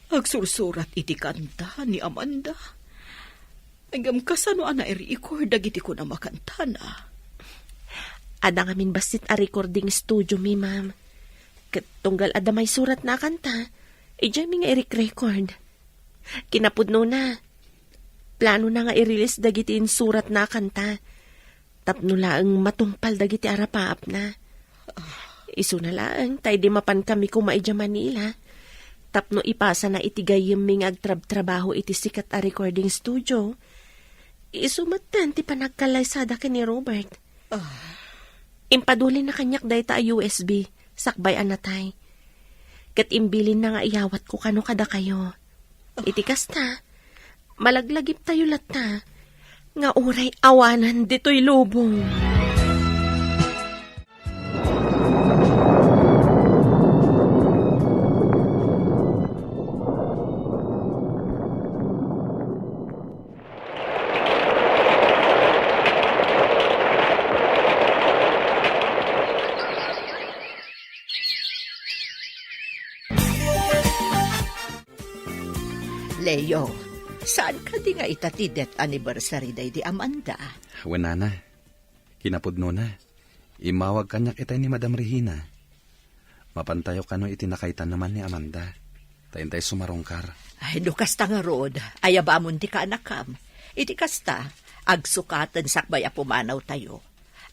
Agsursurat iti kanta ni Amanda? Ngem kasano a nai-record dagiti kunam a kantana? Adda ngamin bassit a recording studio mi, ma'am. Ket tunggal adda maisuratna a kanta, idiaymi nga irek-record. Kinapudnona, planona nga i-release dagiti insuratna a kanta tapno laeng matungpal dagiti arapaapna. Isuna laeng ta idi mapankami koma idiay Manila tapno ipasana iti gayyemmi nga agtrabtrabaho iti sikat a recording studio, isu metten ti panagkallaysada ken ni Robert. Ah. Impadulinna kaniak dayta a U S B sakbay a natay. Ket imbilinna nga iyawatko kano kadakayo. Iti kasta, malaglagiptayo latta nga uray awanan ditoy lubong. Eyo, saan kadi nga ita ti death anniversary daydi Amanda? Wen, nana, kinapudnona, immawag kaniak itay ni Madam Regina. Mapantayo kano iti nakaitan naman ni Amanda. Ta intay sumarungkar. Ay, no kasta ngarud, ayabamon ti kaanakam. Iti kasta, agsukaten sakbay a pumanawtayo.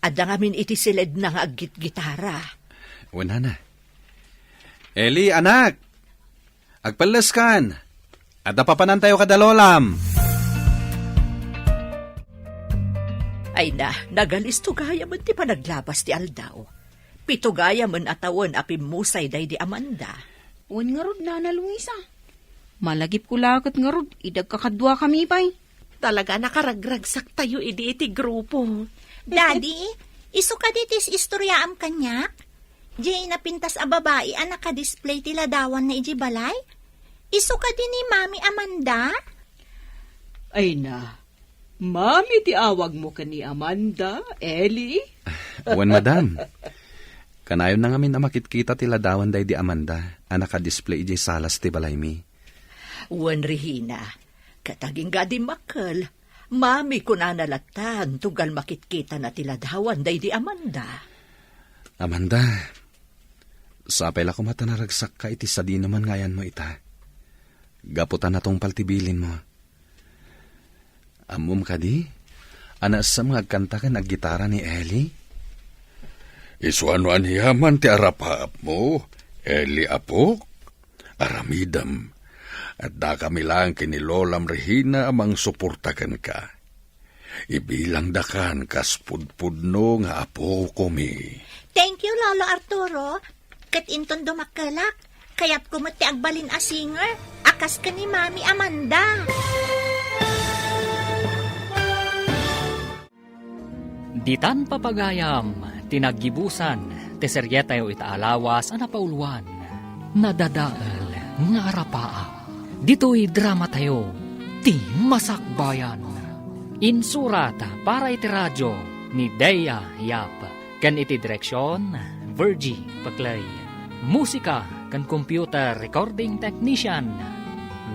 Adda ngamin iti siledna nga aggitgitara. Wen, nana. Eli, anak! Agpelleskan! Adda papanantayo kada lolam! Ay na, nagalisto gayamen ti panaglabas ti aldaw. Pito gayamen a tawen a pimmusay daydi Amanda. Wen ngarud, Nana Luisa. Malagipko la ket ngarud, idi agkakaduakami pay. Talaga, nakaragragsaktayo idi iti grupo. Daddy, isu kadi ti is-istoryaam kaniak? Jay napintas a babai a nakadisplay ti ladawanna idiay balay? Isu kadi ni Mami Amanda? Ay na, Mami ti awagmo ken ni Amanda, Eli? Wen, madam. Kanayon na ngamin a makitkita ti ladawan daydi Amanda a nakadisplay idiay salas ti balaymi. Wen, Regina, ket agingga dimmakkel, Mami, kunana latta, tugal makitkitana ti ladawan daydi Amanda. Amanda, sapay la koma ta naragsakka iti sadinoman nga ayanmo ita. Gapu ta natungpal ti bilinmo. Ammom kadi a naessem nga agkanta ken aggitara ni Eli? Isu a no aniaman ti arapaapmo, Eli apok, aramidem. Addakami laeng ken ni Lolam Regina a mangsuporta kenka. Ibilangdakan kas pudpudno nga apokomi. Thank you, Lolo Arturo. Ket inton dumakkelak, kayatko met ti agbalin a singer a kas ken ni Mami Amanda. Ditan, papagayam, ti naggibusan ti serietayo ita a lawas a napauluan, Nadadael nga Arapaap. Ditoy dramatayo, Ti Masakbayan. Insurat para iti radio ni Dea Yap. Ken iti direksion, Virgie Paclay. Musika ken computer recording technician,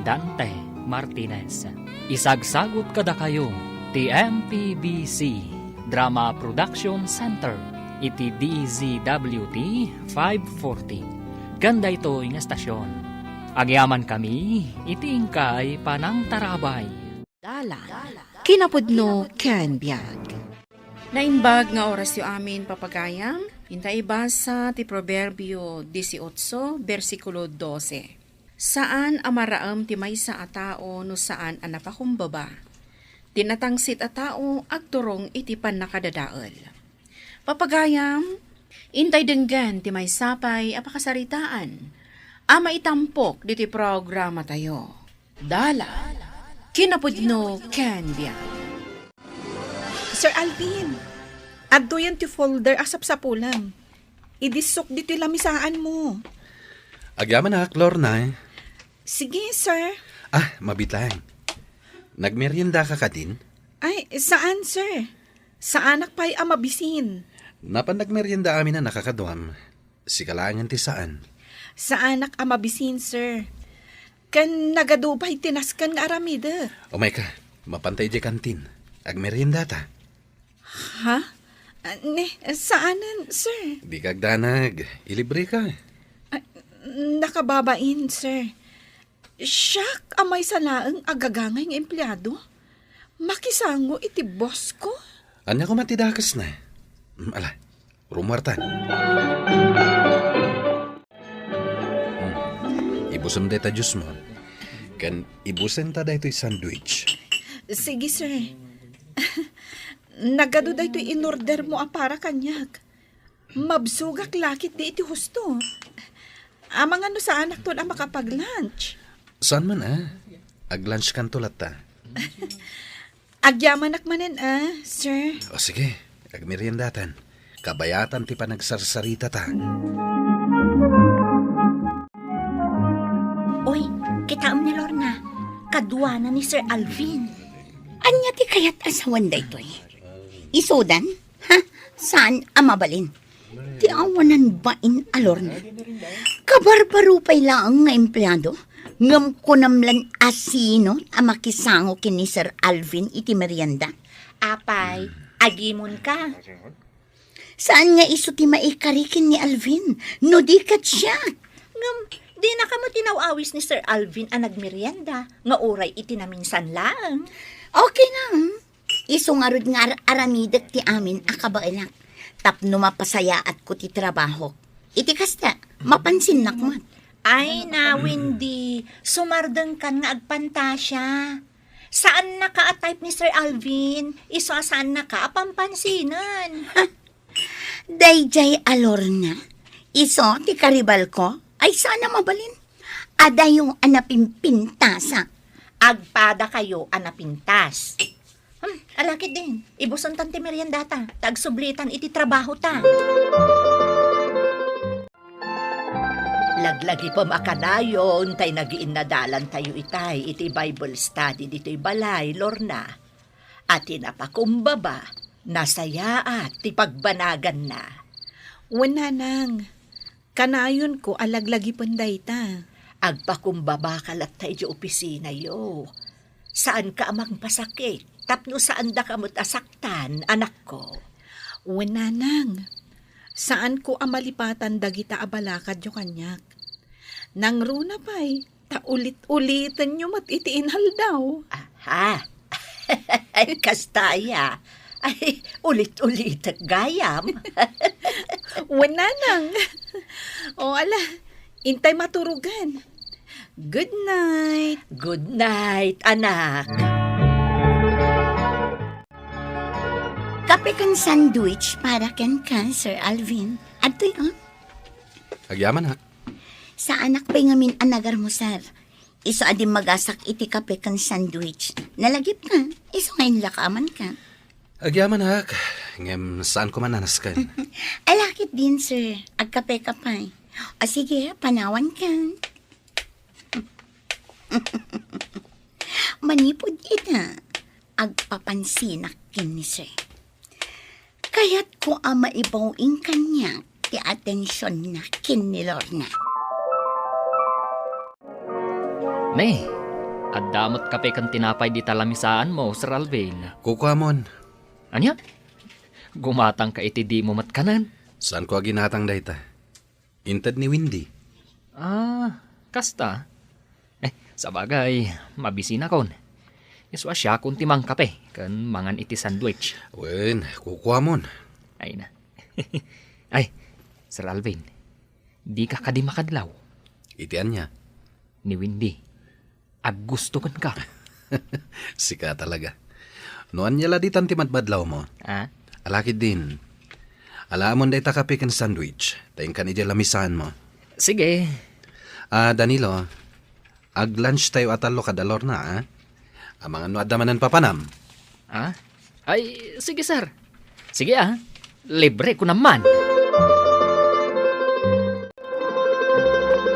Dante Martinez. Isagsagut kadakayo ti M P B C Drama Production Center iti D Z W T five forty. Ken daytoy nga estasion, agyamankami iti inkay panangtarabay. Dalan, kinapudno ken biag. Naimbag nga orasyo amin, papagayam. Inta ibasa ti Proverbio dieciocho, bersikulo doce. Saan a maraem ti maysa a tao no saan a napakumbaba. Ti natangsit a tao agturong iti pannakadadael. Papagayam, intay denggen ti maysa pay a pakasaritaan a maitampok ditoy programatayo. Dalan, kinapudno ken biag. Sir Alvin, adtoyen ti folder a sapsapulem. Idissok ditoy lamisaanmo. Agyamanak, Lorna. Sige, sir. Ah, mabitang. Nagmeriendaka kadin? Ay, saan, sir? Saanak pay a mabisin. Napan nagmerienda amin a nakakaduam. Sika laengen ti saan. Saanak a mabisin, sir. Ken nagadu pay ti nasken nga aramidek. Umayka, mapanta idiay kantin. Agmeriendata. Ha? Ah, ne, saanen, sir? Dika agdanag. Ilibreka. Ah, nakababain, sir. Siak a maysa laeng a gagangay nga empleado? Makisango iti boss ko? Ania koma ti dakesna? Mm, ala, rumuartan. Hmm. Ibusem dayta juice mo. Ken ibusenta daytoy sandwich. Sige, sir. Nagadu daytoy inordermo a para kaniak. Mabsogak la ketdi iti husto. Amangan no saanakton a makapag-lunch. Saan man, ah. Ag-lunch kanto latta. Agyamanak manen, ah, sir. O sige, agmeriendatan. Kabayatan ti panagsarsarita ta. Oy, kitaem ni Lorna. Kaduana ni Sir Alvin. Ania ti kayat a sawen daytoy? Isudan? Ha? Saan a mabalin? Ti awanan bain a Lorna. Kabarbaro pay laeng nga empleado. Ngem kunam lan a sino a makisango ken ni Sir Alvin iti merienda? Apay, agimon ka. Saan nga isu ti maikari ken ni Alvin, no di ket siak? Ngem, dinaka met inaw-awis ni Sir Alvin a nagmerienda, nga uray iti naminsan laeng. Okay lang. Isu ngarud nga ar-aramidek ti amin a kabaelak tapno mapasayaatko ti trabahok. Iti kasta, mapansinnak met. Ay na, Wendy, sumardengkan nga agpantasia. Saannaka a type ni Sir Alvin, isu a saannaka a pampansinan. Daydiay a Lorna, isu ti karibalko, ay saan a mabalin. Adayo a napimpintasa. Agpadakayo a napintas. Hmm, ala ketdin, ibusentan ti meriendata, ta agsublitan iti trabahota. Laglagipem a kanayon tay nagiinnadalantayo itay iti Bible study ditoy balay, Lorna. A ti napakumbaba, nasayaat ti pagbanaganna. Wen, nanang, kanayonko a laglagipen dayta. Agpakumbabaka latta idiay opisinayo. Saanka a mangpasakit tapno saandaka met a saktan, anakko. Wen, nanang, saanko a malipatan dagita a balakadyo kaniak. Nangruna pay, ta ulit-ulitenyo met iti inaldaw. Aha. Ay, kasta aya. Ay, ulit-ulitek gayam. Wen, nanang. O, ala, intay maturogan. Good night. Good night, anak. Kape ken sandwich para kenka, Sir Alvin. Adtoy, oh. Agyamanak. Saanak pay ngamin a nagarmusar. Isu a dimmagasak iti kape ken sandwich. Nalagipka, isu nga inlakamanka. Agyamanak, ngem saanko man a nasken. Ala ketdin, sir. Agkapeka pay. O sige, panawanka. Manipud ita, agpapansinak ken ni sir. Kayatko a maibaw-in kaniak ti atensionna ken ni Lorna. Ne, adda met kape ken tinapay dita lamisaanmo, Sir Alvin. Kukuamon. Ania? Gumatangka iti dimo met kanen? Saanko a ginatang dayta. Inted ni Wendy. Ah, kasta? Eh, sabagay, mabisinakon. Isu a siakon ti mangkape ken mangan iti sandwich. Wen, kukuamon. Ay na. Ay, Sir Alvin, dika kadi makadlaw? Iti ania? Ni Wendy. Aggusto kenka. Sika talaga. No ania la ditan ti madmadlawmo? Ah? Ala ketdin. Alaamon dayta kape ken sandwich. Ta inkan idiay lamisaanmo. Sige. Ah, Danilo, ag-lunch tayo a tallo kada Lorna, ah? Amangan no adda manen papanam. Ah? Ay, sige, sir. Sige, ah. Libre ko naman.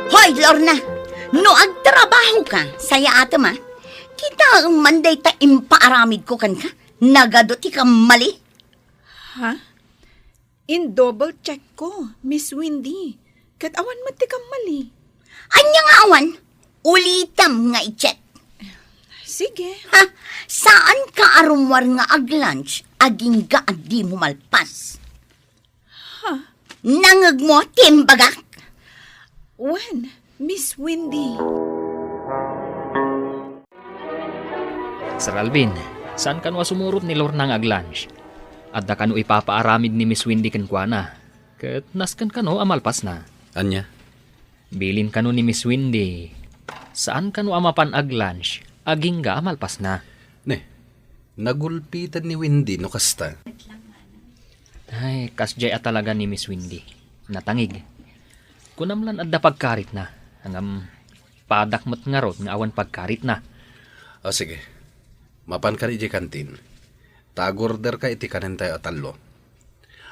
Hoy, Lorna! No agtrabaho ka, sayaatem, ah. Kitaem man dayta impaaramid ko kenka. Nagadu ti kammali. Ha? In-double check ko, Miss Wendy. Ket awan met ti kammali. Ania nga awan? Ulitem nga i-check. Sige. Ha? Saanka a rummuar nga ag-lunch agingga a dimo malpas? Ha? Nangngegmo ti imbagak? Wen, Miss Wendy. Sir Alvin, saan kano a sumurot ni Lorna nga ag-lunch? Adda kano ipapaaramid ni Miss Wendy kenkuana, ket nasken kano a malpasna. Ania? Bilin kano ni Miss Wendy, saan kano a mapan ag-lunch agingga a malpasna. Ne, nagulpiten ni Wendy no kasta. Ay, kasdiay a talaga ni Miss Wendy. Natangig. Kunam lan adda pagkaritna, ngem padak met ngarud nga awan pagkaritna. O, sige. Mapanka idiay kantin. Ta agorderka iti kanentayo a tallo.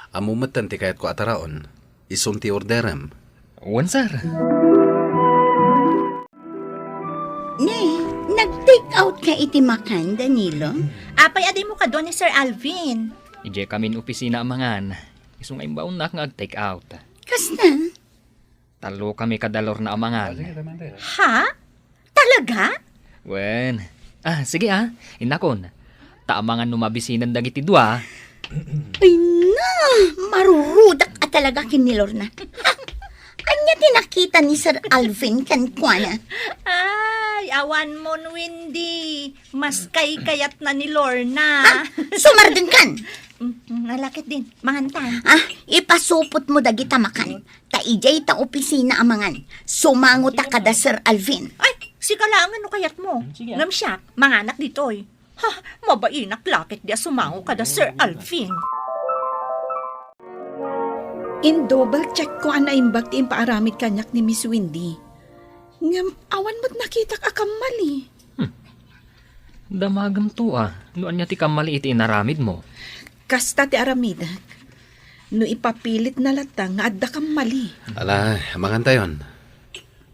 Ammo metten ti kayatko a taraon, isun ti orderem. Wen, sir. Ne, nag-take out ka iti makan, Danilo? Apay a dimo kadu ni Sir Alvin? Idiay kamin opisina a mangan. Isu nga imbaonnak nga ag-take out. Kasta? Tallo kami kada Lorna a mangan. Ha? Talaga? Wen. Ah, sige, ah. Innakon. Ta amangan no mabisinan dagiti dua. Ay na, marurudak a talaga ken ni Lorna. Ha? Ania ti nakita ni Sir Alvin kenkuana? Ay, awan mon, Wendy. Mas kaykayatna ni Lorna. Ha? Sumardengkan! Mm, mm, nalakit din. Mangantan. Ah, ipasupot mo dagita makan. Ta idiay ta opisina amangan. Sumango ta kada Sir Alvin. Ay, sika laeng no kayat mo. Sige, ah. Ngem siak, manganak ditoy. Ha, mabainak lakit di a sumango kada Sir Alvin. In-double check ko a naimbag ti impaaramid kaniak ni Miss Wendy. Ngem awan met nakitak a kammali. Hmm. Damagem to, ah, no ania ti kammali iti inaramid mo. Kasta ti aramidek. No ipapilit na latta nga adda kammali. Ala, mangantayon.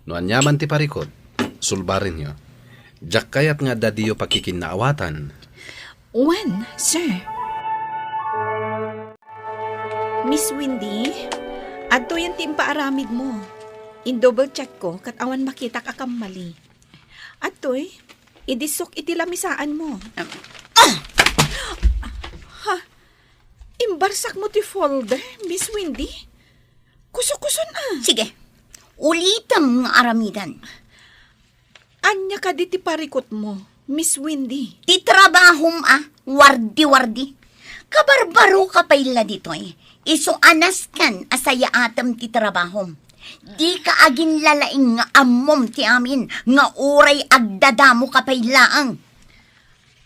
No aniaman ti parikut, sulbarenyo. Diak kayat nga adda diyo pakikinnaawatan. Wen, sir. Miss Wendy, adtoyen ti impaaramid mo. In-double check ko, ket awan makitak a kammali. Adtoy, idisok iti lamisaan mo. Ah! Ha? Imbarsak mo ti folder, Miss Wendy? Kusukuson a. Sige, ulitem nga aramiden. Ania kadi ti parikut mo, Miss Wendy? Ti trabahom a, wardi-wardi. Kabarbaro ka pay la ditoy. Isu a nasken a sayaatem ti trabahom. Dika aginlalaing nga ammom ti amin nga uray agdadamo ka pay laeng.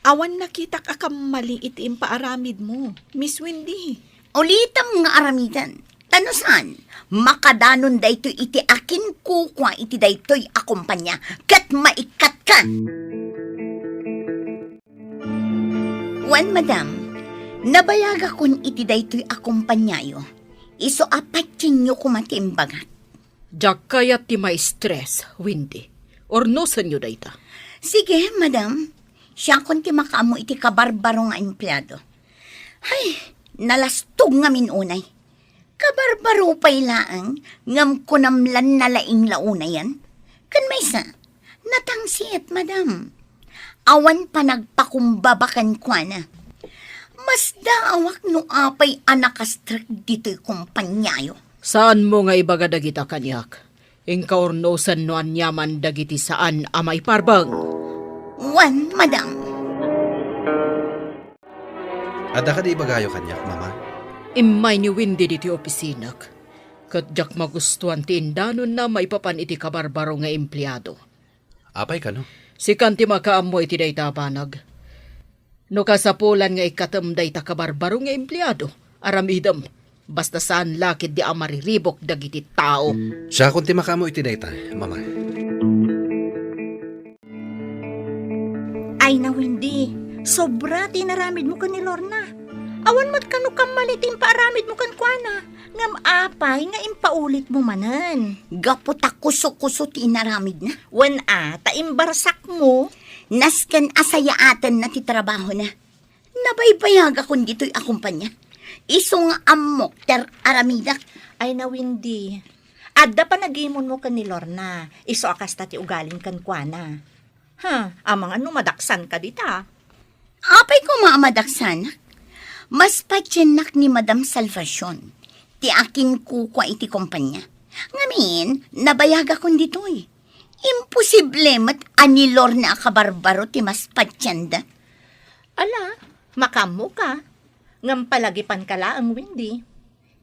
Awan nakitak a kammali iti impaaramid mo, Miss Wendy. Ulitem nga aramiden. Ta no saan, makadanon daytoy iti akinkukua iti daytoy a kompania ket maikkatka. Wen, madam, nabayagakon iti daytoy a kompaniayo. Isu a patienyo koma ti imbagak. Diak kayat ti ma-stress, Wendy. Urnosenyo dayta. Sige, madam. Siakon ti makaammo iti kabarbaro nga empleado. Hay, nalastog ngamin unay. Kabarbaro pay laeng, ngem kunam lan nalaing la unayen. Ken maysa, natangsit, madam. Awan panagpakumbaba kenkuana. Masdaawak no apay a nakastrek ditoy kompaniayo. Saanmo nga ibaga dagita kaniak. Inka urnosen no aniaman dagiti saan a maiparbeng. Wen, madam. Adda kadi ibagayo kaniak, mama? Immay ni Wendy ditoy opisinak. Ket diak magustuan ti indanonna maipapan iti kabarbaro nga empleado. Apay kano? Sikan ti makaammo iti dayta a banag. No kasapulan nga ikkatem dayta kabarbaro nga empleado, aramidem. Basta saan la ketdi a mariribuk dagiti tao. Siakon ti makaammo iti dayta, mama. Ay na, Wendy, sobra ti inaramid mo ken ni Lorna. Awan met kano kammali ti impaaramid mo kenkuana. Ngem apay nga impaulitmo manen? Gapu ta kuso-kuso ti inaramidna. Wen a, ta imbarsakmo. Nasken a sayaatenna ti trabahona. Nabaybayagakon ditoy a kompania. Isu nga ammok ti ar-, aramidak. Ay na, Wendy. Adda panagimonmo ken ni Lorna. Isu a kasta ti ugalin kenkuana. Ha, amangan no madaksanka dita. Apay koma a madaksanak? Mas patiennak ni Madam Salvacion ti akinkukua iti kompania. Ngamin, nabayagakon ditoy. Imposible met a ni Lorna a kabarbaro ti mas patienda. Ala, makaammoka. Ngem palagipanka laeng, Wendy.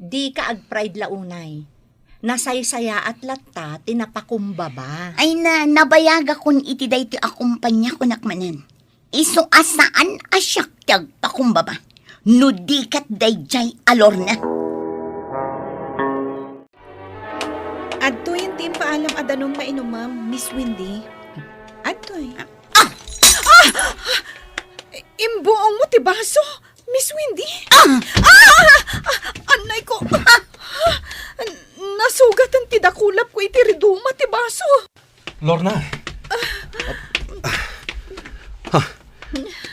Dika agpride la unay. Nasaysayaat latta ti napakumbaba. Ay na, nabayagakon iti daytoy a kompania, kunak manen. Isu a saan a siak ti agpakumbaba. No di ket daydiay a Lorna. Adtoyen ti impaalam a danum nga inumem, Miss Wendy. Adtoy. Ah! Ah! Imbuong mo ti baso, Miss Wendy? Ah! Ah! Ah! Anay ko. Ah! Nasugatan ti dakulap ko iti riduma ti baso. Lorna. Ah,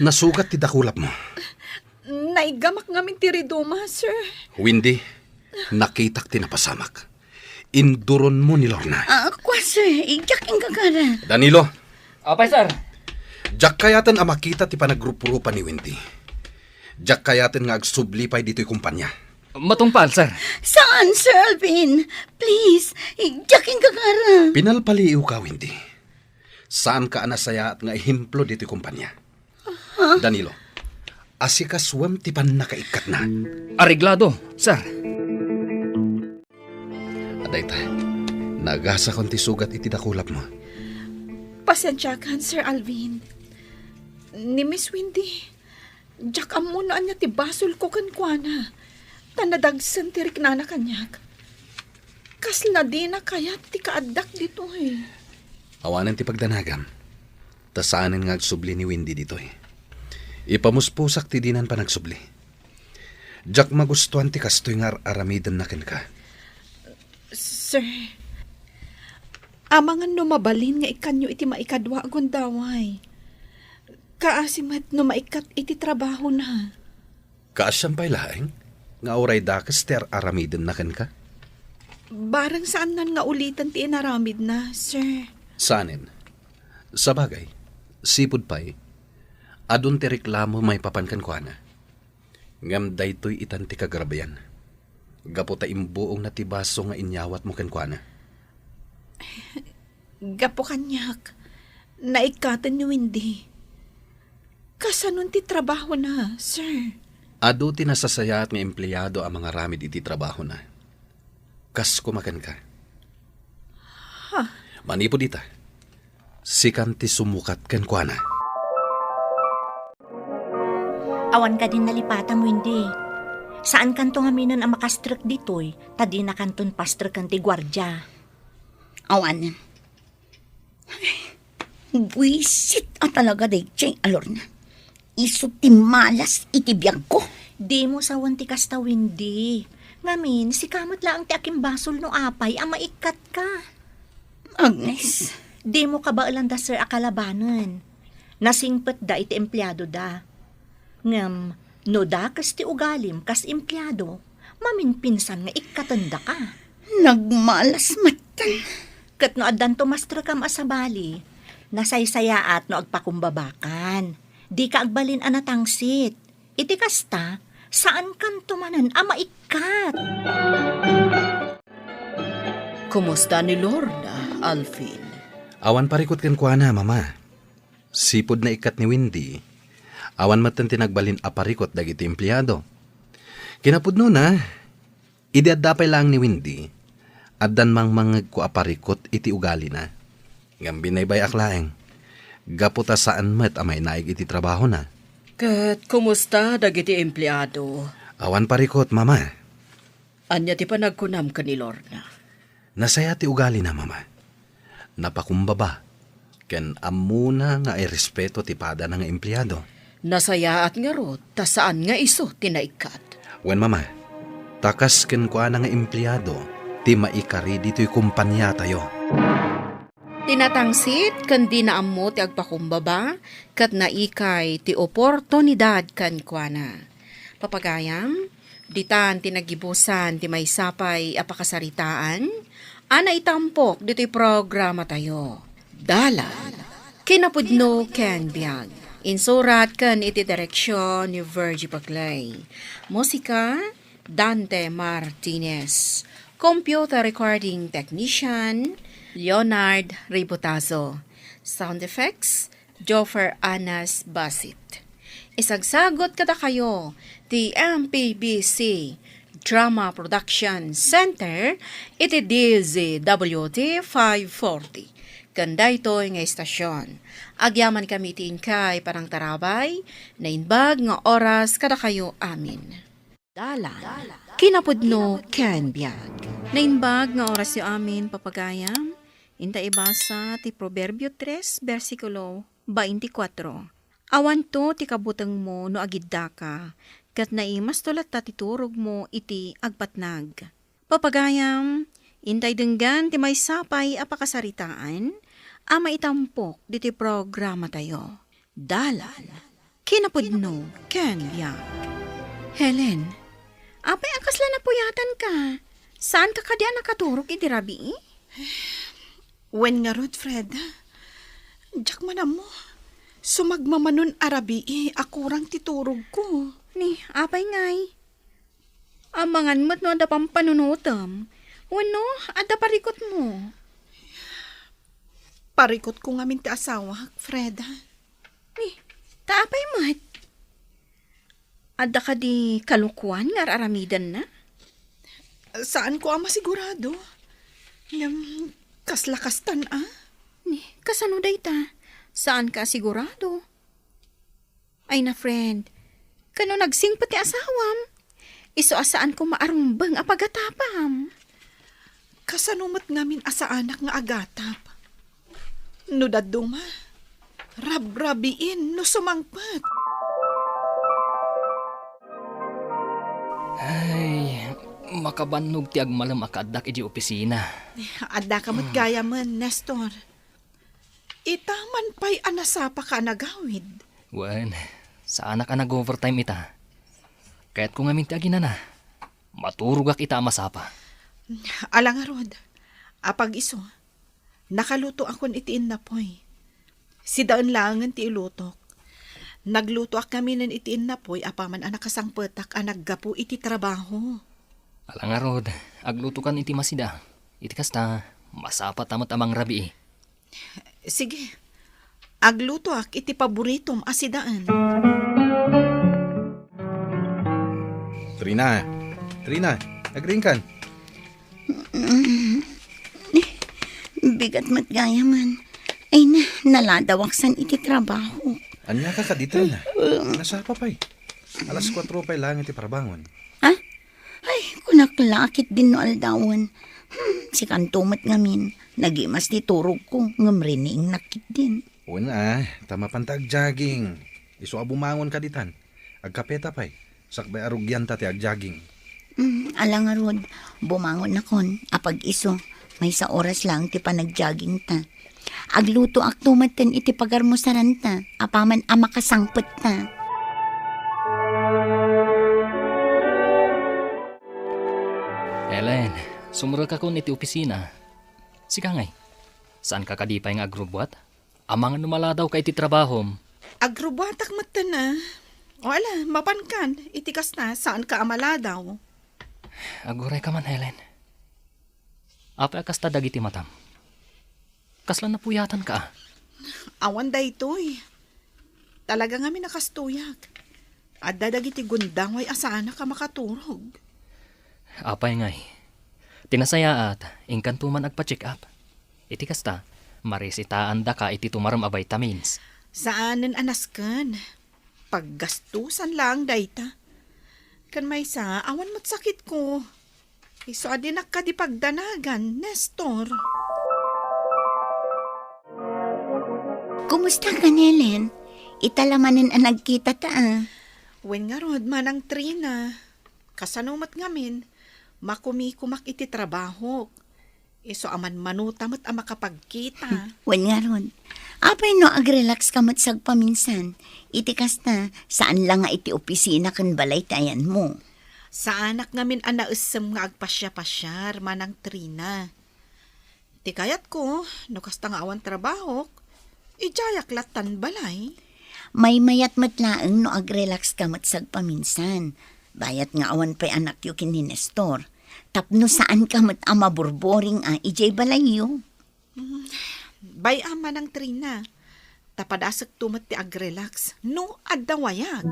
nasugat ti dakulap mo. Naigamak ngamin ti riduma, sir. Wendy, nakitak ti napasamak. Induronmo ni Lorna. Ah, kua, sir. Diak inggagara. Danilo, Apay, sir? Diak kayaten a makita ti panagruprupa ni Wendy. Diak kayaten nga agsubli pay ditoy kumpanya. Matungpal, sir. Saan, Sir Alvin? Please, diak inggagara. Pinalpaliiwka, Wendy. Saanka a nasayaat nga ehemplo ditoy kumpanya. Danilo, asikasuem ti pannakaikkatna. Areglado, sir. Adayta, nagasakon ti sugat iti dakulapmo. Pasiensiakan, Sir Alvin. Ni Miss Wendy, diak ammo no ania ti basolko kenkuana. Ta nadagsen ti riknana kaniak. Kasla dina kayat ti kaaddak ditoy. Awanen ti pagdanagam. Ta saanen nga agsubli ni Wendy ditoy. Ipamuspusak ti dinan panagsubli. Diak magustuan ti kastoy nga ar-aramidenna kenka. Sir, amangan no mabalin nga ikkanyo iti maikadua a gundaway. Kaasi met no maikkat iti trabahona. Kaasian pay laeng nga uray dakes ti ar-aramidenna kenka? Bareng saannan nga uliten ti inaramidna, sir. Saanen. Sabagay, sipud pay, adun ti reklamo maipapan kenkuana. Ngem daytoy itan ti kagrabian. Gapu ta imbuongna ti baso nga inyawatmo kenkuana. Gapu kaniak, naikkaten ni Wendy. Kasanon ti trabahona, sir? Adu ti nasasayaat nga empleado a mangaramid iti trabahona. Kas koma kenka. Ha? Manipud ita, sikan ti sumukat kenkuana. Awan kadin nalipatam, Wendy. Saankanto ngaminen a makastrek ditoy, ta dinakanton pastreken ti guardia. Awan. Ay, buisit a talaga daydiay a Lorna. Isu ti malas iti biagko. Dimo sawen ti kasta, Wendy. Ngamin, sika met laeng ti akimbasol no apay a maikkatka. Agnes. Dimo kabaelan da, sir, a kalabanen. Nasingpetda iti empleadoda. Ngem, no dakes ti ugalim kas empleado, maminpinsan nga ikkatendaka. Nagmalas metten. Ket no addanto mastrekam a sabali, nasaysayaat no agpakumbabakan. Dika agbalin a natangsit. Iti kasta, saankanto manen a maikkat. Kumusta ni Lorna, Alvin? Awan parikut kenkuana, Mama. Sipud naikkat ni Wendy, awan metten ti nagbalin a parikut dagiti empleado. Kinapudnona, idi adda pay laeng ni Wendy, addan mangmangngegko a parikut iti ugalina. Ngem binaybay-ak laeng, gapu ta saan met a mainaig iti trabahona. Ket kumusta dagiti empleado? Awan parikut, Mama. Ania ti panagkunam ken ni Lorna? Nasayaat ti ugalina, Mama. Napakumbaba, ken ammona nga irespeto ti padana nga empleado. Nasayaat ngarud ta saan nga isu ti naikkat. Wen, Mama, ta kas kenkuana nga empleado ti maikari ditoy kompaniatayo. Ti natangsit ken dina ammo ti agpakumbaba ket naikay ti oportunidad kenkuana. Papagayam, ditan ti naggibusan ti maysa pay a pakasaritaan a naitampok ditoy programatayo. Dalan, kinapudno ken biag. Insurat ken iti direksion ni Virgie Paclay. Musika, Dante Martinez. Computer recording technician, Leonard Ributazo. Sound effects, Joffer Anas Basit. Isagsagut kadakayo ti M P B C Drama Production Center iti D Z W T five forty. Ken daytoy nga istasyon, agyaman kami iti inkay panangtarabay, naimbag nga oras kadakayo amin. Dalan, kinapudno ken biag. Naimbag nga orasyo amin, papagayam. Inta ibasa ti Proverbio tres, bersikulo veinticuatro. Awanto ti kabutengmo no agiddaka, ket naimasto latta ti turogmo iti agpatnag. Papagayam, intay denggen ti maysa pay a pakasaritaan a maitampok ditoy programatayo. Dalan, kinapudno, ken biag. Helen, apay a kasla napuyatanka? Saanka kadi a nakaturog idi rabii? Wen ngarud, Freda. Diak man ammo. Sumagmamanon a rabii a kurang ti turogko. Ni, apay ngay? Amangan met no adda pampanunotem. Wenno, adda parikutmo? Parikutko ngamin ti asawak, Freda. Ni, ta apay met? Adda kadi kalokuan nga ar-aramidenna? Saanko a masigurado. Ngem, kasla kastan a. Ni, kasano dayta? Saanka a sigurado? Ay na, friend, kano nagsingpet ti asawam? Isu a saanko maarumbeng a pagatapam. Kasano met ngamin a saanak nga agatap? No dadduma, rabrabiin no sumangpet. Ay, makabannog ti agmalem a kaaddak idiay opisina. Addaka met gayamen, Nestor. Ita man pay a nasapaka a nagawid. Wen, saanak a nag-overtime ita. Kayatko ngamin ti aginana. Maturogak ita a masapa. Ala ngarud, apag-isu, nakalutoakon iti innapoy. Sidaen laengen ti ilutok. Naglutoak ngaminen iti innapoy apaman a nakasangpetak a naggapu iti trabaho. Ala ngarud, aglutokan iti masida. Iti kasta, masapata met a mangrabii. Sige, aglutoak iti paboritom a sidaen. Trina, Trina, agriingkan. Mm. Bigat met gayamen. Ay na, naladawak san iti trabaho. Ania ka kadi, Trina? Um. Nasapa pay. Alas kuatro pay laeng iti parabangon. Ha? Ay, kunak la a ketdin no aldawen. Hmm, sikanto met ngamin. Nagimas ti turogko, ngem riniingnak ketdin. Wen a, ta mapanta agjogging. Isu a bumangon ka ditan. Agkapeta pay. Sakbay a rugianta ti agjogging. Hmm, ala ngarud, bumangonnakon, apag-isu, maysa oras laeng ti panagjoggingta. Aglutoakto metten iti pagarmusaranta, apaman a makasangpetta. Helen, sumrekakon iti opisina. Sika ngay, saanka kadi pay nga agrubbuat? Amangan no maladawka iti trabahom. Agrubbuatak metten a. O ala, mapankan, iti kasta, saanka a maladaw. Agurayka man, Helen. Apay a kasta dagiti matam? Kasla napuyatanka a? Awan daytoy. Talaga ngamin a kastoyak. Adda dagiti gundaway a saanak a makaturog. Apay ngay? Ti nasayaat, inkanto man agpa-check up. Iti kasta, maresetaandaka iti tumarem a vitamins. Saanen a nasken. Paggastusan laeng dayta. Ken maysa, awan met sakitko. Isu a dinak kadi pagdanagan, Nestor. Kumusta ka, Helen? Ita la manen a nagkitata a. Wen ngarud, Manang Trina. Kasano met ngamin, makumikumak iti trabahok. Isu a manmanuta met a makapagkita. Wen ngarud, apay no agrelax ka met sagpaminsan? Iti kasta, saan la nga iti opisina ken balay ti ayanmo. Saanak ngamin a naessem nga agpasiapasiar, Manang Trina. Ti kayatko, no kasta nga awan trabahok, idiayak lattan balay. Maymayat met laeng no agrelax ka met sagpaminsan. Bayat nga awan pay anakyo ken ni Nestor. Tapno saan ka met a maburboring a idiay balayyo. Mm, bay-am, Manang Trina. Ta padasekto met ti agrelax no adda wayag.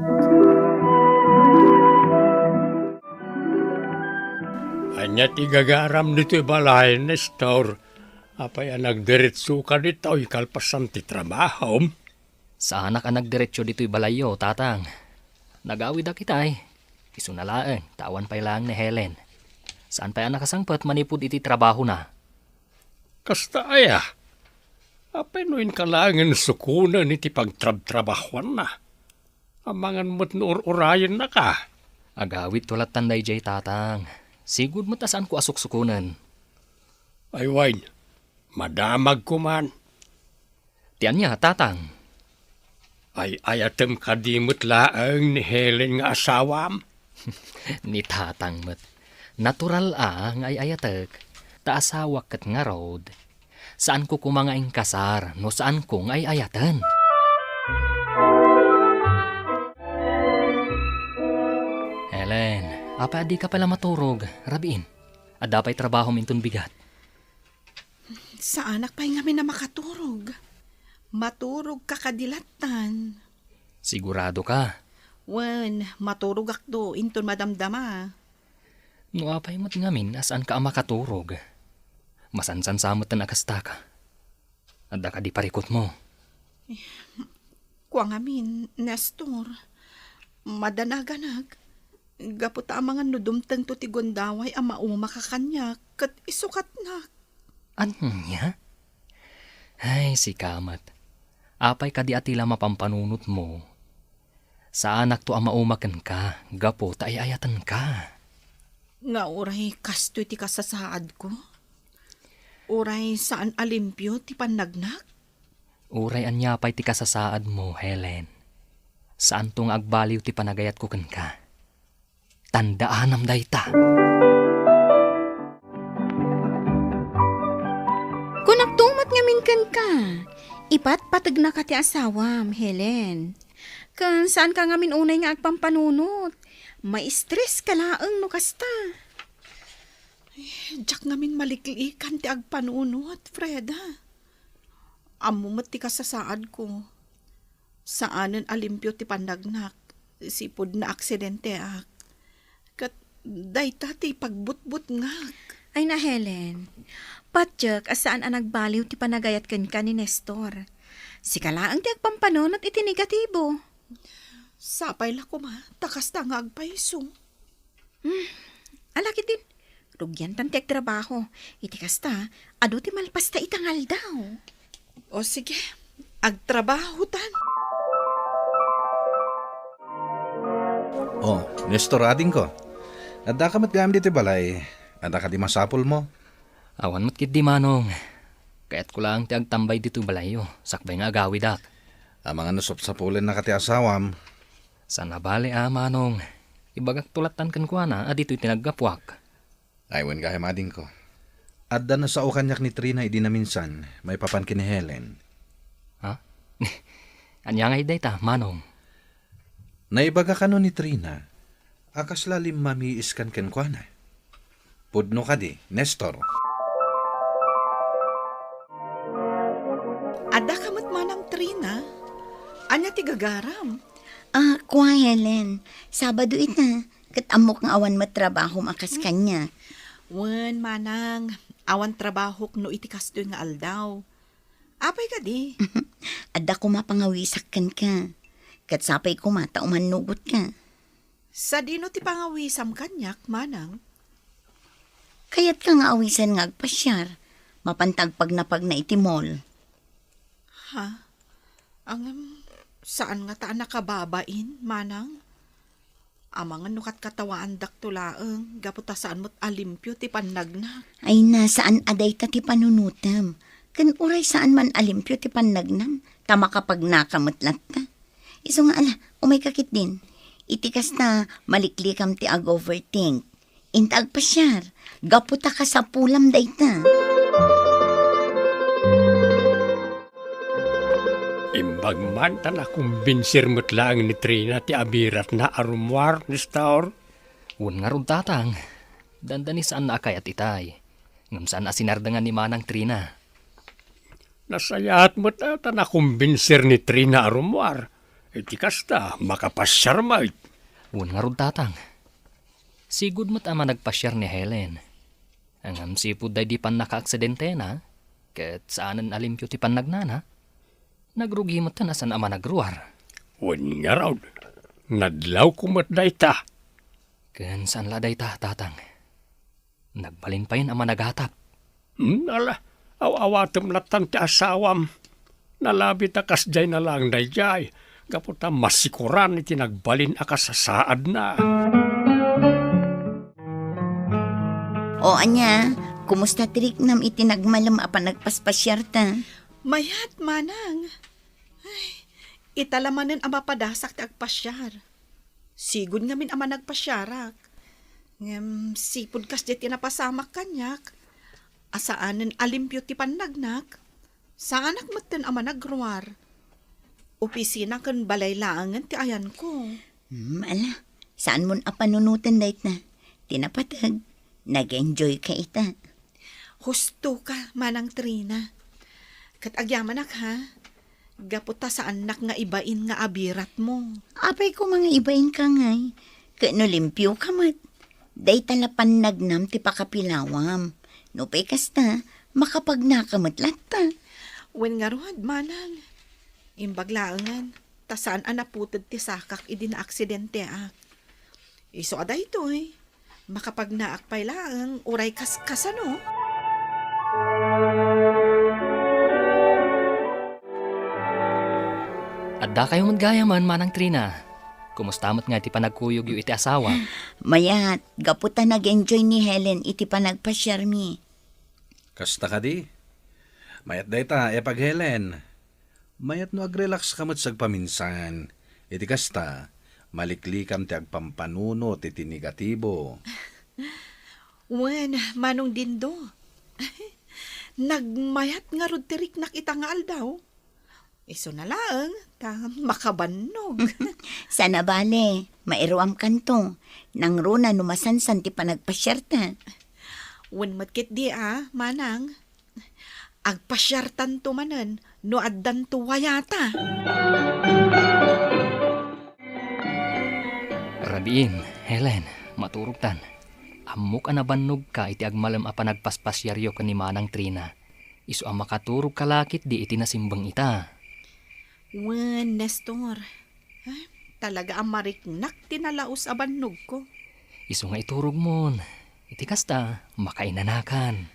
Ania ti gagaram ditoy balay, Nestor? Apay a nagdiretso ka ditoy kalpasan ti trabahom? Saanak a nagdiretso ditoy balayyo, Tatang. Nagawidak itay. Isuna laeng, ta awan pay laeng ni Helen. Saan pay a nakasangpet manipud iti trabahona. Kasta aya? Apay no inka laengen sukonen iti pagtrabtrabahuanna? Amangan met no ur-urayennaka. Agawidto lattan daydiay, Tatang. Sigud met a saanko a suksukonen. Ay wen, madamagko man. Ti ania, Tatang? Ay-ayatem kadi met laeng ni Helen nga asawam? Ni Tatang met. Natural a nga ay-ayatek, ta asawak ket ngarud. Saanko koma nga inkasar no saanko nga ay-ayaten. Helen, apay a dika pay la maturog, rabiin? Adda pay trabahom inton bigat? Saanak pay ngamin a makaturog. Maturog ka kadi lattan. Sigurado ka? Wen, maturogakto inton madamdama. No apay met ngamin a saanka a makaturog? Masansansa metten a kastaka. Adda kadi parikutmo? Kua ngamin, Nestor, madanaganak. Gapu ta amangan no dumtengto ti gundaway a maumaka kaniak ket isukatnak. Ania? Ay, sika met. Apay kadi a ti la mapampanunotmo? Saanakto a mauma kenka gapu ta ay-ayatenka. Nga uray kastoy ti kasasaadko? Uray saan a limpio ti pannagnak? Uray ania pay ti kasasaadmo, Helen, saanto nga agbaliw ti panagayatko kenka. Tandaanam dayta. Kunakto met ngamin kenka, ipatpategnaka ti asawam, Helen. Ken saanka ngamin unay nga agpampanunot. Maistreska laeng no kasta. Diak ngamin maliklikan ti agpanunot, Freda. Ammo met ti kasasaadko. Saanen a limpio ti pannagnak, sipud naaksidenteak. Ket dayta ti pagbutbutngak. Ay na, Helen, patiek a saan a nagbaliw ti panagayat kenka ni Nestor. Sika laeng ti agpampanunot iti negatibo. Sapay la koma ta kasta nga agpayso. Hmm, ala ketdin, rugiantan ti agtrabaho. Iti kasta, adu ti malpasta ita nga aldaw. O sige, agtrabahotan. O, Nestor, adingko. Addaka met gayam ditoy balay. Adda kadi masapulmo? Awan met ketdi, Manong. Kayatko laeng ti agtambay ditoy balayyo, sakbay nga agawidak. Amangan no sapsapulennaka ti asawam. Saan a bale a, Manong. Ibagakto lattan kenkuana a ditoy ti naggapuak. Ay, wen gayam, adingko. Adda nasao kaniak ni Trina idi naminsan, maipapan ken ni Helen. Ha? Ania ngay dayta, Manong? Naibaga kano ni Trina a kasla limmamiiskan kenkuana. Pudno kadi, Nestor. Addaka met, Manang Trina? Ania ti gagaram? Ah, kua, Helen. Sabado ita, ket ammok nga awan met trabahom a kas kaniak. Wen, Manang, awan trabahok no iti kastoy nga aldaw. Apay kadi? Adda koma pangawisak kenka. Ket sapay koma ta umannugotka. Sadino ti pangawisam kaniak, Manang? Kayatka nga awisen nga agpasiar, mapanta agpagnapagna iti mall. Ha? Ngem, saan ngata a nakababain, Manang? Amangan no katkatawaandakto laeng, gapu ta saan met a limpio ti pannagnak. Ay na, saan a dayta ti panunotem. Ken uray saan man a limpio ti pannagnam, ta makapagnaka met latta. Isu nga ala, umayka ketdin. Iti kasta, maliklikam ti ag-overthink. Inta agpasiar, gapu ta kasapulam dayta. Imbag man ta nakombinsir met laeng ni Trina ti abiratna a rummuar, Nestor. Wen ngarud, Tatang. Dandani saanna a kayat itay. Ngem saan a sinardengan ni Manang Trina. Nasayaat met a ta nakombinsir ni Trina a rummuar. Iti kasta, makapasiar met. Wen ngarud, Tatang. Sigud met a managpasiar ni Helen. Ngem sipud daydi pannakaaksidentena, ket saanen a limpio ti pannagnana, nagrugi metten a saan a managruar. Wen ngarud, nadlawko met dayta. Ken saan la dayta, Tatang. Nagbalin payen a managatap. Hmm, ala, aw-awatem lattan ti asawam. Nalabi ta kasdiayna laeng daydiay, gapu ta masikoran iti nagbalin a kasasaadna. O ania, kumusta ti riknam iti nagmalem a panagpaspasiarta? Mayat, Manang. Ay, ita la manen a mapadasak ti agpasiar. Sigud ngamin a managpasiarak. Ngem sipud kasdiay ti napasamak kaniak, a saanen a limpio ti pannagnak, saanak metten a managruar. Opisina ken balay laengen ti ayanko. Hmm, ala, saanmon a panunoten dayta. Ti napateg, nag-enjoyka ita. Husto ka, Manang Trina. Ket agyamanak, ha? Gapu ta saannak nga ibain nga abiratmo. Apay koma nga ibainka ngay, ket no limpioka met, dayta la pannagnam ti pakapilawam. No pay kasta, makapagnaka met latta. Wen ngarud, Manang. Imbag laengen, ta saan a naputed ti sakak idi naaksidenteak. Isu a daytoy, makapagnaak pay laeng uray kas-, kasano? Adda kayo met gayamen, Manang Trina. Kumusta met nga ti panagkuyogyo iti asawa? Mayat, gapu ta nag-enjoy ni Helen iti panagpasiarmi. Kasta kadi? Mayat dayta, Epag Helen. Mayat no agrelax ka met sagpaminsan. Iti kasta, maliklikam ti agpampanunot iti negatibo. Wen, Manong Dindo. Nagmayat ngarud ti riknak ita nga aldaw. Isuna laeng ta makabannog. Saan a bale, mairuamkanto. Nangruna no masansan ti panagpasiarta. Wen met ketdi a, Manang. Agpasiartanto manen no addanto wayata. Rabiin, Helen, maturogtan. Ammok a nabannogka iti agmalem a panagpaspasiaryo ken ni Manang Trina. Isu a makaturogka la ketdi iti nasimbeng ita. Wen, Nestor. Ah, talaga a mariknak ti nalaus a bannogko. Isu nga iturogmon. Iti kasta, makainanakan.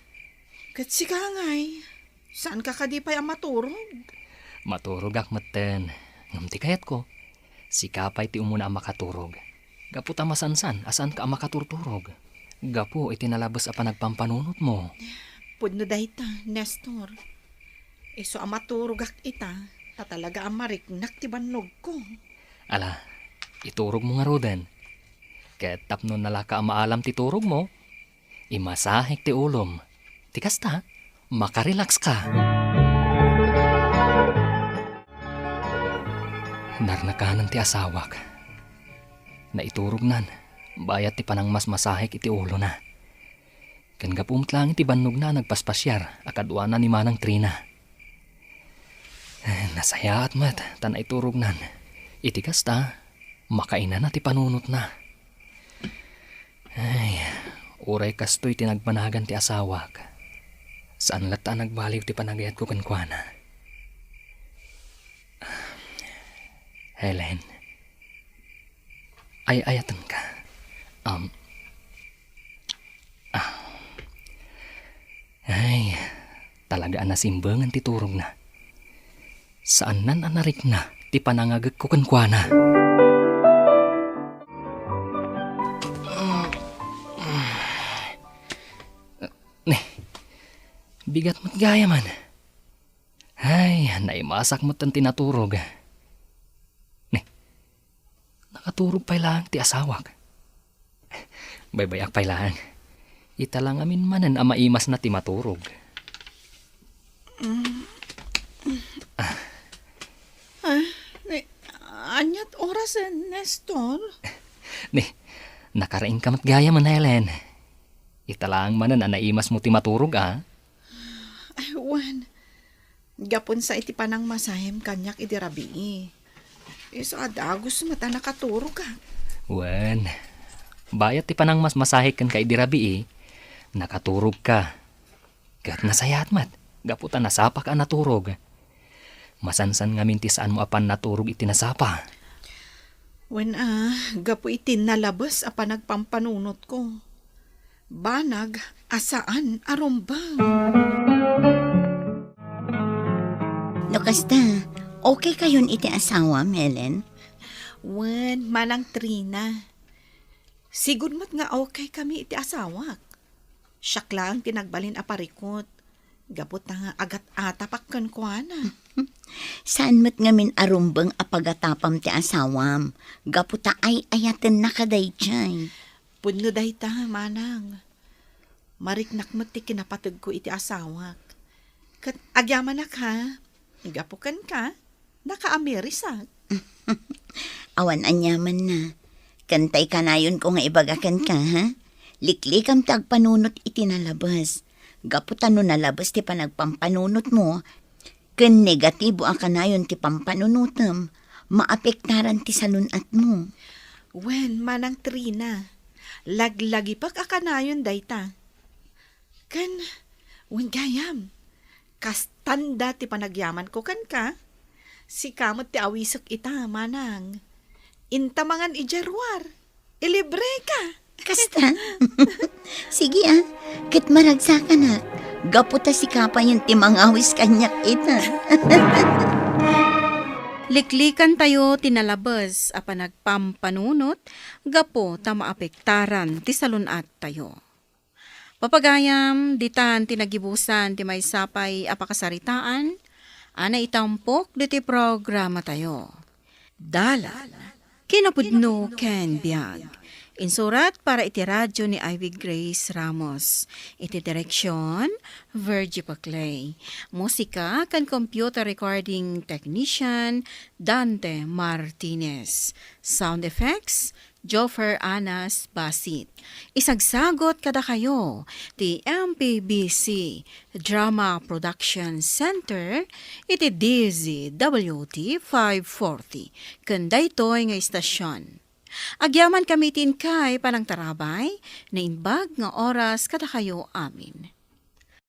Ket sika ngay, saanka kadi pay a maturog? Maturogak metten. Ngem ti kayatko, sika pay ti umuna a makaturog. Gapu ta masansan a saanka a makaturturog. Gapu iti nalabes a panagpampanunotmo. Pudno dayta, Nestor. Isu a maturogak ita, ta talaga a mariknak ti bannogko. Ala, iturogmo ngaruden. Ket tapno nalaka a maalam ti turogmo, imasahek ti ulom. Ti kasta, makarelax ka. Narnakanan ti asawak. Naiturognan, bayat ti panangmasmasahek iti ulona. Ken gapu met laeng iti bannogna a nagpaspasiar a kaduana ni Manang Trina. Eh, nasayaat met ta naiturognan. Iti kasta, makainana ti panunotna. Ay, uray kastoy ti nagbanagan ti asawak. Saan latta a nagbaliw ti panagayatko kenkuana. Helen, ay-ayatenka. Um, ah. Ay, talaga a nasimbengan ti turogna. Saannan a narikna ti panangagekko kenkuana. Ne, bigat met gayamen. Ay, naimasak met ti naturog. Ne, nakaturog pay laeng ti asawak. Baybay-ak pay laeng. Ita la ngamin manen a maimasna ti maturog. Ah, ni, aniat orasen, Nestor? Ni, nakaraingka met gayamen, Helen. Ita laeng manen a naimasmo ti maturog, a? Ay, wen. Gapun sa iti panangmasahim kaniak idi rabii. Isu a dagus met a nakaturogak. Wen, bayat ti panangmasmasahek kenka idi rabii, nakaturogka. Ket nasayaat met, gapu ta nasapaka a naturog. Masansan ngamin ti saanmo a pannaturog iti nasapa. Wen a, gapu iti nalabes a panagpampanunotko. Banag a saan a rumbeng. No kasta, okay kayon iti asawam, Helen? Wen, Manang Trina. Sigud met nga okay kami iti asawak. Siak laeng ti nagbalin a parikut. Gapu ta nga agat-atapak kenkuana. Saan met ngamin a rumbeng a pagatapam ti asawam, gapu ta ay-ayatenna kadaydiay. Pudno dayta, Manang. Mariknak met ti kinapategko iti asawak. Ket agyamanak, ha? Gapu kenka, nakaamirisak. Awan aniamanna. Ken tay kanayonko nga ibaga kenka, ha? Liklikam ti agpanunot iti nalabes. Gapu ta no nalabes ti panagpampanunotmo, ken negatibo a kanayon ti pampanunotem, maapektaran ti salun-atmo. Wen, Manang Trina, laglagipek a kanayon dayta. Ken, wen gayam, kastanda ti panagyamanko kenka, sika met ti awisek ita, Manang. Inta mangan idiay ruar. Ilibreka. Kasta? Sige, ah. Ket maragsakanak. Gapu ta sika payen ti mangawis kaniak ita. Liklikantayo ti nalabes a panagpampanunot gapu ta maapektaran ti salun-attayo. Papagayam, ditan ti nagibusan ti maysa pay a pakasaritaan a naitampok ditoy programatayo. Dalan, kinapudno ken biag. Insurat para iti radio ni Ivy Grace Ramos. Iti direksyon, Virgie Paclay. Musika ken computer recording technician, Dante Martinez. Sound effects, Joffer Anas Basit. Isagsagot kadakayo ti M P B C Drama Production Center iti D Z W T five forty ken daytoy nga istasyon. Agyamankami ti inkay panangtarabay, naimbag nga oras kadakayo amin.